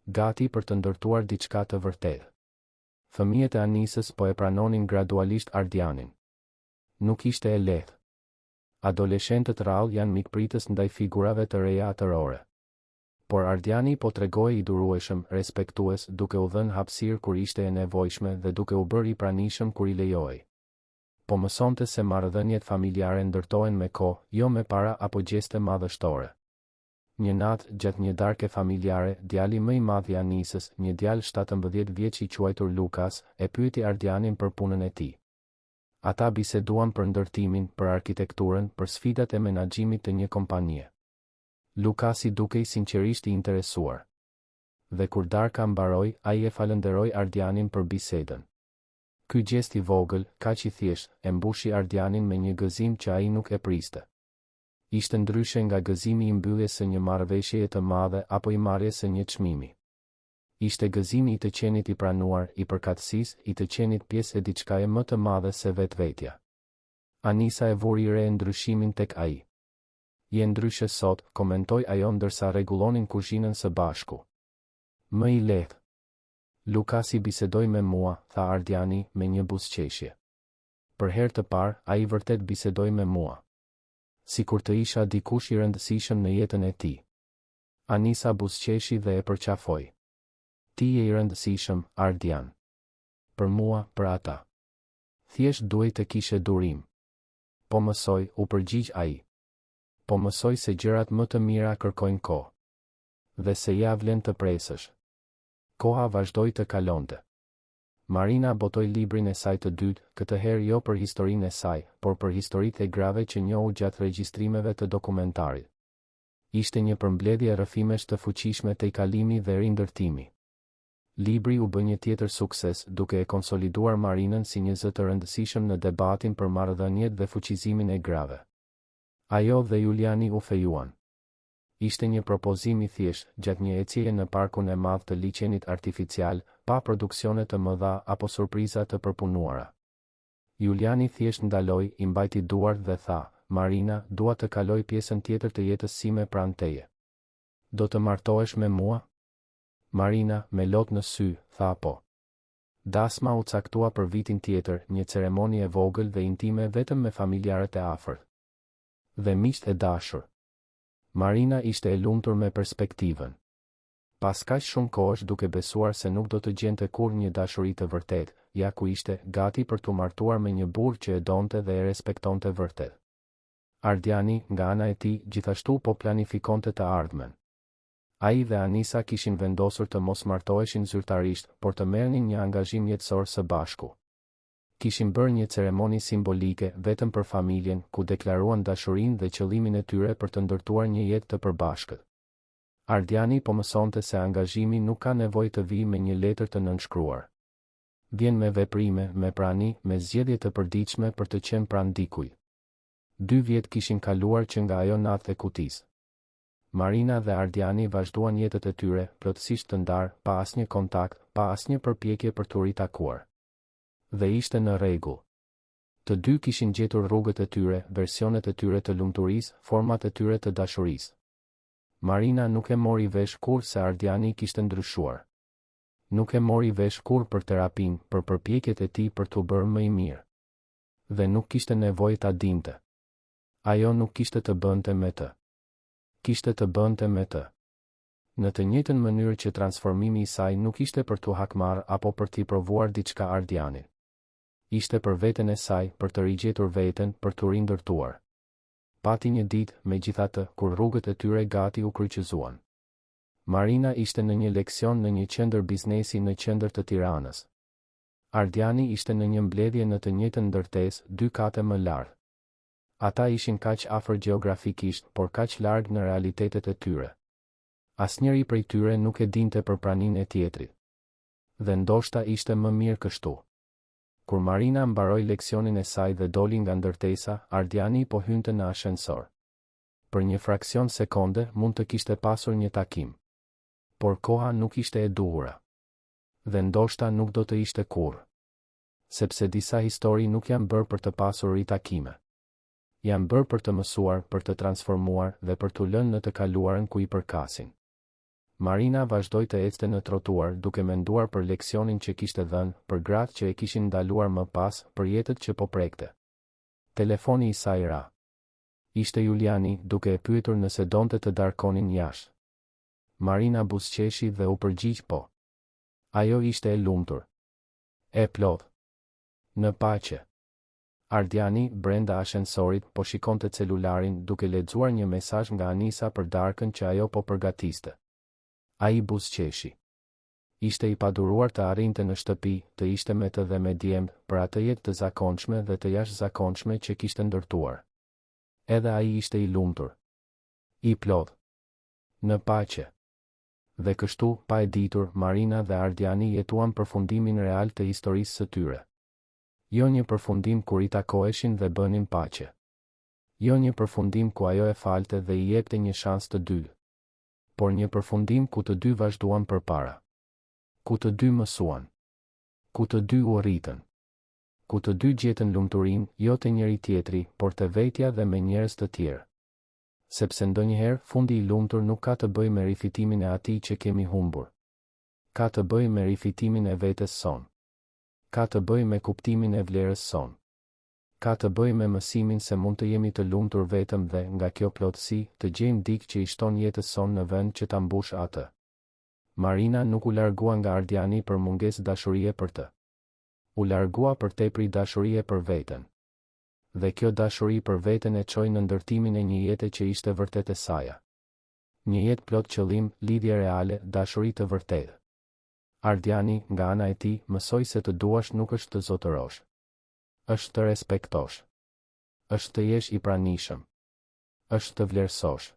S1: Gati për të ndërtuar diçka të vërtetë. Fëmijët e Anisës po e pranonin gradualisht Ardianin. Nuk ishte e lehtë. Adoleshentët rrallë janë mikpritës ndaj figurave të reja atërore. Por Ardiani po tregohej i durueshëm, respektues, duke u dhënë hapësirë kur ishte e nevojshme dhe duke u bërë i pranishëm kur i lejohej. Po mësonte se marrëdhëniet familjare ndërtohen me kohë, jo me para apo gjeste madhështore. Një natë, gjatë një darke familjare, djali më i madh i Anisës, një djalë 17 vjeç i quajtur Lukas, e pyeti Ardianin për punën e tij. Ata biseduan për ndërtimin, për arkitekturën, për sfidat e menaxhimit të një kompanie. Lukasi dukej sinqerisht i interesuar. Dhe kur darka mbaroi, ai e falënderoi Ardianin për bisedën. Ky gjest i vogël, kaq i thjeshtë, e mbushi Ardianin me një gëzim që ai nuk e priste. Ishte ndryshe nga gëzimi i mbylljes së një marrëveshjeje të madhe apo i marrjes së një çmimi. Ishte gëzimi i të qenit i pranuar, i përkatësisë, i të qenit pjesë e diçkaje më të madhe se vetvetja. Anisa e vuri re ndryshimin tek ai. Je ndryshe sot, komentoi ajo ndërsa rregullonin kuzhinën së bashku. Më i lehtë. Lukasi bisedoi me mua, tha Ardiani, me një buzëqeshje. Për herë të parë, ai vërtet bisedoi me mua. Sikur të isha dikush i rëndësishëm në jetën e tij. Anisa buzëqeshi dhe e përqafoi. Ti je i rëndësishëm, Ardian. Për mua, për ata. Thjesht duhej të kishe durim. Po mësoj, u përgjigj ai. Po mësoj se gjërat më të mira kërkojnë kohë. Dhe se ia vlen të presësh. Koha vazhdoi të kalonte. Marina botoi librin e saj të dytë, këtë herë jo për historinë e saj, por për historitë e grave që njohu gjatë regjistrimeve të dokumentarit. Ishte një përmbledhje rrëfimesh të fuqishme tejkalimi dhe rindërtimi. Libri u bë një tjetër sukses, duke e konsoliduar Marinën si një zë të rëndësishëm në debatin për marrëdhëniet dhe fuqizimin e grave. Ajo dhe Juliani u fejuan. Ishte një propozim i thjeshtë, gjatë një ecjeje në parkun e madh të liqenit artificial, pa produksione të mëdha apo surpriza të përpunuara. Juliani thjesht ndaloi, i mbajti duart dhe tha, Marina, dua të kaloj pjesën tjetër të jetës sime pranë teje. Do të martohesh me mua? Marina, me lot në sy, tha po. Dasma u caktua për vitin tjetër, një ceremoni e vogël dhe intime vetëm me familjarët e afërt. Dhe miqtë e dashur. Marina ishte e lumtur me perspektivën. Pas kaq shumë kohësh duke besuar se nuk do të gjente kurrë një dashuri të vërtetë, ja ku ishte, gati për t'u martuar me një burrë që e donte dhe e respektonte vërtet. Ardiani, nga ana e tij, gjithashtu po planifikonte të ardhmen. Ai dhe Anisa kishin vendosur të mos martoheshin zyrtarisht, por të merrnin një angazhim jetësor së bashku. Kishin bërë një ceremoni simbolike, vetëm për familjen, ku deklaruan dashurinë dhe qëllimin e tyre për të ndërtuar një jetë të përbashkët. Ardiani po mësonte se angazhimi nuk ka nevojë të vijë me një letër të nënshkruar. Vjen me veprime, me prani, me zgjedhje të përditshme për të qenë pranë dikujt. Dy vjet kishin kaluar që nga ajo natë e kutisë. Marina dhe Ardiani vazhduan jetët e tyre, plotësisht të ndarë, pa asnjë kontakt, pa asnjë përpjekje për t'u ritakuar. Dhe ishte në rregull. Të dy kishin gjetur rrugët e tyre, versionet e tyre të lumturisë, format e tyre të dashurisë. Marina nuk e mori vesh kurrë se Ardiani kishte ndryshuar. Nuk e mori vesh kurrë për terapinë, për përpjekjet e tij për t'u bërë më i mirë. Dhe nuk kishte nevojë ta dinte. Ajo nuk kishte të bënte me të. Kishte të bënte me të. Në të njëjtën mënyrë që transformimi i saj nuk ishte për t'u hakmarrë apo për t'i provuar diçka Ardianit. Ishte për veten e saj, për të rigjetur veten, për t'u rindërtuar. Pati një ditë, megjithatë, kur rrugët e tyre gati u kryqëzuan. Marina ishte në një leksion në një qendër biznesi në qendër të Tiranës. Ardiani ishte në një mbledhje në të njëjtën ndërtesë, dy kate më lart. Ata ishin kaq afër gjeografikisht, por kaq larg në realitetet e tyre. Asnjëri prej tyre nuk e dinte për praninë e tjetrit. Dhe ndoshta ishte më mirë kështu. Kur Marina mbaroi leksionin e saj dhe doli nga ndërtesa, Ardiani po hynte në ashensor. Për një fraksion sekonde mund të kishte pasur një takim. Por koha nuk ishte e duhura. Dhe ndoshta nuk do të ishte kurrë. Sepse disa histori nuk janë bërë për të pasur ritakime. Janë bërë për të mësuar, për të transformuar dhe për t'u lënë në të kaluarën ku i përkasin. Marina vazhdoi të ecte në trotuar, duke menduar për leksionin që kishte dhënë, për gratë që e kishin ndaluar më pas, për jetët që po prekte. Telefoni i saj ra. Ishte Juliani, duke e pyetur nëse donte të darkonin jashtë. Marina buzëqeshi dhe u përgjigj po. Ajo ishte e lumtur. E plotë. Në paqe. Ardiani, brenda ashensorit, po shikonte celularin, duke lexuar një mesazh nga Anisa për darkën që ajo po përgatiste. Ai buzëqeshi. Ishte i paduruar të arrinte në shtëpi, të ishte me të dhe me djemtë, për atë jetë të zakonshme dhe të jashtëzakonshme që kishte ndërtuar. Edhe ai ishte i lumtur. I plotë. Në paqe. Dhe kështu, pa e ditur, Marina dhe Ardiani jetuan përfundimin real të historisë së tyre. Jo një përfundim ku ritakoheshin dhe bënin paqe. Jo një përfundim ku ajo e falte dhe i jepte një shans të dytë. Por një përfundim ku të dy vazhduan përpara. Ku të dy mësuan. Ku të dy u rritën. Ku të dy gjetën lumturinë, jo te njëri-tjetri, por te vetja dhe me njerëz të tjerë. Sepse ndonjëherë, fundi i lumtur nuk ka të bëjë me rifitimin e atij që kemi humbur. Ka të bëjë me rifitimin e vetes sonë. Ka të bëjë me kuptimin e vlerës sonë. Ka të bëjë me mësimin se mund të jemi të lumtur vetëm dhe, nga kjo plotësi, të gjejmë dikë që i shton jetës sonë në vend që ta mbushë atë. Marina nuk u largua nga Ardiani për mungesë dashurie për të. U largua për tepri dashurie për veten. Dhe kjo dashuri për veten e çoi në ndërtimin e një jete që ishte vërtet e saja. Një jetë plot qëllim, lidhje reale, dashuri të vërtetë. Ardiani, nga ana e tij, mësoi se të duash nuk është të zotërosh. Është të respektosh. Është të jesh i pranishëm. Është të vlerësosh.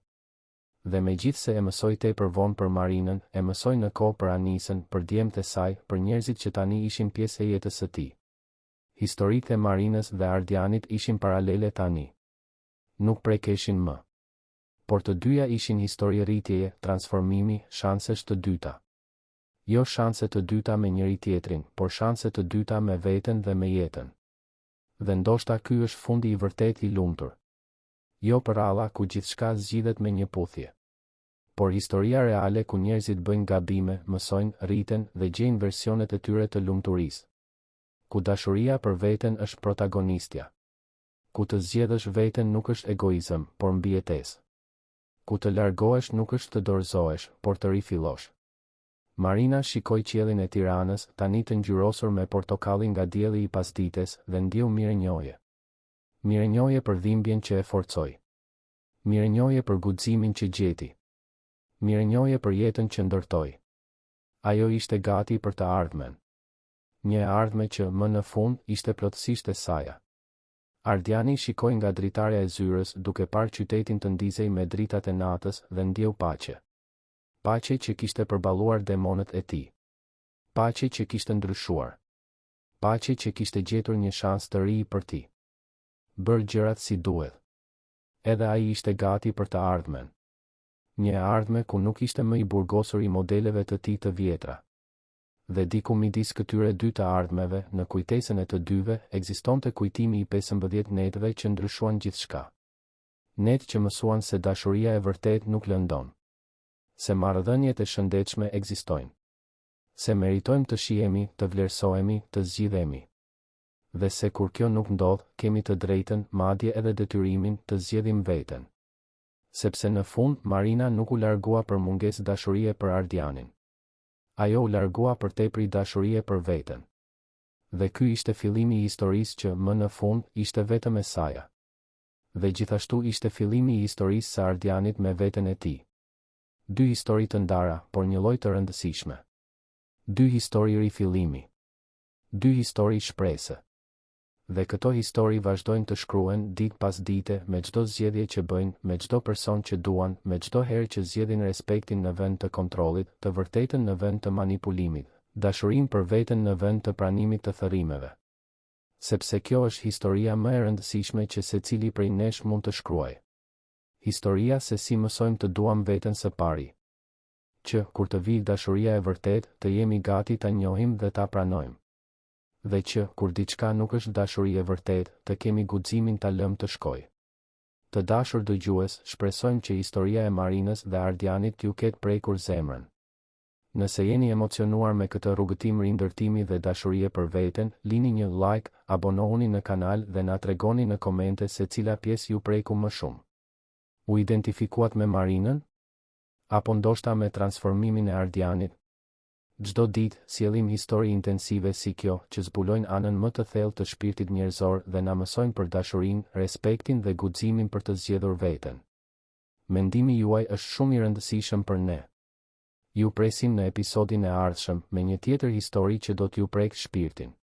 S1: Dhe megjithëse e mësoi tepër vonë për Marinën, e mësoi në kohë për Anisën, për djemtë e saj, për njerëzit që tani ishin pjesë e jetës së tij. Historitë e Marinës dhe Ardianit ishin paralele tani. Nuk prekeshin më. Por të dyja ishin histori rritjeje, transformimi, shansesh të dyta. Jo shanse të dyta me njëri-tjetrin, por shanse të dyta me veten dhe me jetën. Dhe ndoshta ky është fundi i vërtetë i lumtur. Jo përralla ku gjithçka zgjidhet me një puthje. Por historia reale ku njerëzit bëjnë gabime, mësojnë, rriten dhe gjejnë versionet e tyre të lumturisë. Ku dashuria për veten është protagonistja. Ku të zgjedhësh veten nuk është egoizëm, por mbijetesë. Ku të largohesh nuk është të dorëzohesh, por të rifillosh. Marina shikoi qiellin e Tiranës, tani të ngjyrosur me portokalli nga dielli i pasdites, dhe ndjeu mirënjohje. Mirënjohje për dhimbjen që e forcoi. Mirënjohje për guximin që gjeti. Mirënjohje për jetën që ndërtoi. Ajo ishte gati për të ardhmen. Një e ardhme që, më në fund, ishte plotësisht e saja. Ardiani shikoi nga dritarja e zyrës, duke parë qytetin të ndizej me dritat e natës, dhe ndjeu paqe. Paqe që kishte përballuar demonët e tij. Paqe që kishte ndryshuar. Paqe që kishte gjetur një shans të ri për t'i bërë gjërat si duhet. Edhe ai ishte gati për të ardhmen. Një e ardhme ku nuk ishte më i burgosur i modeleve të tij të vjetra. Dhe diku midis këtyre dy të ardhmeve, në kujtesën e të dyve, ekzistonte kujtimi i 15 netëve që ndryshuan gjithçka. Netë që mësuan se dashuria e vërtetë nuk lëndon. Se marrëdhëniet e shëndetshme ekzistojnë. Se meritojmë të shihemi, të vlerësohemi, të zgjidhemi. Dhe se kur kjo nuk ndodh, kemi të drejtën, madje edhe detyrimin, të zgjedhim veten. Sepse në fund, Marina nuk u largua për mungesë dashurie për Ardianin. Ajo u largua për tepri dashurie për veten. Dhe ky ishte fillimi i historisë që, më në fund, ishte vetëm e saja. Dhe gjithashtu ishte fillimi i historisë së Ardianit me veten e tij. Dy histori të ndara, por njëlloj të rëndësishme. Dy histori rifillimi. Dy histori shprese. Dhe këto histori vazhdojnë të shkruhen, ditë pas dite, me çdo zgjedhje që bëjnë, me çdo person që duan, me çdo herë që zgjedhin respektin në vend të kontrollit, të vërtetën në vend të manipulimit, dashurinë për veten në vend të pranimit të thërrimeve. Sepse kjo është historia më e rëndësishme që secili prej nesh mund të shkruajë. Historia se si mësojmë të duam veten së pari. Që, kur të vijë dashuria e vërtetë, të jemi gati ta njohim dhe ta pranojmë. Dhe që, kur diçka nuk është dashuri e vërtetë, të kemi guximin ta lëmë të shkojë. Të dashur dëgjues, shpresojmë që historia e Marinës dhe Ardianit t'ju ketë prekur zemrën. Nëse jeni emocionuar me këtë rrugëtim rindërtimi dhe dashurie për veten, lini një like, abonohuni në kanal dhe na tregoni në komente se cila pjesë ju preku më shumë. U identifikuat me Marinën? Apo ndoshta me transformimin e Ardianit? Çdo ditë, sjellim histori intensive si kjo, që zbulojnë anën më të thellë të shpirtit njerëzor dhe na mësojnë për dashurinë, respektin dhe guximin për të zgjedhur veten. Mendimi juaj është shumë i rëndësishëm për ne. Ju presim në episodin e ardhshëm, me një tjetër histori që do t'ju prekë shpirtin.